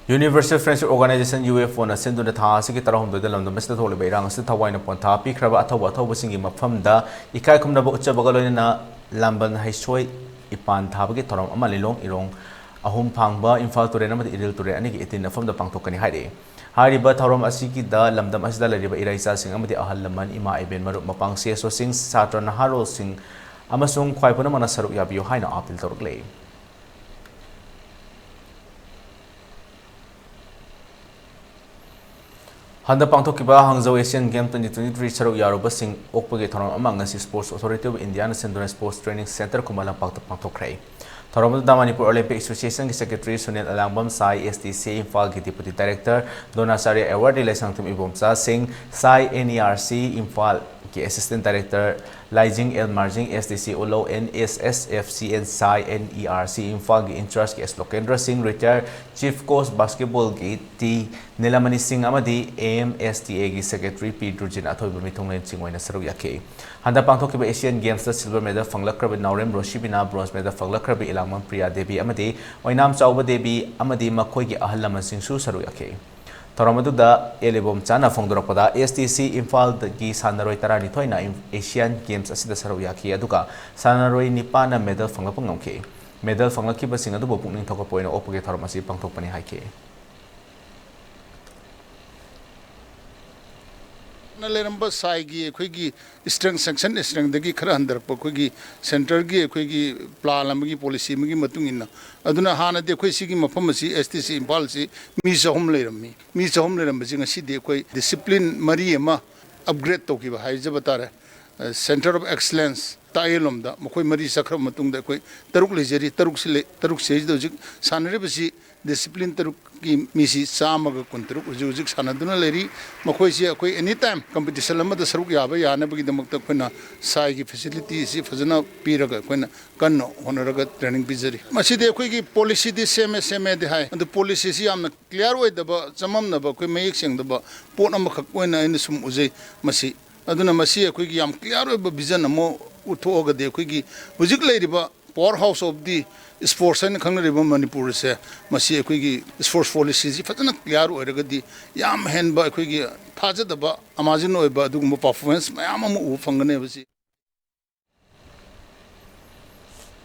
Universal Friendship Organization, U F O ꯅ ꯁꯤꯟꯗꯨꯅ ꯊꯥ ꯑꯁꯤꯒꯤ ꯇꯔꯥꯍꯨꯝꯗꯣꯏꯗ ꯂꯝꯗꯝ ꯑꯁꯤꯗ ꯊꯣꯛꯂꯤꯕ ꯏꯔꯥꯡ ꯑꯁꯤꯗ ꯊꯋꯥꯏꯅ ꯄꯣꯟꯊꯥ ꯄꯤꯈ꯭ꯔꯕ ꯑꯊꯧꯕ ꯑꯊꯧꯕꯁꯤꯡꯒꯤ ꯃꯐꯝꯗ ꯏꯀꯥꯏ ꯈꯨꯝꯅꯕ ꯎꯠꯆꯕꯒ ꯂꯣꯏꯅꯅ ꯂꯥꯝꯕꯟ ꯍꯩꯁꯣꯏ ꯏꯄꯥꯟ ꯊꯥꯕꯒꯤ ꯊꯧꯔꯝ ꯑꯃ ꯂꯤꯂꯣꯡ ꯏꯔꯣꯡ ꯑꯍꯨꯝ ꯐꯥꯡꯕ ꯏꯝꯐꯥꯜ ꯇꯨꯔꯦꯜ ꯑꯃꯗꯤ ꯏꯔꯤꯜ ꯇꯨꯔꯦꯜ ꯑꯅꯤꯒꯤ ꯏꯇꯤꯟꯅꯐꯝꯗ ꯄꯥꯡꯊꯣꯛꯀꯅꯤ ꯍꯥꯏꯔꯤ꯫ ꯍꯥꯏꯔꯤꯕ ꯊꯧꯔꯝ ꯑꯁꯤꯒꯤꯗ ꯂꯝꯗꯝ ꯑꯁꯤꯗ ꯂꯩꯔꯤꯕ ꯏꯔꯩꯆꯥꯁꯤꯡ ꯑꯃꯗꯤ ꯑꯍꯜ ꯂꯃꯟ, ꯏꯃꯥ ꯏꯕꯦꯟ, ꯃꯔꯨꯞ ꯃꯄꯥꯡ, C S O ꯁꯤꯡ, ꯁꯥꯇ꯭ꯔ ꯅꯍꯥꯔꯣꯜꯁꯤꯡ ꯑꯃꯁꯨꯡ ꯈ꯭ꯋꯥꯏ ꯄꯨꯝꯅꯃꯛꯅ ꯁꯔꯨꯛ ꯌꯥꯕꯤꯌꯨ ꯍꯥꯏꯅ ꯑꯥꯄꯤꯜ ꯇꯧꯔꯛꯂꯦ꯫ ꯍꯟꯗꯛ ꯄꯥꯡꯊꯣꯛꯈꯤꯕ ꯍꯥꯡꯖꯧ Asian Game twenty twenty-three ꯁꯔꯨꯛ ꯌꯥꯔꯨꯕꯁꯤꯡ ꯑꯣꯛꯄꯒꯤ ꯊꯧꯔꯝ ꯑꯃ ꯉꯁꯤ Sports Authority of India ꯅ ꯁꯤꯟꯗꯨꯅ Sports Training Centre ꯈꯨꯃꯟ ꯂꯝꯄꯥꯛꯇ ꯄꯥꯡꯊꯣꯛꯈ꯭ꯔꯦ꯫ ꯊꯧꯔꯝ ꯑꯗꯨꯗ ꯃꯅꯤꯄꯨꯔ Olympic Association ꯒꯤ Secretary ꯁꯨꯅꯤꯜ ꯑꯂꯥꯡꯕꯝ, ꯁꯥꯏ S T C ꯏꯝꯐꯥꯜꯒꯤ Deputy Director ꯗ꯭ꯔꯣꯅꯥꯆꯥꯔ꯭ꯌ Award Leishangthem Ibomcha ꯁꯤꯡ, ꯁꯥꯏ N E R C ꯏꯝꯐꯥꯜꯒꯤ Assistant Director ꯂꯥꯏꯖꯤꯡ ꯑꯦꯜ ꯃꯥꯔꯖꯤꯡ, S D C ꯎꯂꯧ, N S S F C and ꯁꯥꯏ N E R C ꯏꯝꯐꯥꯜꯒꯤ in charge ꯀꯤ ꯑꯦꯁ ꯂꯣꯀꯦꯟꯗ꯭ꯔ ꯁꯤꯡ, retired Chief Coach basketball ꯒꯤ ꯇꯤ ꯅꯤꯂꯃꯅꯤ ꯁꯤꯡ ꯑꯃꯗꯤ A M S T A ꯒꯤ Secretary ꯄꯤ ꯗꯨꯔꯖꯤꯟ ꯑꯊꯣꯏꯕ ꯃꯤꯊꯨꯡꯂꯦꯟꯁꯤꯡ ꯑꯣꯏꯅ ꯁꯔꯨꯛ ꯌꯥꯈꯤ꯫ ꯍꯟꯗꯛ ꯄꯥꯡꯊꯣꯛꯈꯤꯕ Asian Games ꯇ silver medal ꯐꯪꯂꯛꯈ꯭ꯔꯕ ꯅꯥꯎꯔꯦꯝ ꯔꯣꯁꯤꯕꯤꯅꯥ, bronze medal ꯐꯪꯂꯛꯈ꯭ꯔꯕ ꯏꯂꯥꯡꯕꯝ ꯄ꯭ꯔꯤꯌꯥ ꯗꯦꯕꯤ ꯑꯃꯗꯤ ꯑꯣꯏꯅꯥꯝ ꯆꯥꯎꯕ ꯗꯦꯕꯤ ꯑꯃꯗꯤ ꯃꯈꯣꯏꯒꯤ ꯑꯍꯜ ꯂꯃꯟꯁꯤꯡꯁꯨ ꯁꯔꯨꯛ ꯌꯥꯈꯤ꯫ ꯊꯧꯔꯝ ꯑꯗꯨꯗ ꯑꯦꯜ ꯏꯕꯣꯝꯆꯥꯅ ꯐꯣꯡꯗꯣꯔꯛꯄꯗ, S T C ꯏꯝꯐꯥꯜꯗꯒꯤ ꯁꯥꯟꯅꯔꯣꯏ ꯇꯔꯥꯅꯤꯊꯣꯏꯅ Asian Games ꯑꯁꯤꯗ ꯁꯔꯨꯛ ꯌꯥꯈꯤ, ꯑꯗꯨꯒ ꯁꯥꯟꯅꯔꯣꯏ ꯅꯤꯄꯥꯟꯅ medal ꯐꯪꯂꯛꯄ ꯉꯝꯈꯤ꯫ Medal ꯐꯪꯂꯛꯈꯤꯕꯁꯤꯡ ꯑꯗꯨꯕꯨ ꯄꯨꯛꯅꯤꯡ ꯊꯧꯒꯠꯄ ꯑꯣꯏꯅ ꯑꯣꯛꯄꯒꯤ ꯊꯧꯔꯝ ꯑꯁꯤ ꯄꯥꯡꯊꯣꯛꯄꯅꯤ ꯍꯥꯏꯈꯤ꯫ ꯅ ꯂꯩꯔꯝꯕ ꯁꯥꯏꯒꯤ ꯑꯩꯈꯣꯏꯒꯤ strength, sanction strength ꯗꯒꯤ ꯈꯔ ꯍꯟꯊꯔꯛꯄ ꯑꯩꯈꯣꯏꯒꯤ centre ꯒꯤ ꯑꯩꯈꯣꯏꯒꯤ plan ꯑꯃꯒꯤ, policy ꯑꯃꯒꯤ ꯃꯇꯨꯡ ꯏꯟꯅ, ꯑꯗꯨꯅ ꯍꯥꯟꯅꯗꯤ ꯑꯩꯈꯣꯏ ꯁꯤꯒꯤ ꯃꯐꯝ ꯑꯁꯤ, S T C ꯏꯝꯐꯥꯜꯁꯤ ꯃꯤ ꯆꯍꯨꯝ ꯂꯩꯔꯝꯃꯤ꯫ ꯃꯤ ꯆꯍꯨꯝ ꯂꯩꯔꯝꯕꯁꯤ ꯉꯁꯤꯗꯤ ꯑꯩꯈꯣꯏ discipline ꯃꯔꯤ ꯑꯃ upgrade ꯇꯧꯈꯤꯕ ꯍꯥꯏꯖꯕ ꯇꯥꯔꯦ꯫ Center of Excellence ꯇꯥꯛꯌꯦꯜꯂꯣꯝꯗ ꯃꯈꯣꯏ ꯃꯔꯤ ꯆꯠꯈ꯭ꯔꯕ ꯃꯇꯨꯡꯗ ꯑꯩꯈꯣꯏ ꯇꯔꯨꯛ ꯂꯩꯖꯔꯤ꯫ ꯇꯔꯨꯛꯁꯤ ꯂꯩ, ꯇꯔꯨꯛꯁꯤꯗꯩꯁꯤꯗ ꯍꯧꯖꯤꯛ ꯁꯥꯟꯅꯔꯤꯕꯁꯤ discipline ꯇꯔꯨꯛꯀꯤ ꯃꯤꯁꯤ ꯆꯥꯝꯃꯒ ꯀꯨꯟꯇꯔꯨꯛ ꯍꯧꯖꯤꯛ ꯍꯧꯖꯤꯛ ꯁꯥꯟꯅꯗꯨꯅ ꯂꯩꯔꯤ꯫ ꯃꯈꯣꯏꯁꯤ ꯑꯩꯈꯣꯏ any time competition ꯑꯃꯗ ꯁꯔꯨꯛ ꯌꯥꯕ ꯌꯥꯅꯕꯒꯤꯗꯃꯛꯇ ꯑꯩꯈꯣꯏꯅ ꯁꯥꯏꯒꯤ facility ꯑꯁꯤ ꯐꯖꯅ ꯄꯤꯔꯒ ꯑꯩꯈꯣꯏꯅ ꯀꯟꯅ ꯍꯣꯠꯅꯔꯒ training ꯄꯤꯖꯔꯤ꯫ ꯃꯁꯤꯗꯤ ꯑꯩꯈꯣꯏꯒꯤ policyꯗꯤ ꯁꯦꯝꯃꯦ, ꯁꯦꯝꯃꯦꯗꯤ ꯍꯥꯏ, ꯑꯗꯨ policyꯁꯤ ꯌꯥꯝꯅ clear ꯑꯣꯏꯗꯕ, ꯆꯃꯝꯅꯕ, ꯑꯩꯈꯣꯏ ꯃꯌꯦꯛ ꯁꯦꯡꯗꯕ ꯄꯣꯠ ꯑꯃꯈꯛ ꯑꯣꯏꯅ ꯑꯩꯅ ꯁꯨꯝ ꯎꯖꯩ ꯃꯁꯤ꯫ ꯑꯗꯨꯅ ꯃꯁꯤ ꯑꯩꯈꯣꯏꯒꯤ ꯌꯥꯝ clear ꯑꯣꯏꯕ vision ꯑꯃ ꯎꯠꯊꯣꯛꯑꯒꯗꯤ ꯑꯩꯈꯣꯏꯒꯤ ꯍꯧꯖꯤꯛ ꯂꯩꯔꯤꯕ power house of the sports ꯍꯥꯏꯅ ꯈꯪꯅꯔꯤꯕ ꯃꯅꯤꯄꯨꯔꯁꯦ, ꯃꯁꯤ ꯑꯩꯈꯣꯏꯒꯤ sports policyꯁꯤ ꯐꯖꯅ clear ꯑꯣꯏꯔꯒꯗꯤ ꯌꯥꯝ ꯍꯦꯟꯕ ꯑꯩꯈꯣꯏꯒꯤ ꯊꯥꯖꯗꯕ, amazing ꯑꯣꯏꯕ ꯑꯗꯨꯒꯨꯝꯕ performance ꯃꯌꯥꯝ ꯑꯃ ꯎꯕ ꯐꯪꯒꯅꯦꯕ ꯁꯤ꯫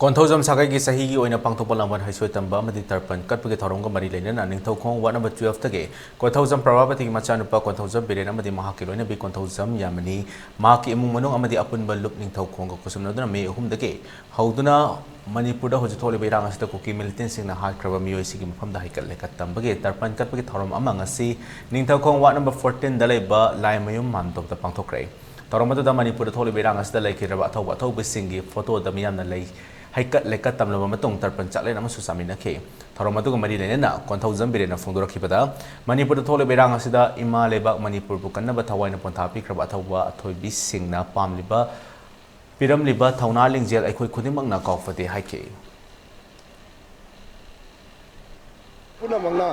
ꯀꯣꯟꯊꯧꯖꯝ ꯁꯥꯒꯩꯒꯤ ꯆꯍꯤꯒꯤ ꯑꯣꯏꯅ ꯄꯥꯡꯊꯣꯛꯄ ꯂꯥꯡꯕꯟ ꯍꯩꯁꯣꯏ ꯇꯝꯕ ꯑꯃꯗꯤ ꯇꯔꯄꯟ ꯀꯠꯄꯒꯤ ꯊꯧꯔꯝꯒ ꯃꯔꯤ ꯂꯩꯅꯅ ꯅꯤꯡꯊꯧꯈꯣꯡ ward number twelveꯇꯒꯤ ꯀꯣꯟꯊꯧꯖꯝ ꯄ꯭ꯔꯚꯥꯄꯇꯤꯒꯤ ꯃꯆꯥꯅꯨꯄꯥ ꯀꯣꯟꯊꯧꯖꯝ ꯕꯤꯔꯦꯟ ꯑꯃꯗꯤ ꯃꯍꯥꯛꯀꯤ ꯂꯣꯏꯅꯕꯤ ꯀꯣꯟꯊꯧꯖꯝ ꯌꯥꯃꯅꯤ, ꯃꯍꯥꯛꯀꯤ ꯏꯃꯨꯡ ꯃꯅꯨꯡ ꯑꯃꯗꯤ ꯑꯄꯨꯟꯕ ꯂꯨꯞ ꯅꯤꯡꯊꯧꯈꯣꯡꯒ ꯈꯨꯠꯁꯝꯅꯗꯨꯅ ꯃꯦ ꯑꯍꯨꯝꯗꯒꯤ ꯍꯧꯗꯨꯅ ꯃꯅꯤꯄꯨꯔꯗ ꯍꯧꯖꯤꯛ ꯊꯣꯛꯂꯤꯕ ꯏꯔꯥꯡ ꯑꯁꯤꯗ ꯀꯨꯀꯤ militantꯁꯤꯡꯅ ꯍꯥꯠꯈ꯭ꯔꯕ ꯃꯤꯑꯣꯏꯁꯤꯡꯒꯤ ꯃꯐꯝꯗ ꯍꯩꯀꯠ ꯂꯩꯀꯠ ꯇꯝꯕꯒꯤ ꯇꯔꯄꯟ ꯀꯠꯄꯒꯤ ꯊꯧꯔꯝ ꯑꯃ ꯉꯁꯤ ꯅꯤꯡꯊꯧꯈꯣꯡ ward number fourteenꯗ ꯂꯩꯕ ꯂꯥꯏꯃꯌꯨꯝ ꯃꯥꯟꯗꯣꯞꯇ ꯄꯥꯡꯊꯣꯛꯈ꯭ꯔꯦ꯫ ꯊꯧꯔꯝ ꯑꯗꯨꯗ ꯃꯅꯤꯄꯨꯔꯗ ꯊꯣꯛꯂꯤꯕ ꯏꯔꯥꯡ ꯑꯁꯤꯗ ꯂꯩꯈꯤꯗ꯭ꯔꯕ ꯑꯊꯧꯕ ꯑꯊꯧꯕꯁꯤꯡꯒꯤ ꯐꯣꯇꯣꯗ ꯃꯤꯌꯥꯝꯅ ꯂꯩ ꯍꯩꯀꯠ ꯂꯩꯀꯠ ꯇꯝꯂꯕ ꯃꯇꯨꯡ ꯇꯔꯄꯟ ꯆꯥꯛꯂꯦꯟ ꯑꯃꯁꯨ ꯆꯥꯃꯤꯟꯅꯈꯤ꯫ ꯊꯧꯔꯝ ꯑꯗꯨꯒ ꯃꯔꯤ ꯂꯩꯅꯅ ꯀꯣꯟꯊꯧꯖꯝ ꯕꯤꯔꯦꯟꯅ ꯐꯣꯡꯗꯣꯔꯛꯈꯤꯕꯗ, ꯃꯅꯤꯄꯨꯔꯗ ꯊꯣꯛꯂꯤꯕ ꯏꯔꯥꯡ ꯑꯁꯤꯗ ꯏꯃꯥ ꯂꯩꯕꯥꯛ ꯃꯅꯤꯄꯨꯔꯕꯨ ꯀꯟꯅꯕ ꯊꯋꯥꯏꯅ ꯄꯣꯟꯊꯥ ꯄꯤꯈ꯭ꯔꯕ ꯑꯊꯧꯕ ꯑꯊꯣꯏꯕꯤꯁꯤꯡꯅ ꯄꯥꯝꯂꯤꯕ ꯄꯤꯔꯝꯂꯤꯕ ꯊꯧꯅꯥ ꯂꯤꯡꯖꯦꯜ ꯑꯩꯈꯣꯏ ꯈꯨꯗꯤꯡꯃꯛꯅ ꯀꯥꯎꯐꯗꯦ ꯍꯥꯏꯈꯤ꯫ ꯄꯨꯝꯅꯃꯛꯅ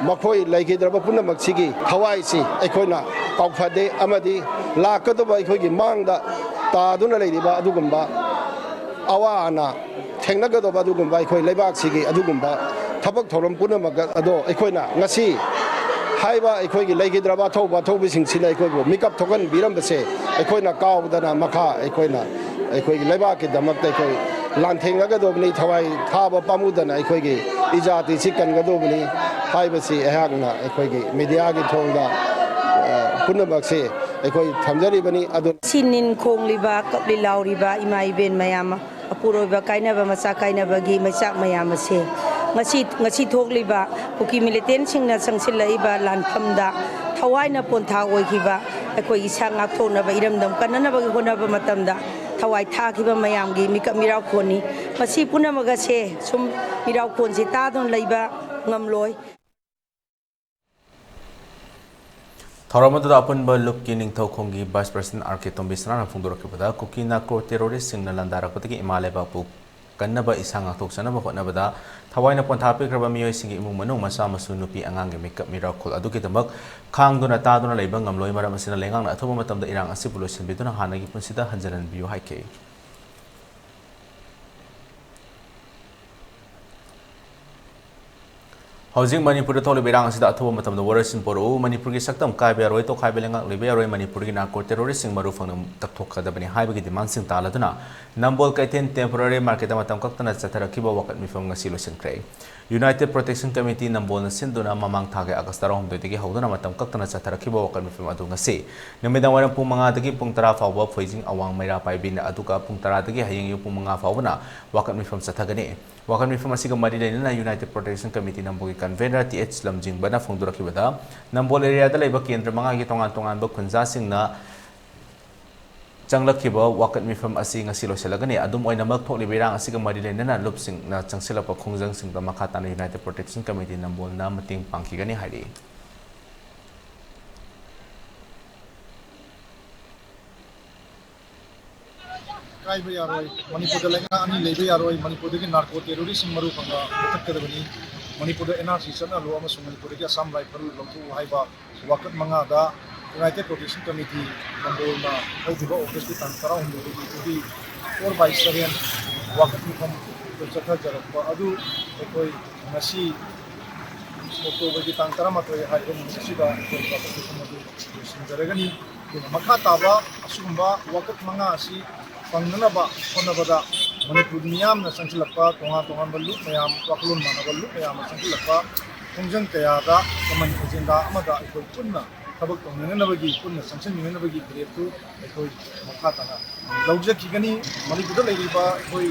ꯃꯈꯣꯏ ꯂꯩꯈꯤꯗ꯭ꯔꯕ ꯄꯨꯝꯅꯃꯛꯁꯤꯒꯤ ꯊꯋꯥꯏꯁꯤ ꯑꯩꯈꯣꯏꯅ ꯀꯥꯎꯐꯗꯦ ꯑꯃꯗꯤ ꯂꯥꯛꯀꯗꯕ ꯑꯩꯈꯣꯏꯒꯤ ꯃꯥꯡꯗ ꯇꯥꯗꯨꯅ ꯂꯩꯔꯤꯕ ꯑꯗꯨꯒꯨꯝꯕ ꯑꯋꯥ ꯑꯅꯥ ꯊꯦꯡꯅꯒꯗꯕ ꯑꯗꯨꯒꯨꯝꯕ ꯑꯩꯈꯣꯏ ꯂꯩꯕꯥꯛꯁꯤꯒꯤ ꯑꯗꯨꯒꯨꯝꯕ ꯊꯕꯛ ꯊꯧꯔꯝ ꯄꯨꯝꯅꯃꯛ ꯑꯗꯣ ꯑꯩꯈꯣꯏꯅ ꯉꯁꯤ ꯍꯥꯏꯕ ꯑꯩꯈꯣꯏꯒꯤ ꯂꯩꯈꯤꯗ꯭ꯔꯕ ꯑꯊꯧꯕ ꯑꯊꯧꯕꯁꯤꯡꯁꯤꯅ ꯑꯩꯈꯣꯏꯕꯨ ꯃꯤꯀꯞ ꯊꯣꯛꯍꯟꯕꯤꯔꯝꯕꯁꯦ ꯑꯩꯈꯣꯏꯅ ꯀꯥꯎꯗꯅ ꯃꯈꯥ ꯑꯩꯈꯣꯏꯅ ꯑꯩꯈꯣꯏꯒꯤ ꯂꯩꯕꯥꯛꯀꯤꯗꯃꯛꯇ ꯑꯩꯈꯣꯏ ꯂꯥꯟꯊꯦꯡꯅꯒꯗꯧꯕꯅꯤ, ꯊꯋꯥꯏ ꯊꯥꯕ ꯄꯥꯝꯃꯨꯗꯅ ꯑꯩꯈꯣꯏꯒꯤ ꯏꯖꯥꯇꯤꯁꯤ ꯀꯟꯒꯗꯧꯕꯅꯤ ꯍꯥꯏꯕꯁꯤ ꯑꯩꯍꯥꯛꯅ ꯑꯩꯈꯣꯏꯒꯤ mediaꯒꯤ ꯊꯣꯡꯗ ꯄꯨꯝꯅꯃꯛꯁꯦ ꯑꯩꯈꯣꯏ ꯊꯝꯖꯔꯤꯕꯅꯤ꯫ ꯑꯗꯨ ꯁꯤ ꯅꯤꯟ ꯈꯣꯡꯂꯤꯕ, ꯀꯞꯂꯤ ꯂꯥꯎꯔꯤꯕ ꯏꯃꯥ ꯏꯕꯦꯟ ꯃꯌꯥꯝ, ꯑꯄꯨꯔꯣꯏꯕ ꯀꯥꯏꯅꯕ, ꯃꯆꯥ ꯀꯥꯏꯅꯕꯒꯤ ꯃꯩꯆꯥꯛ ꯃꯌꯥꯝ ꯑꯁꯦ ꯉꯁꯤ, ꯉꯁꯤ ꯊꯣꯛꯂꯤꯕ ꯀꯨꯀꯤ militantꯁꯤꯡꯅ ꯆꯪꯁꯤꯜꯂꯛꯏꯕ ꯂꯥꯟꯐꯝꯗ ꯊꯋꯥꯏꯅ ꯄꯣꯟꯊꯥ ꯑꯣꯏꯈꯤꯕ ꯑꯩꯈꯣꯏ ꯏꯁꯥ ꯉꯥꯛꯊꯣꯛꯅꯕ, ꯏꯔꯝꯗꯝ ꯀꯟꯅꯅꯕꯒꯤ ꯍꯣꯠꯅꯕ ꯃꯇꯝꯗ ꯊꯋꯥꯏ ꯊꯥꯈꯤꯕ ꯃꯌꯥꯝꯒꯤ ꯃꯤꯀꯞ ꯃꯤꯔꯥꯎꯈꯣꯟꯅꯤ꯫ ꯃꯁꯤ ꯄꯨꯝꯅꯃꯛ ꯑꯁꯦ ꯁꯨꯝ ꯃꯤꯔꯥꯎꯈꯣꯟꯁꯦ ꯇꯥꯗꯨꯅ ꯂꯩꯕ ꯉꯝꯂꯣꯏ꯫ ꯊꯧꯔꯝ ꯑꯗꯨꯗ ꯑꯄꯨꯟꯕ ꯂꯨꯞꯀꯤ ꯅꯤꯡꯊꯧꯈꯣꯡꯒꯤ Vice President ꯑꯥꯔ ꯀꯦ ꯇꯣꯝꯕꯤꯁꯅꯥꯅ ꯐꯣꯡꯗꯣꯔꯛꯈꯤꯕꯗ, ꯀꯨꯀꯤ ꯅꯥꯔꯀꯣ ꯇꯦꯔꯣꯔꯤꯁꯁꯤꯡꯅ ꯂꯥꯟꯗꯥꯔꯛꯄꯗꯒꯤ ꯏꯃꯥ ꯂꯩꯕꯥꯛꯄꯨ ꯀꯟꯅꯕ, ꯏꯁꯥ ꯉꯥꯛꯊꯣꯛꯆꯅꯕ ꯍꯣꯠꯅꯕꯗ ꯊꯋꯥꯏꯅ ꯄꯣꯟꯊꯥ ꯄꯤꯈ꯭ꯔꯕ ꯃꯤꯑꯣꯏꯁꯤꯡꯒꯤ ꯏꯃꯨꯡ ꯃꯅꯨꯡ, ꯃꯆꯥ ꯃꯁꯨ, ꯅꯨꯄꯤ ꯑꯉꯥꯡꯒꯤ ꯃꯤꯀꯞ ꯃꯤꯔꯥꯎꯈꯣꯜ ꯑꯗꯨꯒꯤꯗꯃꯛ ꯈꯥꯡꯗꯨꯅ ꯇꯥꯗꯨꯅ ꯂꯩꯕ ꯉꯝꯂꯣꯏ꯫ ꯃꯔꯝ ꯑꯁꯤꯅ ꯂꯩꯉꯥꯛꯅ ꯑꯊꯨꯕ ꯃꯇꯝꯗ ꯏꯔꯥꯡ ꯑꯁꯤꯕꯨ ꯂꯣꯏꯁꯤꯟꯕꯤꯗꯨꯅ ꯍꯥꯟꯅꯒꯤ ꯄꯨꯟꯁꯤꯗ ꯍꯟꯖꯤꯜꯍꯟꯕꯤꯌꯨ ꯍꯥꯏꯈꯤ꯫ ꯍꯧꯖꯤꯛ ꯃꯅꯤꯄꯨꯔꯗ ꯊꯣꯛꯂꯤꯕ ꯏꯔꯥꯡ ꯑꯁꯤꯗ ꯑꯊꯨꯕ ꯃꯇꯝꯗ ꯋꯥꯔꯣꯏꯁꯤꯟ ꯄꯨꯔꯛꯎ, ꯃꯅꯤꯄꯨꯔꯒꯤ ꯁꯛꯇꯝ ꯀꯥꯏꯕ ꯌꯥꯔꯣꯏ, ꯇꯣꯈꯥꯏꯕ ꯂꯩꯉꯥꯛ ꯂꯩꯕ ꯌꯥꯔꯣꯏ, ꯃꯅꯤꯄꯨꯔꯒꯤ ꯅꯥꯔꯀꯣ ꯇꯦꯔꯣꯔꯤꯁꯁꯤꯡ ꯃꯔꯨ ꯐꯪꯅ ꯇꯛꯊꯣꯛꯀꯗꯕꯅꯤ ꯍꯥꯏꯕꯒꯤ ꯗꯤꯃꯥꯟꯁꯤꯡ ꯇꯥꯜꯂꯗꯨꯅ ꯅꯝꯕꯣꯜ ꯀꯩꯊꯦꯜ temporary marketꯇ ꯃꯇꯝ ꯀꯛꯇꯅ ꯆꯠꯊꯔꯛꯈꯤꯕ ꯋꯥꯀꯠ ꯃꯤꯐꯝ ꯉꯁꯤ ꯂꯣꯏꯁꯤꯟꯈ꯭ꯔꯦ꯫ United Protection Committee ꯅꯝꯕꯣꯜꯅ ꯁꯤꯟꯗꯨꯅ ꯃꯃꯥꯡ ꯊꯥꯒꯤ ꯑꯥꯒꯁ ꯇꯔꯥꯍꯨꯝꯗꯣꯏꯗꯒꯤ ꯍꯧꯗꯨꯅ ꯃꯇꯝ ꯀꯛꯇꯅ ꯆꯠꯊꯔꯛꯈꯤꯕ ꯋꯥꯀꯠ ꯃꯤꯐꯝ ꯑꯗꯨ ꯉꯁꯤ ꯅꯨꯃꯤꯗꯥꯡ ꯋꯥꯏꯔꯝ ꯄꯨꯡ ꯃꯉꯥꯗꯒꯤ ꯄꯨꯡ ꯇꯔꯥ ꯐꯥꯎꯕ ꯐꯣꯏꯖꯤꯡ ꯑꯋꯥꯡ ꯃꯩꯔꯥ ꯄꯥꯏꯕꯤꯅ, ꯑꯗꯨꯒ ꯄꯨꯡ ꯇꯔꯥꯗꯒꯤ ꯍꯌꯦꯡ ꯑꯌꯨꯛ ꯄꯨꯡ ꯃꯉꯥ ꯐꯥꯎꯕꯅ ꯋꯥꯀꯠ ꯃꯤꯐꯝ ꯆꯠꯊꯒꯅꯤ꯫ ꯋꯥꯀꯠ ꯃꯤꯐꯝ ꯑꯁꯤꯒ ꯃꯔꯤ ꯂꯩꯅꯅ United Protection Committee ꯅꯝꯕꯣꯜꯒꯤ convener ꯇꯤ ꯑꯩꯆ ꯂꯝꯖꯤꯡꯕꯅ ꯐꯣꯡꯗꯣꯔꯛꯈꯤꯕꯗ, ꯅꯝꯕꯣꯜ areaꯗ ꯂꯩꯕ ꯀꯦꯟꯗ꯭ꯔ ꯃꯉꯥꯒꯤ ꯇꯣꯉꯥꯟ ꯇꯣꯉꯥꯟꯕ ꯈꯨꯟꯖꯥꯁꯤꯡꯅ ꯆꯪꯂꯛꯈꯤꯕ ꯋꯥꯀꯠ ꯃꯤꯐꯝ ꯑꯁꯤ ꯉꯁꯤ ꯂꯣꯏꯁꯤꯜꯂꯒꯅꯤ꯫ ꯑꯗꯨꯝ ꯑꯣꯏꯅꯃꯛ, ꯊꯣꯛꯂꯤꯕ ꯏꯔꯥꯡ ꯑꯁꯤꯒ ꯃꯔꯤ ꯂꯩꯅꯅ ꯂꯨꯞꯁꯤꯡꯅ ꯆꯪꯁꯤꯜꯂꯛꯄ ꯈꯣꯡꯖꯪꯁꯤꯡꯗ ꯃꯈꯥ ꯇꯥꯅ United Protection Committee ꯅꯝꯕꯣꯜꯅ ꯃꯇꯦꯡ ꯄꯥꯡꯈꯤꯒꯅꯤ ꯍꯥꯏꯔꯤ꯫ ꯀꯥꯏꯕ ꯌꯥꯔꯣꯏ, ꯃꯅꯤꯄꯨꯔꯗ ꯂꯩꯉꯥꯛ ꯑꯅꯤ ꯂꯩꯕ ꯌꯥꯔꯣꯏ, ꯃꯅꯤꯄꯨꯔꯗꯒꯤ ꯅꯥꯔꯀꯣ ꯇꯦꯔꯣꯔꯤꯁꯁꯤꯡ ꯃꯔꯨ ꯐꯪꯅ ꯃꯨꯊꯠꯀꯗꯕꯅꯤ, ꯃꯅꯤꯄꯨꯔꯗ ꯑꯦꯟ ꯑꯥꯔ ꯁꯤ ꯆꯠꯅꯍꯜꯂꯨ ꯑꯃꯁꯨꯡ ꯃꯅꯤꯄꯨꯔꯗꯒꯤ ꯑꯁꯥꯝ ꯔꯥꯏꯐꯜ ꯂꯧꯊꯣꯛꯎ ꯍꯥꯏꯕ ꯋꯥꯀꯠ ꯃꯉꯥꯗ United Protection Committee ꯅꯝꯕꯣꯜꯅ ꯍꯧꯈꯤꯕ ꯑꯣꯒꯁꯀꯤ ꯇꯥꯡ ꯇꯔꯥꯍꯨꯝꯗꯣꯏꯗꯒꯤ twenty four by seven ꯋꯥꯀꯠ ꯃꯤꯐꯝ ꯆꯠꯊꯖꯔꯛꯄ ꯑꯗꯨ ꯑꯩꯈꯣꯏ ꯉꯁꯤ ꯑꯣꯛꯇꯣꯕꯔꯒꯤ ꯇꯥꯡ ꯇꯔꯥꯃꯥꯊꯣꯏ ꯍꯥꯏꯔꯤꯕ ꯅꯨꯃꯤꯠ ꯑꯁꯤꯗ ꯑꯩꯈꯣꯏ ꯋꯥꯀꯠ ꯃꯤꯐꯝ ꯑꯗꯨ ꯂꯣꯏꯁꯤꯟꯖꯔꯒꯅꯤ꯫ ꯑꯗꯨꯅ ꯃꯈꯥ ꯇꯥꯕ ꯑꯁꯤꯒꯨꯝꯕ ꯋꯥꯀꯠ ꯃꯉꯥ ꯑꯁꯤ ꯐꯪꯅꯅꯕ ꯍꯣꯠꯅꯕꯗ ꯃꯅꯤꯄꯨꯔ ꯃꯤꯌꯥꯝꯅ ꯆꯪꯁꯤꯜꯂꯛꯄ ꯇꯣꯉꯥꯟ ꯇꯣꯉꯥꯟꯕ ꯂꯨꯞ ꯃꯌꯥꯝ, ꯋꯥꯈꯜꯂꯣꯟ ꯃꯥꯟꯅꯕ ꯂꯨꯞ ꯃꯌꯥꯝꯅ ꯆꯪꯁꯤꯜꯂꯛꯄ ꯈꯣꯡꯖꯪ ꯀꯌꯥꯗ common agenda ꯑꯃꯗ ꯑꯩꯈꯣꯏ ꯄꯨꯟꯅ ꯊꯕꯛ ꯇꯧꯃꯤꯟꯅꯅꯕꯒꯤ, ꯄꯨꯟꯅ ꯆꯪꯁꯤꯟꯃꯤꯟꯅꯅꯕꯒꯤ ꯐꯤꯔꯦꯞꯇꯨ ꯑꯩꯈꯣꯏ ꯃꯈꯥ ꯇꯥꯅ ꯂꯧꯖꯈꯤꯒꯅꯤ꯫ ꯃꯅꯤꯄꯨꯔꯗ ꯂꯩꯔꯤꯕ ꯑꯩꯈꯣꯏ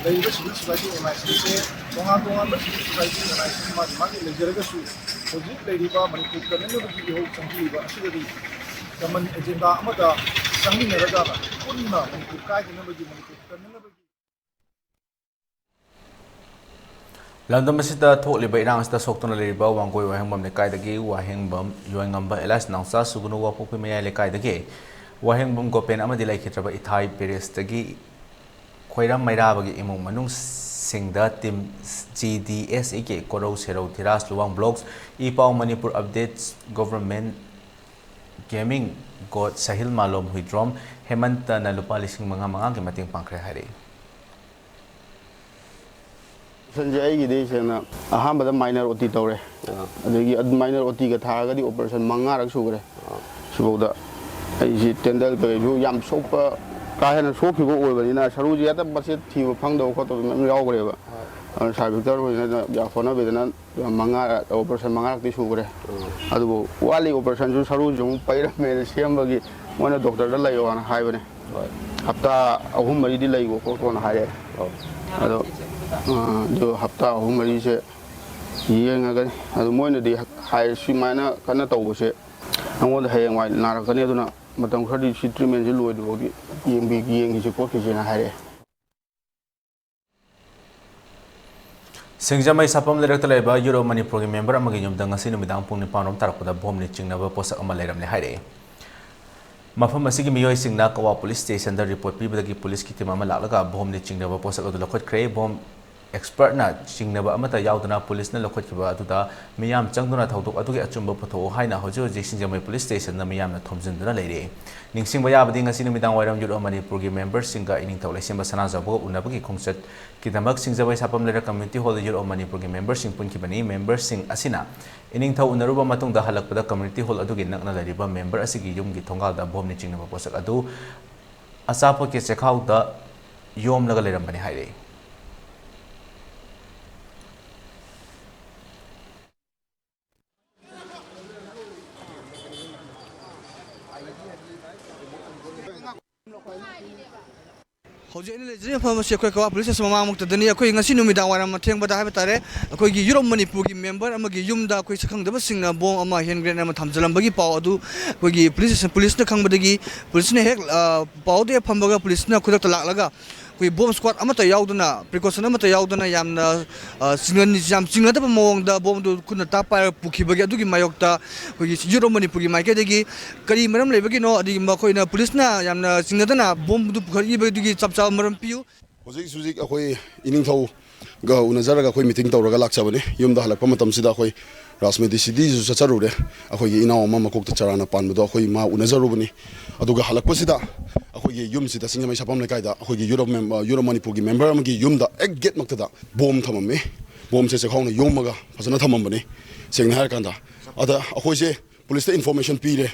ꯂꯩꯔꯤꯕ civil society organizationꯁꯦ ꯇꯣꯉꯥꯟ ꯇꯣꯉꯥꯟꯕ civil society organization ꯃꯥꯒꯤ ꯃꯥꯒꯤ ꯂꯩꯖꯔꯒꯁꯨ ꯍꯧꯖꯤꯛ ꯂꯩꯔꯤꯕ ꯃꯅꯤꯄꯨꯔ ꯀꯟꯅꯅꯕꯒꯤ ꯏꯍꯧ ꯆꯪꯁꯤꯜꯂꯤꯕ ꯑꯁꯤꯗꯗꯤ ꯀꯃꯟ ꯑꯦꯖꯦꯟꯗꯥ ꯑꯃꯗ ꯆꯪꯃꯤꯟꯅꯔꯒ ꯄꯨꯟꯅ ꯃꯅꯤꯄꯨꯔ ꯀꯥꯏꯗꯅꯕꯒꯤ, ꯃꯅꯤꯄꯨꯔ ꯀꯟꯅꯅꯕꯒꯤ ꯂꯝꯗꯝ ꯑꯁꯤꯗ ꯊꯣꯛꯂꯤꯕ ꯏꯔꯥꯡ ꯑꯁꯤꯗ ꯁꯣꯛꯇꯨꯅ ꯂꯩꯔꯤꯕ ꯋꯥꯡꯒꯣꯏ ꯋꯥꯍꯦꯡꯕꯝ ꯂꯩꯀꯥꯏꯗꯒꯤ ꯋꯥꯍꯦꯡꯕꯝ ꯌꯣꯏꯉꯝꯕ ꯑꯦꯂꯥꯏꯁ ꯅꯥꯎꯆꯥ ꯁꯨꯒꯨꯅꯨ ꯋꯥꯄꯣꯛꯄꯤ ꯃꯌꯥꯏ ꯂꯩꯀꯥꯏꯗꯒꯤ ꯋꯥꯍꯦꯡꯕꯝ ꯒꯣꯄꯦꯟ ꯑꯃꯗꯤ ꯂꯩꯈꯤꯗ꯭ꯔꯕ ꯏꯊꯥꯏ ꯄꯦꯔꯤꯁꯇꯒꯤ ꯈꯣꯏꯔꯝ ꯃꯩꯔꯥꯕꯒꯤ ꯏꯃꯨꯡ ꯃꯅꯨꯡꯁꯤꯡꯗ ꯇꯤꯝ ꯖꯤ ꯗꯤ ꯑꯦꯁ ꯏꯒꯤ ꯀꯣꯔꯧ ꯁꯦꯔꯧ Dhiraj Luwang blocks, E Pao Manipur updates, government gaming ꯒꯣꯗ ꯁꯍꯤꯜ ꯃꯥꯂꯣꯝ ꯍꯨꯏꯗ꯭ꯔꯣꯝ ꯍꯦꯃꯟꯇꯅ ꯂꯨꯄꯥ ꯂꯤꯁꯤꯡ ꯃꯉꯥ ꯃꯉꯥꯒꯤ ꯃꯇꯦꯡ ꯄꯥꯡꯈ꯭ꯔꯦ ꯍꯥꯏꯔꯛꯏ꯫ ꯑꯣꯄꯔꯦꯁꯟꯁꯦ ꯑꯩꯒꯤꯗꯤ ꯁꯦꯡꯅ ꯑꯍꯥꯟꯕꯗ ꯃꯥꯏꯅꯔ ꯑꯣ ꯇꯤ ꯇꯧꯔꯦ꯫ ꯑꯥ꯫ ꯑꯗꯒꯤ ꯑꯗꯨ ꯃꯥꯏꯅꯔ ꯑꯣ ꯇꯤꯒ ꯊꯥꯔꯒꯗꯤ ꯑꯣꯄꯔꯦꯁꯟ ꯃꯉꯥꯔꯛ ꯁꯨꯈ꯭ꯔꯦ꯫ ꯑꯥ꯫ ꯁꯤꯐꯥꯎꯗ ꯑꯩꯁꯤ ꯇꯦꯟꯗꯜ ꯀꯩꯀꯩꯁꯨ ꯌꯥꯝ ꯁꯣꯛꯄ, ꯀꯥ ꯍꯦꯟꯅ ꯁꯣꯛꯈꯤꯕ ꯑꯣꯏꯕꯅꯤꯅ ꯁꯔꯨꯁꯦ ꯍꯦꯛꯇ ꯃꯆꯦꯠ ꯊꯤꯕ ꯐꯪꯗꯕ ꯈꯣꯠꯇꯕ ꯃꯌꯥꯝ ꯌꯥꯎꯈ꯭ꯔꯦꯕ꯫ ꯍꯣꯏ꯫ ꯑꯗꯨꯅ ꯁꯥꯔ ꯚꯤꯛꯇꯔ ꯍꯣꯏꯅ ꯌꯥꯝ ꯍꯣꯠꯅꯕꯤꯗꯅ ꯃꯉꯥ, ꯑꯣꯄꯔꯦꯁꯟ ꯃꯉꯥꯔꯛꯇꯤ ꯁꯨꯈ꯭ꯔꯦ꯫ ꯎꯝ꯫ ꯑꯗꯨꯕꯨ ꯋꯥꯠꯂꯤ ꯑꯣꯄꯔꯦꯁꯟꯁꯨ ꯁꯔꯨꯁꯨ ꯑꯃꯨꯛ ꯄꯩꯔꯝꯃꯦꯅ ꯁꯦꯝꯕꯒꯤ ꯃꯣꯏꯅ ꯗꯣꯛꯇꯔꯗ ꯂꯩꯌꯣꯅ ꯍꯥꯏꯕꯅꯦ꯫ ꯍꯣꯏ꯫ ꯍꯞꯇꯥ ꯑꯍꯨꯝ ꯃꯔꯤꯗꯤ ꯂꯩꯒꯣ ꯈꯣꯠꯀꯣꯅ ꯍꯥꯏꯔꯛꯑꯦ꯫ ꯑꯧ꯫ ꯑꯗꯣ, ꯑ, ꯑꯗꯨ ꯍꯞꯇꯥ ꯑꯍꯨꯝ ꯃꯔꯤꯁꯦ ꯌꯦꯡꯉꯒꯅꯤ꯫ ꯑꯗꯨ ꯃꯣꯏꯅꯗꯤ ꯍꯥꯏ, ꯁꯨꯃꯥꯏꯅ ꯀꯟꯅ ꯇꯧꯕꯁꯦ ꯅꯉꯣꯟꯗ ꯍꯌꯦꯡꯋꯥꯏ ꯅꯥꯔꯛꯀꯅꯤ, ꯑꯗꯨꯅ ꯃꯇꯝ ꯈꯔꯗꯤ ꯁꯤ ꯇ꯭ꯔꯤꯠꯃꯦꯟꯁꯦ ꯂꯣꯏꯗ꯭ꯔꯤꯐꯥꯎꯗꯤ ꯌꯦꯡꯕꯤ-, ꯌꯦꯡꯈꯤꯁꯦ ꯈꯣꯠꯈꯤꯁꯦꯅ ꯍꯥꯏꯔꯛꯑꯦ꯫ ꯁꯤꯡꯖꯃꯩ ꯁꯥꯄꯝ ꯂꯩꯔꯛꯇ ꯂꯩꯕ ꯌꯨꯠ ꯑꯣꯐ ꯃꯅꯤꯄꯨꯔꯒꯤ ꯃꯦꯝꯕꯔ ꯑꯃꯒꯤ ꯌꯨꯝꯗ ꯉꯁꯤ ꯅꯨꯃꯤꯗꯥꯡ ꯄꯨꯡ ꯅꯤꯄꯥꯟ ꯔꯣꯝ ꯇꯥꯔꯛꯄꯗ ꯕꯣꯝꯅ ꯆꯤꯡꯅꯕ ꯄꯣꯠꯁꯛ ꯑꯃ ꯂꯩꯔꯝꯂꯦ ꯍꯥꯏꯔꯛꯏ꯫ ꯃꯐꯝ ꯑꯁꯤꯒꯤ ꯃꯤꯑꯣꯏꯁꯤꯡꯅ ꯀꯋꯥ ꯄꯨꯂꯤꯁ ꯁ꯭ꯇꯦꯁꯟꯗ ꯔꯤꯄꯣꯔꯠ ꯄꯤꯕꯗꯒꯤ ꯄꯨꯂꯤꯁꯀꯤ ꯇꯤꯝ ꯑꯃ ꯂꯥꯛꯂꯒ ꯕꯣꯝꯅ ꯆꯤꯡꯅꯕ ꯄꯣꯠꯁꯛ ꯑꯗꯨ ꯂꯧꯈꯠꯈ꯭ꯔꯦ꯫ ꯕꯣꯝ ꯑꯦꯛꯁꯄꯔꯠꯅ ꯆꯤꯡꯅꯕ ꯑꯃꯠꯇ ꯌꯥꯎꯗꯅ ꯄꯨꯂꯤꯁꯅ ꯂꯧꯈꯠꯈꯤꯕ ꯑꯗꯨꯗ ꯃꯤꯌꯥꯝ ꯆꯪꯗꯨꯅ ꯊꯧꯗꯣꯛ ꯑꯗꯨꯒꯤ ꯑꯆꯨꯝꯕ ꯄꯨꯊꯣꯛꯎ ꯍꯥꯏꯅ ꯍꯧꯖꯤꯛ ꯍꯧꯖꯤꯛ ꯁꯤꯡꯖꯃꯩ ꯄꯨꯂꯤꯁ ꯁ꯭ꯇꯦꯁꯟꯗ ꯃꯤꯌꯥꯝꯅ ꯊꯣꯝꯖꯤꯟꯗꯨꯅ ꯂꯩꯔꯤ꯫ ꯅꯤꯡꯁꯤꯡꯕ ꯌꯥꯕꯗꯤ ꯉꯁꯤ ꯅꯨꯃꯤꯗꯥꯡ ꯋꯥꯏꯔꯝ ꯌꯨꯠ ꯑꯣꯐ ꯃꯅꯤꯄꯨꯔꯒꯤ ꯃꯦꯝꯕꯔꯁꯤꯡꯒ ꯏꯅꯤꯡꯊꯧ ꯂꯩꯁꯦꯝꯕ ꯁꯅꯥꯖꯥꯎꯕꯒ ꯎꯅꯕꯒꯤ ꯈꯣꯡꯆꯠꯀꯤꯗꯃꯛ ꯁꯤꯡꯖꯃꯩ ꯁꯥꯄꯝ ꯂꯩꯔꯛ ꯀꯝꯃ꯭ꯌꯨꯅꯤꯇꯤ ꯍꯣꯜꯗ ꯌꯨꯠ ꯑꯣꯐ ꯃꯅꯤꯄꯨꯔꯒꯤ ꯃꯦꯝꯕꯔꯁꯤꯡ ꯄꯨꯟꯈꯤꯕꯅꯤ꯫ ꯃꯦꯝꯕꯔꯁꯤꯡ ꯑꯁꯤꯅ ꯏꯅꯤꯡꯊꯧ ꯎꯅꯔꯨꯕ ꯃꯇꯨꯡꯗ ꯍꯜꯂꯛꯄꯗ ꯀꯝꯃ꯭ꯌꯨꯅꯤꯇꯤ ꯍꯣꯜ ꯑꯗꯨꯒꯤ ꯅꯛꯅ ꯂꯩꯔꯤꯕ ꯃꯦꯝꯕꯔ ꯑꯁꯤꯒꯤ ꯌꯨꯝꯒꯤ ꯊꯣꯡꯒꯥꯜꯗ ꯕꯣꯝꯅ ꯆꯤꯡꯅꯕ ꯄꯣꯠꯁꯛ ꯑꯗꯨ ꯑꯆꯥꯄꯣꯠꯀꯤ ꯆꯦꯈꯥꯎꯗ ꯌꯣꯝꯂꯒ ꯂꯩꯔꯝꯕꯅꯤ ꯍꯥꯏꯔꯛꯏ꯫ ꯍꯧꯖꯤꯛ ꯑꯩꯅ ꯂꯩꯖꯔꯤꯕ ꯃꯐꯝ ꯑꯁꯤ ꯑꯩꯈꯣꯏ ꯀꯛꯋꯥ ꯄꯨꯂꯤꯁ ꯁ꯭ꯇꯦꯁꯟ ꯃꯃꯥꯡꯃꯛꯇꯗꯅꯤ꯫ ꯑꯩꯈꯣꯏ ꯉꯁꯤ ꯅꯨꯃꯤꯗꯥꯡ ꯋꯥꯏꯔꯝ ꯑꯊꯦꯡꯕꯗ ꯍꯥꯏꯕ ꯇꯥꯔꯦ, ꯑꯩꯈꯣꯏꯒꯤ ꯌꯨꯔꯣꯞ ꯃꯅꯤꯄꯨꯔꯒꯤ ꯃꯦꯝꯕꯔ ꯑꯃꯒꯤ ꯌꯨꯝꯗ ꯑꯩꯈꯣꯏ ꯁꯛꯈꯪꯗꯕꯁꯤꯡꯅ ꯕꯣꯝ ꯑꯃ, ꯍꯦꯟ ꯒ꯭ꯔꯦꯅꯦꯗ ꯑꯃ ꯊꯝꯖꯤꯜꯂꯝꯕꯒꯤ ꯄꯥꯎ ꯑꯗꯨ ꯑꯩꯈꯣꯏꯒꯤ ꯄꯨꯂꯤꯁ ꯁ꯭ꯇꯦꯁꯟ, ꯄꯨꯂꯤꯁꯅ ꯈꯪꯕꯗꯒꯤ ꯄꯨꯂꯤꯁꯅ ꯍꯦꯛ, ꯑ, ꯄꯥꯎꯗꯨ ꯍꯦꯛ ꯐꯪꯕꯒ ꯄꯨꯂꯤꯁꯅ ꯈꯨꯗꯛꯇ ꯂꯥꯛꯂꯒ ꯑꯩꯈꯣꯏ ꯕꯣꯝ ꯁ꯭ꯀ꯭ꯋꯥꯗ ꯑꯃꯠꯇ ꯌꯥꯎꯗꯅ, ꯄ꯭ꯔꯤꯀꯣꯁꯟ ꯑꯃꯠꯇ ꯌꯥꯎꯗꯅ ꯌꯥꯝꯅ, ꯑ, ꯆꯤꯡꯅ-, ꯌꯥꯝ ꯆꯤꯡꯅꯗꯕ ꯃꯑꯣꯡꯗ ꯕꯣꯝꯗꯨ ꯈꯨꯠꯅ ꯇꯥꯞ ꯄꯥꯏꯔꯒ ꯄꯨꯈꯤꯕꯒꯤ ꯑꯗꯨꯒꯤ ꯃꯥꯌꯣꯛꯇ ꯑꯩꯈꯣꯏꯒꯤ ꯌꯨꯔꯣꯞ ꯃꯅꯤꯄꯨꯔꯒꯤ ꯃꯥꯏꯀꯩꯗꯒꯤ ꯀꯔꯤ ꯃꯔꯝ ꯂꯩꯕꯒꯤꯅꯣ, ꯑꯗꯒꯤ ꯃꯈꯣꯏꯅ, ꯄꯨꯂꯤꯁꯅ ꯌꯥꯝꯅ ꯆꯤꯡꯅꯗꯅ ꯕꯣꯝꯗꯨ ꯄꯨꯈꯠꯈꯤꯕꯗꯨꯒꯤ ꯆꯞ ꯆꯥꯕ ꯃꯔꯝ ꯄꯤꯌꯨ꯫ ꯍꯧꯖꯤꯛ ꯍꯧꯖꯤꯛ ꯑꯩꯈꯣꯏ ꯏꯅꯤꯡꯊꯧꯒ ꯎꯅꯖꯔꯒ ꯑꯩꯈꯣꯏ ꯃꯤꯇꯤꯡ ꯇꯧꯔꯒ ꯂꯥꯛꯆꯕꯅꯤ꯫ ꯌꯨꯝꯗ ꯍꯜꯂꯛꯄ ꯃꯇꯝꯁꯤꯗ ꯑꯩꯈꯣꯏ ꯔꯥꯖꯃꯦꯗꯤ ꯁꯤꯇꯤꯁꯨ ꯆꯠꯆꯔꯨꯔꯦ꯫ ꯑꯩꯈꯣꯏꯒꯤ ꯏꯅꯥꯎ ꯑꯃ ꯃꯀꯣꯛꯇ ꯆꯔꯥꯅ ꯄꯥꯟꯕꯗꯣ ꯑꯩꯈꯣꯏ ꯃꯥ ꯎꯅꯖꯔꯨꯕꯅꯤ꯫ ꯑꯗꯨꯒ ꯍꯜꯂꯛꯄꯁꯤꯗ ꯑꯩꯈꯣꯏꯒꯤ ꯌꯨꯝꯁꯤꯗ, ꯁꯤꯡꯖꯃꯩ ꯁꯥꯄꯝ ꯂꯩꯀꯥꯏꯗ ꯑꯩꯈꯣꯏꯒꯤ ꯌꯨꯔꯣꯞ ꯃꯦꯝ-, ꯌꯨꯔꯣꯞ ꯃꯅꯤꯄꯨꯔꯒꯤ ꯃꯦꯝꯕꯔ ꯑꯃꯒꯤ ꯌꯨꯝꯗ ꯍꯦꯛ ꯒꯦꯠꯃꯛꯇꯗ ꯕꯣꯝ ꯊꯝꯃꯝꯃꯤ꯫ ꯕꯣꯝꯁꯦ ꯆꯦꯛꯈꯥꯎꯅ ꯌꯣꯝꯃꯒ ꯐꯖꯅ ꯊꯝꯃꯝꯕꯅꯤ, ꯁꯦꯡꯅ ꯍꯥꯏꯔꯀꯥꯟꯗ꯫ ꯑꯗ ꯑꯩꯈꯣꯏꯁꯦ ꯄꯨꯂꯤꯁꯇ ꯏꯟꯐꯣꯔꯃꯦꯁꯟ ꯄꯤꯔꯦ꯫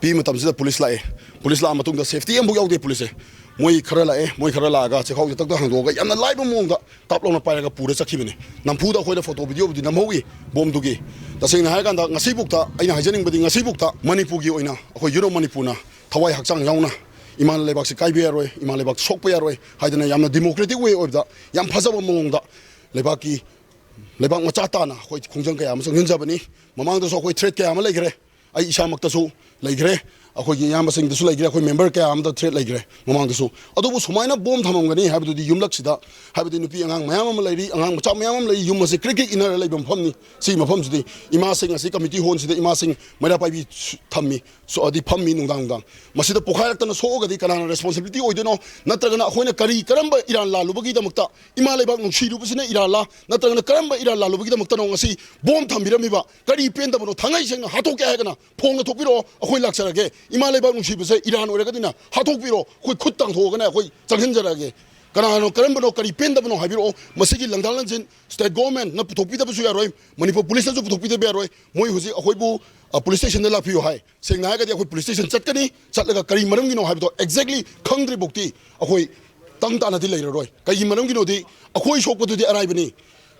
ꯄꯤꯕ ꯃꯇꯝꯁꯤꯗ ꯄꯨꯂꯤꯁ ꯂꯥꯛꯑꯦ꯫ ꯄꯨꯂꯤꯁ ꯂꯥꯛꯑ ꯃꯇꯨꯡꯗ ꯁꯦꯐꯇꯤ ꯑꯃꯐꯥꯎ ꯌꯥꯎꯗꯦ ꯄꯨꯂꯤꯁꯁꯦ꯫ ꯃꯣꯏ ꯈꯔ ꯂꯥꯛꯑꯦ, ꯃꯣꯏ ꯈꯔ ꯂꯥꯛꯑꯒ ꯆꯦꯛꯈꯥꯎꯁꯦ ꯇꯛ ꯇꯛ ꯍꯥꯡꯗꯣꯛꯑꯒ ꯌꯥꯝꯅ ꯂꯥꯏꯕ ꯃꯑꯣꯡꯗ ꯇꯥꯞ ꯂꯥꯎꯅ ꯄꯥꯏꯔꯒ ꯄꯨꯔ ꯆꯠꯈꯤꯕꯅꯤ꯫ ꯅꯝꯐꯨꯗ ꯑꯩꯈꯣꯏꯅ ꯐꯣꯇꯣ ꯚꯤꯗꯤꯑꯣꯕꯨꯗꯤ ꯅꯝꯍꯧꯏ ꯕꯣꯝꯗꯨꯒꯤ꯫ ꯇꯁꯦꯡꯅ ꯍꯥꯏꯔꯀꯥꯟꯗ ꯉꯁꯤꯕꯨꯛꯇ, ꯑꯩꯅ ꯍꯥꯏꯖꯅꯤꯡꯕꯗꯤ, ꯉꯁꯤꯕꯨꯛꯇ ꯃꯅꯤꯄꯨꯔꯒꯤ ꯑꯣꯏꯅ ꯑꯩꯈꯣꯏ ꯌꯨꯔꯣꯞ ꯃꯅꯤꯄꯨꯔꯅ ꯊꯋꯥꯏ ꯍꯛꯆꯥꯡ ꯌꯥꯎꯅ ꯏꯃꯥ ꯂꯩꯕꯥꯛꯁꯤ ꯀꯥꯏꯕ ꯌꯥꯔꯣꯏ, ꯏꯃꯥ ꯂꯩꯕꯥꯛ ꯁꯣꯛꯄ ꯌꯥꯔꯣꯏ ꯍꯥꯏꯗꯅ ꯌꯥꯝꯅ ꯗꯤꯃꯣꯀ꯭ꯔꯦꯇꯤꯛ ꯋꯦ ꯑꯣꯏꯕꯗ ꯌꯥꯝ ꯐꯖꯕ ꯃꯑꯣꯡꯗ ꯂꯩꯕꯥꯛꯀꯤ, ꯂꯩꯕꯥꯛ ꯃꯆꯥ ꯇꯥꯅ ꯑꯩꯈꯣꯏ ꯈꯣꯡꯖꯪ ꯀꯌꯥ ꯑꯃ ꯆꯪꯁꯤꯟꯖꯕꯅꯤ꯫ ꯃꯃꯥꯡꯗꯁꯨ ꯑꯩꯈꯣꯏ ꯊ꯭ꯔꯦꯠ ꯀꯌꯥ ꯑꯃ ꯂꯩꯈ꯭ꯔꯦ꯫ ꯑꯩ ꯏꯁꯥꯃꯛꯇꯁꯨ ꯂꯩꯈ꯭ꯔꯦ, ꯑꯩꯈꯣꯏꯒꯤ ꯏꯌꯥꯝꯕꯁꯤꯡꯗꯁꯨ ꯂꯩꯈ꯭ꯔꯦ, ꯑꯩꯈꯣꯏ ꯃꯦꯝꯕꯔ ꯀꯌꯥ ꯑꯃꯗ ꯊ꯭ꯔꯦꯠ ꯂꯩꯈ꯭ꯔꯦ ꯃꯃꯥꯡꯗꯁꯨ꯫ ꯑꯗꯨꯕꯨ ꯁꯨꯃꯥꯏꯅ ꯕꯣꯝ ꯊꯝꯃꯝꯒꯅꯤ ꯍꯥꯏꯕꯗꯨꯗꯤ ꯌꯨꯝꯂꯛꯁꯤꯗ, ꯍꯥꯏꯕꯗꯤ ꯅꯨꯄꯤ ꯑꯉꯥꯡ ꯃꯌꯥꯝ ꯑꯃ ꯂꯩꯔꯤ, ꯑꯉꯥꯡ ꯃꯆꯥ ꯃꯌꯥꯝ ꯑꯃ ꯂꯩꯔꯤ, ꯌꯨꯝ ꯑꯁꯤ ꯀ꯭ꯔꯤꯛ ꯀ꯭ꯔꯤꯛ ꯏꯟꯅꯔ ꯂꯩꯕ ꯃꯐꯝꯅꯤ꯫ ꯁꯤꯒꯤ ꯃꯐꯝꯁꯤꯗꯤ ꯏꯃꯥꯁꯤꯡ ꯑꯁꯤ ꯀꯝꯃ꯭ꯌꯨꯅꯤꯇꯤ ꯍꯣꯜꯁꯤꯗ ꯏꯃꯥꯁꯤꯡ ꯃꯩꯔꯥ ꯄꯥꯏꯕꯤ ꯊꯝꯃꯤ, ꯁꯣꯛꯑꯗꯤ ꯐꯝꯃꯤ ꯅꯨꯡꯗꯥꯡ ꯅꯨꯡꯗꯥꯡ꯫ ꯃꯁꯤꯗ ꯄꯣꯈꯥꯏꯔꯛꯇꯅ ꯁꯣꯛꯑꯒꯗꯤ ꯀꯅꯥꯅ ꯔꯦꯁꯄꯣꯟꯁꯤꯕꯤꯂꯤꯇꯤ ꯑꯣꯏꯗꯣꯏꯅꯣ? ꯅꯠꯇ꯭ꯔꯒꯅ ꯑꯩꯈꯣꯏꯅ ꯀꯔꯤ, ꯀꯔꯝꯕ ꯏꯔꯥꯟ ꯂꯥꯜꯂꯨꯕꯒꯤꯗꯃꯛꯇ, ꯏꯃꯥ ꯂꯩꯕꯥꯛ ꯅꯨꯡꯁꯤꯔꯨꯕꯁꯤꯅ ꯏꯔꯥꯟꯂꯥ? ꯅꯠꯇ꯭ꯔꯒꯅ ꯀꯔꯝꯕ ꯏꯔꯥꯟ ꯂꯥꯜꯂꯨꯕꯒꯤꯗꯃꯛꯇꯅꯣ ꯉꯁꯤ ꯕꯣꯝ ꯊꯝꯕꯤꯔꯝꯃꯤꯕ? ꯀꯔꯤ ꯄꯦꯟꯗꯕꯅꯣ? ꯊꯥꯡꯉꯩ ꯁꯦꯡꯅ ꯍꯥꯠꯇꯣꯛꯀꯦ ꯍꯥꯏꯔꯒꯅ ꯐꯣꯡꯅ ꯊꯣꯛꯄꯤꯔꯛꯑꯣ, ꯑꯩꯈꯣꯏ ꯂꯥꯛꯆꯔꯒꯦ꯫ ꯏꯃꯥ ꯂꯩꯕꯥꯛ ꯅꯨꯡꯁꯤꯕꯁꯦ ꯏꯔꯥꯟ ꯑꯣꯏꯔꯒꯗꯤꯅ ꯍꯥꯠꯇꯣꯛꯄꯤꯔꯣ, ꯑꯩꯈꯣꯏ ꯈꯨꯠ ꯇꯥꯡꯊꯣꯛꯑꯒꯅ ꯑꯩꯈꯣꯏ ꯆꯪꯁꯤꯟꯖꯔꯛꯑꯒꯦ꯫ ꯀꯅꯥꯅꯣ, ꯀꯔꯝꯕꯅꯣ, ꯀꯔꯤ ꯄꯦꯟꯗꯕꯅꯣ ꯍꯥꯏꯕꯤꯔꯛꯑꯣ꯫ ꯃꯁꯤꯒꯤ ꯂꯪꯗꯥ ꯂꯪꯖꯤꯟ ꯁ꯭ꯇꯦꯠ ꯒꯣꯚꯔꯟꯃꯦꯟꯠꯅ ꯄꯨꯊꯣꯛꯄꯤꯗꯕꯁꯨ ꯌꯥꯔꯣꯏ, ꯃꯅꯤꯄꯨꯔ ꯄꯨꯂꯤꯁꯅꯁꯨ ꯄꯨꯊꯣꯛꯄꯤꯗꯕ ꯌꯥꯔꯣꯏ꯫ ꯃꯣꯏ ꯍꯧꯖꯤꯛ ꯑꯩꯈꯣꯏꯕꯨ, ꯑ, ꯄꯨꯂꯤꯁ ꯁ꯭ꯇꯦꯁꯟꯗ ꯂꯥꯛꯄꯤꯌꯨ ꯍꯥꯏ꯫ ꯁꯦꯡꯅ ꯍꯥꯏꯔꯒꯗꯤ ꯑꯩꯈꯣꯏ ꯄꯨꯂꯤꯁ ꯁ꯭ꯇꯦꯁꯟ ꯆꯠꯀꯅꯤ, ꯆꯠꯂꯒ ꯀꯔꯤ ꯃꯔꯝꯒꯤꯅꯣ ꯍꯥꯏꯕꯗꯣ ꯑꯦꯛꯖꯦꯛꯂꯤ ꯈꯪꯗ꯭ꯔꯤꯐꯥꯎꯗꯤ ꯑꯩꯈꯣꯏ ꯇꯪ ꯇꯥꯅꯗꯤ ꯂꯩꯔꯔꯣꯏ꯫ ꯀꯩꯒꯤ ꯃꯔꯝꯒꯤꯅꯣꯗꯤ ꯑꯩꯈꯣꯏ ꯁꯣꯛꯄꯗꯨꯗꯤ ꯑꯔꯥꯏꯕꯅꯤ꯫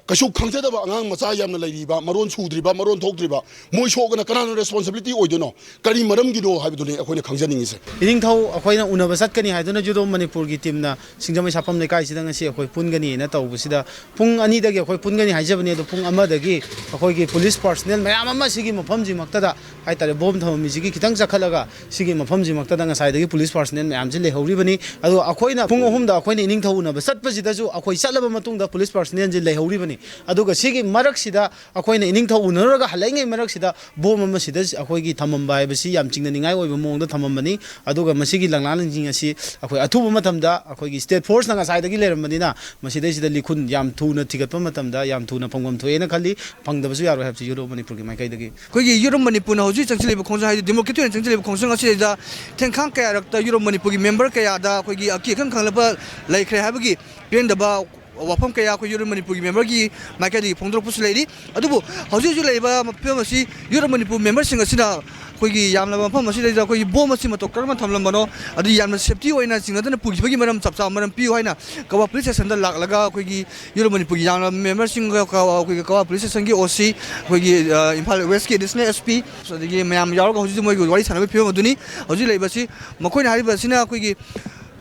ꯀꯩꯁꯨ ꯈꯪꯖꯗꯕ ꯑꯉꯥꯡ ꯃꯆꯥ ꯌꯥꯝꯅ ꯂꯩꯔꯤꯕ, ꯃꯔꯣꯟ ꯁꯨꯗ꯭ꯔꯤꯕ, ꯃꯔꯣꯟ ꯊꯣꯛꯇ꯭ꯔꯤꯕ, ꯃꯣꯏ ꯁꯣꯛꯑꯒꯅ ꯀꯅꯥꯅ responsibility ꯑꯣꯏꯗꯣꯏꯅꯣ? ꯀꯔꯤ ꯃꯔꯝꯒꯤꯅꯣ ꯍꯥꯏꯕꯗꯨꯅꯤ ꯑꯩꯈꯣꯏꯅ ꯈꯪꯖꯅꯤꯡꯉꯤꯁꯦ꯫ ꯏꯅꯤꯡꯊꯧ ꯑꯩꯈꯣꯏꯅ ꯎꯅꯕ ꯆꯠꯀꯅꯤ ꯍꯥꯏꯗꯨꯅ ꯌꯨꯔꯣꯝ ꯃꯅꯤꯄꯨꯔꯒꯤ ꯇꯤꯝꯅ ꯁꯤꯡꯖꯃꯩ ꯁꯥꯐꯝ ꯂꯩꯀꯥꯏꯁꯤꯗ ꯉꯁꯤ ꯑꯩꯈꯣꯏ ꯄꯨꯟꯒꯅꯤꯅ ꯇꯧꯕꯁꯤꯗ, ꯄꯨꯡ ꯑꯅꯤꯗꯒꯤ ꯑꯩꯈꯣꯏ ꯄꯨꯟꯒꯅꯤ ꯍꯥꯏꯖꯕꯅꯤ꯫ ꯑꯗꯣ ꯄꯨꯡ ꯑꯃꯗꯒꯤ ꯑꯩꯈꯣꯏꯒꯤ ꯄꯨꯂꯤꯁ ꯄꯥꯔꯁꯣꯅꯦꯜ ꯃꯌꯥꯝ ꯑꯃ ꯁꯤꯒꯤ ꯃꯐꯝꯁꯤꯃꯛꯇꯗ ꯍꯥꯏꯇꯥꯔꯦ, ꯕꯣꯝ ꯊꯝꯃꯝꯃꯤꯁꯤꯒꯤ ꯈꯤꯇꯪ ꯆꯠꯈꯠꯂꯒ ꯁꯤꯒꯤ ꯃꯐꯝꯁꯤꯃꯛꯇꯗ ꯉꯁꯥꯏꯗꯒꯤ ꯄꯨꯂꯤꯁ ꯄꯥꯔꯁꯣꯅꯦꯜ ꯃꯌꯥꯝꯁꯤ ꯂꯩꯍꯧꯔꯤꯕꯅꯤ꯫ ꯑꯗꯣ ꯑꯩꯈꯣꯏꯅ ꯄꯨꯡ ꯑꯍꯨꯝꯗ ꯑꯩꯈꯣꯏꯅ ꯏꯅꯤꯡꯊꯧ ꯎꯅꯕ ꯆꯠꯄꯁꯤꯗꯁꯨ ꯑꯩꯈꯣꯏ ꯆꯠꯂꯕ ꯃꯇꯨꯡꯗ ꯄꯨꯂꯤꯁ ꯄꯥꯔꯁꯣꯅꯦꯜꯁꯤ ꯂꯩꯍꯧꯔꯤꯕꯅꯤ꯫ ꯑꯗꯨꯒ ꯁꯤꯒꯤ ꯃꯔꯛꯁꯤꯗ ꯑꯩꯈꯣꯏꯅ ꯏꯅꯤꯡꯊꯧ ꯎꯅꯔꯨꯔꯒ ꯍꯜꯂꯛꯏꯉꯩ ꯃꯔꯛꯁꯤꯗ ꯕꯣꯝ ꯑꯃ ꯁꯤꯗ ꯑꯩꯈꯣꯏꯒꯤ ꯊꯝꯃꯝꯕ ꯍꯥꯏꯕꯁꯤ ꯌꯥꯝ ꯆꯤꯡꯅꯅꯤꯡꯉꯥꯏ ꯑꯣꯏꯕ ꯃꯑꯣꯡꯗ ꯊꯝꯃꯝꯕꯅꯤ꯫ ꯑꯗꯨꯒ ꯃꯁꯤꯒꯤ ꯂꯪꯂꯥꯟꯁꯤꯡ ꯑꯁꯤ ꯑꯩꯈꯣꯏ ꯑꯊꯨꯕ ꯃꯇꯝꯗ ꯑꯩꯈꯣꯏꯒꯤ ꯁ꯭ꯇꯦꯠ ꯐꯣꯔꯁꯅ ꯉꯁꯥꯏꯗꯒꯤ ꯂꯩꯔꯝꯕꯅꯤꯅ ꯃꯁꯤꯗꯩꯁꯤꯗ ꯂꯤꯈꯨꯟ ꯌꯥꯝ ꯊꯨꯅ ꯊꯤꯒꯠꯄ ꯃꯇꯝꯗ ꯌꯥꯝ ꯊꯨꯅ ꯐꯪꯐꯝ ꯊꯣꯛꯑꯦꯅ ꯈꯜꯂꯤ꯫ ꯐꯪꯗꯕꯁꯨ ꯌꯥꯔꯣꯏ ꯍꯥꯏꯕꯁꯤ ꯌꯨꯔꯣꯞ ꯃꯅꯤꯄꯨꯔꯒꯤ ꯃꯥꯏꯀꯩꯗꯒꯤ꯫ ꯑꯩꯈꯣꯏꯒꯤ ꯌꯨꯔꯣꯞ ꯃꯅꯤꯄꯨꯔꯅ ꯍꯧꯖꯤꯛ ꯆꯪꯁꯤꯜꯂꯤꯕ ꯈꯣꯡꯖꯪ ꯍꯥꯏꯗꯤ ꯗꯦꯃꯣꯀ꯭ꯔꯦꯇꯤꯛ ꯑꯣꯏꯅ ꯆꯪꯁꯤꯜꯂꯤꯕ ꯈꯣꯡꯖꯪ ꯑꯁꯤꯗꯩꯗ ꯊꯦꯡꯈꯥꯡ ꯀꯌꯥꯔꯛꯇ ꯌꯨꯔꯣꯞ ꯃꯅꯤꯄꯨꯔꯒꯤ ꯃꯦꯝꯕꯔ ꯀꯌꯥꯗ ꯑꯩꯈꯣꯏꯒꯤ ꯑꯀꯤ ꯑꯈꯪ ꯈꯪꯂꯛꯄ ꯂꯩꯈ꯭ꯔꯦ ꯍꯥꯏꯕꯒꯤ ꯄꯦꯟꯗꯕ ꯋꯥꯐꯝ ꯀꯌꯥ ꯑꯩꯈꯣꯏ ꯌꯨꯔꯣꯞ ꯃꯅꯤꯄꯨꯔꯒꯤ ꯃꯦꯝꯕꯔꯒꯤ ꯃꯥꯏꯀꯩꯗꯒꯤ ꯐꯣꯡꯗꯣꯔꯛꯄꯁꯨ ꯂꯩꯔꯤ꯫ ꯑꯗꯨꯕꯨ ꯍꯧꯖꯤꯛ ꯍꯧꯖꯤꯛ ꯂꯩꯔꯤꯕ ꯐꯤꯕꯝ ꯑꯁꯤ ꯌꯨꯔꯣꯞ ꯃꯅꯤꯄꯨꯔ ꯃꯦꯝꯕꯔꯁꯤꯡ ꯑꯁꯤꯅ ꯑꯩꯈꯣꯏꯒꯤ ꯌꯥꯝꯂꯕ ꯃꯐꯝ ꯑꯁꯤꯗꯩꯗ ꯑꯩꯈꯣꯏꯒꯤ ꯕꯣꯝ ꯑꯁꯤ ꯃꯇꯧ ꯀꯔꯝꯅ ꯊꯝꯂꯝꯕꯅꯣ, ꯑꯗꯨ ꯌꯥꯝꯅ ꯁꯦꯐꯇꯤ ꯑꯣꯏꯅ ꯆꯤꯡꯅꯗꯅ ꯄꯨꯈꯤꯕꯒꯤ ꯃꯔꯝ, ꯆꯞ ꯆꯥꯕ ꯃꯔꯝ ꯄꯤꯌꯨ ꯍꯥꯏꯅ ꯀꯋꯥ ꯄꯨꯂꯤꯁ ꯁ꯭ꯇꯦꯁꯟꯗ ꯂꯥꯛꯂꯒ ꯑꯩꯈꯣꯏꯒꯤ ꯌꯨꯔꯣꯞ ꯃꯅꯤꯄꯨꯔꯒꯤ ꯌꯥꯝꯂꯕ ꯃꯦꯝꯕꯔꯁꯤꯡꯒ ꯀꯋꯥ, ꯑꯩꯈꯣꯏꯒꯤ ꯀꯋꯥ ꯄꯨꯂꯤꯁ ꯁ꯭ꯇꯦꯁꯟꯒꯤ ꯑꯣ ꯁꯤ, ꯑꯩꯈꯣꯏꯒꯤ, ꯑ, ꯏꯝꯐꯥꯜ ꯋꯦꯁꯀꯤ ꯑꯦꯗꯤꯁꯅꯦꯜ ꯑꯦꯁ ꯄꯤ, ꯑꯗꯒꯤ ꯃꯌꯥꯝ ꯌꯥꯎꯔꯒ ꯍꯧꯖꯤꯛ ꯃꯣꯏꯒꯤ ꯋꯥꯔꯤ ꯁꯥꯟꯅꯕꯒꯤ ꯐꯤꯕꯝ ꯑꯗꯨꯅꯤ꯫ ꯍꯧꯖꯤꯛ ꯂꯩꯕꯁꯤ ꯃꯈꯣꯏꯅ ꯍꯥꯏꯔꯤꯕ ꯑꯁꯤꯅ ꯑꯩꯈꯣꯏꯒꯤ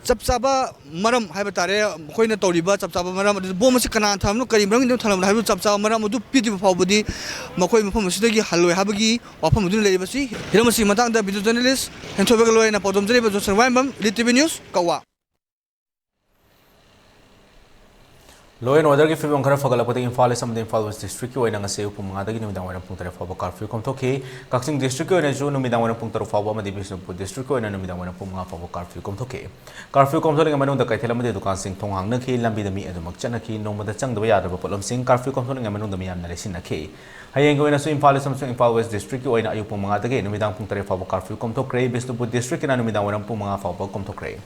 ꯆꯞ ꯆꯥꯕ ꯃꯔꯝ ꯍꯥꯏꯕ ꯇꯥꯔꯦ, ꯃꯈꯣꯏꯅ ꯇꯧꯔꯤꯕ ꯆꯞ ꯆꯥꯕ ꯃꯔꯝ, ꯑꯗꯨ ꯕꯣꯝ ꯑꯁꯤ ꯀꯅꯥꯅ ꯊꯝꯂꯝꯅꯣ, ꯀꯔꯤ ꯃꯔꯝꯒꯤꯗꯃꯛ ꯊꯝꯂꯝꯅꯣ ꯍꯥꯏꯕ ꯆꯞ ꯆꯥꯕ ꯃꯔꯝ ꯑꯗꯨ ꯄꯤꯗ꯭ꯔꯤꯕ ꯐꯥꯎꯕꯗꯤ ꯃꯈꯣꯏ ꯃꯐꯝ ꯑꯁꯤꯗꯒꯤ ꯍꯜꯂꯣꯏ ꯍꯥꯏꯕꯒꯤ ꯋꯥꯐꯝ ꯑꯗꯨꯅ ꯂꯩꯔꯤꯕꯁꯤ꯫ ꯍꯤꯔꯝ ꯑꯁꯤꯒꯤ ꯃꯇꯥꯡꯗ ꯚꯤꯗꯤꯑꯣ ꯖꯔꯅꯦꯂꯤꯁ ꯍꯦꯟꯊꯣꯏꯕꯒ ꯂꯣꯏꯅ ꯄꯥꯎꯗꯝꯖꯔꯤꯕ ꯖꯣꯟꯁꯟ ꯋꯥꯏꯝꯕꯝ, ꯏꯂꯤꯠ ꯇꯤ ꯚꯤ ꯅ꯭ꯌꯨꯁ, ꯀꯛꯋꯥ꯫ Law and orderꯒꯤ ꯐꯤꯕꯝ ꯈꯔ ꯐꯒꯠꯂꯛꯄꯗꯒꯤ ꯏꯝꯐꯥꯜ ꯏꯁ ꯑꯃꯗꯤ ꯏꯝꯐꯥꯜ ꯋꯦꯁ ꯗꯤꯁꯇ꯭ꯔꯤꯛꯀꯤ ꯑꯣꯏꯅ ꯉꯁꯤ ꯑꯌꯨꯛ ꯄꯨꯡ ꯃꯉꯥꯗꯒꯤ ꯅꯨꯃꯤꯗꯥꯡ ꯋꯥꯏꯔꯝ ꯄꯨꯡ ꯇꯔꯦꯠ ꯐꯥꯎꯕ ꯀꯥꯔꯐ꯭ꯌꯨ ꯀꯣꯝꯊꯣꯛꯈꯤ꯫ ꯀꯛꯆꯤꯡ ꯗꯤꯁꯇ꯭ꯔꯤꯛꯀꯤ ꯑꯣꯏꯅꯁꯨ ꯅꯨꯃꯤꯗꯥꯡ ꯋꯥꯏꯔꯝ ꯄꯨꯡ ꯇꯔꯨꯛ ꯐꯥꯎꯕ ꯑꯃꯗꯤ ꯕꯤꯁꯅꯨꯄꯨꯔ ꯗꯤꯁꯇ꯭ꯔꯤꯛꯀꯤ ꯑꯣꯏꯅ ꯅꯨꯃꯤꯗꯥꯡ ꯋꯥꯏꯔꯝ ꯄꯨꯡ ꯃꯉꯥ ꯐꯥꯎꯕ ꯀꯥꯔꯐ꯭ꯌꯨ ꯀꯣꯝꯊꯣꯛꯈꯤ꯫ ꯀꯥꯔꯐ꯭ꯌꯨ ꯀꯣꯝꯊꯣꯛꯂꯤꯉꯩ ꯃꯅꯨꯡꯗ ꯀꯩꯊꯦꯜ ꯑꯃꯗꯤ ꯗꯨꯀꯥꯟꯁꯤꯡ ꯊꯣꯡ ꯍꯥꯡꯅꯈꯤ, ꯂꯝꯕꯤꯗ ꯃꯤ ꯑꯗꯨꯃꯛ ꯆꯠꯅꯈꯤ꯫ ꯅꯣꯡꯃꯗ ꯆꯪꯗꯕ ꯌꯥꯗ꯭ꯔꯕ ꯄꯣꯠꯂꯝꯁꯤꯡ ꯀꯥꯔꯐ꯭ꯌꯨ ꯀꯣꯝꯊꯣꯛꯂꯤꯉꯩ ꯃꯅꯨꯡꯗ ꯃꯤꯌꯥꯝꯅ ꯂꯩꯁꯤꯟꯅꯈꯤ꯫ ꯍꯌꯦꯡꯒꯤ ꯑꯣꯏꯅꯁꯨ ꯏꯝꯐꯥꯜ ꯏꯁ ꯑꯃꯁꯨꯡ ꯏꯝꯐꯥꯜ ꯋꯦꯁ ꯗꯤꯁꯇ꯭ꯔꯤꯛꯀꯤ ꯑꯣꯏꯅ ꯑꯌꯨꯛ ꯄꯨꯡ ꯃꯉꯥꯗꯒꯤ ꯅꯨꯃꯤꯗꯥꯡ ꯄꯨꯡ ꯇꯔꯦꯠ ꯐꯥꯎꯕ ꯀꯥꯔꯐ꯭ꯌꯨ ꯀꯣꯝꯊꯣꯛꯈ꯭ꯔꯦ꯫ ꯕꯤꯁꯅꯨꯄꯨꯔ ꯗꯤꯁꯇ꯭ꯔꯤꯛꯀꯤꯅ ꯅꯨꯃꯤꯗꯥꯡ ꯋꯥꯏꯔꯝ ꯄꯨꯡ ꯃꯉꯥ ꯐꯥꯎꯕ ꯀꯣꯝꯊꯣꯛꯈ꯭ꯔꯦ꯫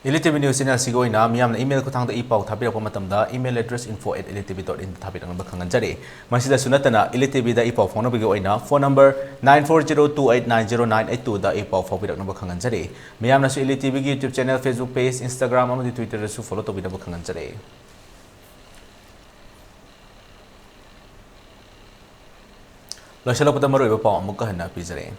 Elite T V News Channel ꯑꯁꯤꯒꯤ ꯑꯣꯏꯅ ꯃꯤꯌꯥꯝꯅ email ꯈꯨꯠꯊꯥꯡꯗ ꯏ ꯄꯥꯎ ꯊꯥꯕꯤꯔꯛꯄ ꯃꯇꯝꯗ email address info at elite T V dot in ꯗ ꯊꯥꯕꯤꯔꯛꯅꯕ ꯈꯪꯍꯟꯖꯔꯤ꯫ ꯃꯁꯤꯗꯁꯨ ꯅꯠꯇꯅ Elite T V ꯗ ꯏ ꯄꯥꯎ ꯐꯥꯎꯅꯕꯒꯤ ꯑꯣꯏꯅ phone number nine four zero two eight nine zero nine eight two ꯗ ꯏ ꯄꯥꯎ ꯐꯥꯎꯕꯤꯔꯛꯅꯕ ꯈꯪꯍꯟꯖꯔꯤ꯫ ꯃꯤꯌꯥꯝꯅꯁꯨ Elite T V ꯒꯤ YouTube channel, Facebook page, Instagram ꯑꯃꯗꯤ Twitter ꯗꯁꯨ follow ꯇꯧꯕꯤꯅꯕ ꯈꯪꯍꯟꯖꯔꯤ꯫ ꯂꯣꯏꯁꯤꯜꯂꯛꯄꯗ ꯃꯔꯨꯑꯣꯏꯕ ꯄꯥꯎ ꯑꯃꯨꯛꯀ ꯍꯟꯅ ꯄꯤꯖꯔꯛꯏ꯫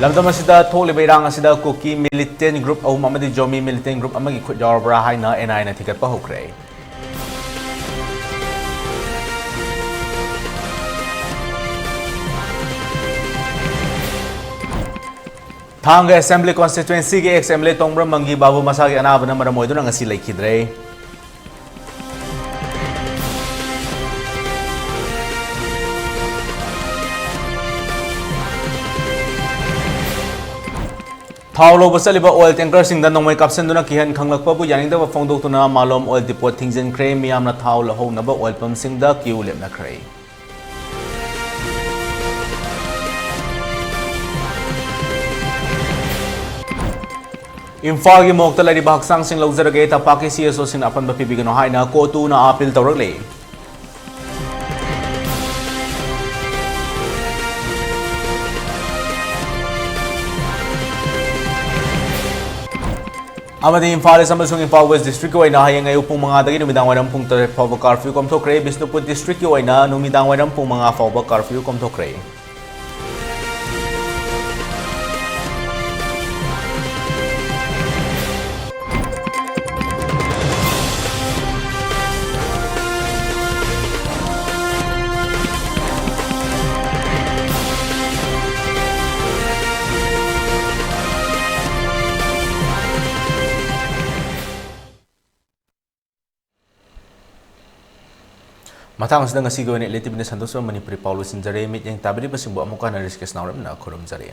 ꯂꯝꯗꯝ ꯑꯁꯤꯗ ꯊꯣꯛꯂꯤꯕ ꯏꯔꯥꯡ ꯑꯁꯤꯗ ꯀꯨꯀꯤ militant group ꯑꯍꯨꯝ ꯑꯃꯗꯤ ꯖꯣꯃꯤ militant group ꯑꯃꯒꯤ ꯈꯨꯠ ꯌꯥꯎꯔꯕ꯭ꯔꯥ ꯍꯥꯏꯅ N I A ꯅ ꯊꯤꯒꯠꯄ ꯍꯧꯈ꯭ꯔꯦ꯫ ꯊꯥꯡꯒ Assembly Constituency ꯒꯤ ex M L A ꯇꯣꯡꯕ꯭ꯔꯝ ꯃꯪꯒꯤ ꯕꯥꯕꯨ ꯃꯁꯥꯒꯤ ꯑꯅꯥꯕꯅ ꯃꯔꯝ ꯑꯣꯏꯗꯨꯅ ꯉꯁꯤ ꯂꯩꯈꯤꯗ꯭ꯔꯦ꯫ ꯊꯥꯎ ꯂꯧꯕ ꯆꯠꯂꯤꯕ oil tanker ꯁꯤꯡꯗ ꯅꯣꯡꯃꯩ ꯀꯥꯞꯁꯤꯟꯗꯨꯅ ꯀꯤꯍꯟ ꯈꯪꯂꯛꯄꯕꯨ ꯌꯥꯅꯤꯡꯗꯕ ꯐꯣꯡꯗꯣꯛꯇꯨꯅ ꯃꯥꯂꯣꯝ oil depot ꯊꯤꯡꯖꯤꯟꯈ꯭ꯔꯦ꯫ ꯃꯤꯌꯥꯝꯅ ꯊꯥꯎ ꯂꯧꯍꯧꯅꯕ oil pump ꯁꯤꯡꯗ queue ꯂꯦꯞꯅꯈ꯭ꯔꯦ꯫ ꯏꯝꯐꯥꯜꯒꯤ ꯃꯣꯛꯇ ꯂꯩꯔꯤꯕ ꯍꯛꯆꯥꯡꯁꯤꯡ ꯂꯧꯖꯔꯒꯦ, ꯇꯝꯄꯥꯛꯀꯤ C S O ꯁꯤꯡꯅ ꯑꯄꯟꯕ ꯄꯤꯕꯤꯒꯅꯨ ꯍꯥꯏꯅ COTU ꯅ appeal ꯇꯧꯔꯛꯂꯤ꯫ ꯑꯃꯗꯤ ꯏꯝꯐꯥꯜ East ꯑꯃꯁꯨꯡ ꯏꯝꯐꯥꯜ West district ꯀꯤ ꯑꯣꯏꯅ ꯍꯌꯦꯡ ꯑꯌꯨꯛ ꯄꯨꯡ ꯃꯉꯥꯗꯒꯤ ꯅꯨꯃꯤꯗꯥꯡ ꯋꯥꯏꯔꯝ ꯄꯨꯡ ꯇꯔꯦꯠ ꯐꯥꯎꯕ curfew ꯀꯣꯝꯊꯣꯛꯈ꯭ꯔꯦ꯫ ꯕꯤꯁꯅꯨꯄꯨꯔ district ꯀꯤ ꯑꯣꯏꯅ ꯅꯨꯃꯤꯗꯥꯡ ꯋꯥꯏꯔꯝ ꯄꯨꯡ ꯃꯉꯥ ꯐꯥꯎꯕ curfew ꯀꯣꯝꯊꯣꯛꯈ꯭ꯔꯦ꯫ ꯃꯇꯥꯡ ꯑꯁꯤꯗ ꯉꯁꯤꯒꯤ ꯑꯣꯏꯅ Elite T V ꯅ ꯁꯟꯗꯣꯛꯆꯕ ꯃꯅꯤꯄꯨꯔꯤ ꯄꯥꯎ ꯂꯣꯏꯁꯤꯟꯖꯔꯦ꯫ ꯃꯤꯠꯌꯦꯡ ꯇꯥꯕꯤꯔꯤꯕꯁꯤꯡꯕꯨ ꯑꯃꯨꯛ ꯍꯟꯅ ꯔꯤꯁꯀꯦꯁ ꯅꯥꯎꯔꯦꯝꯅ ꯈꯨꯔꯨꯝꯖꯔꯤ꯫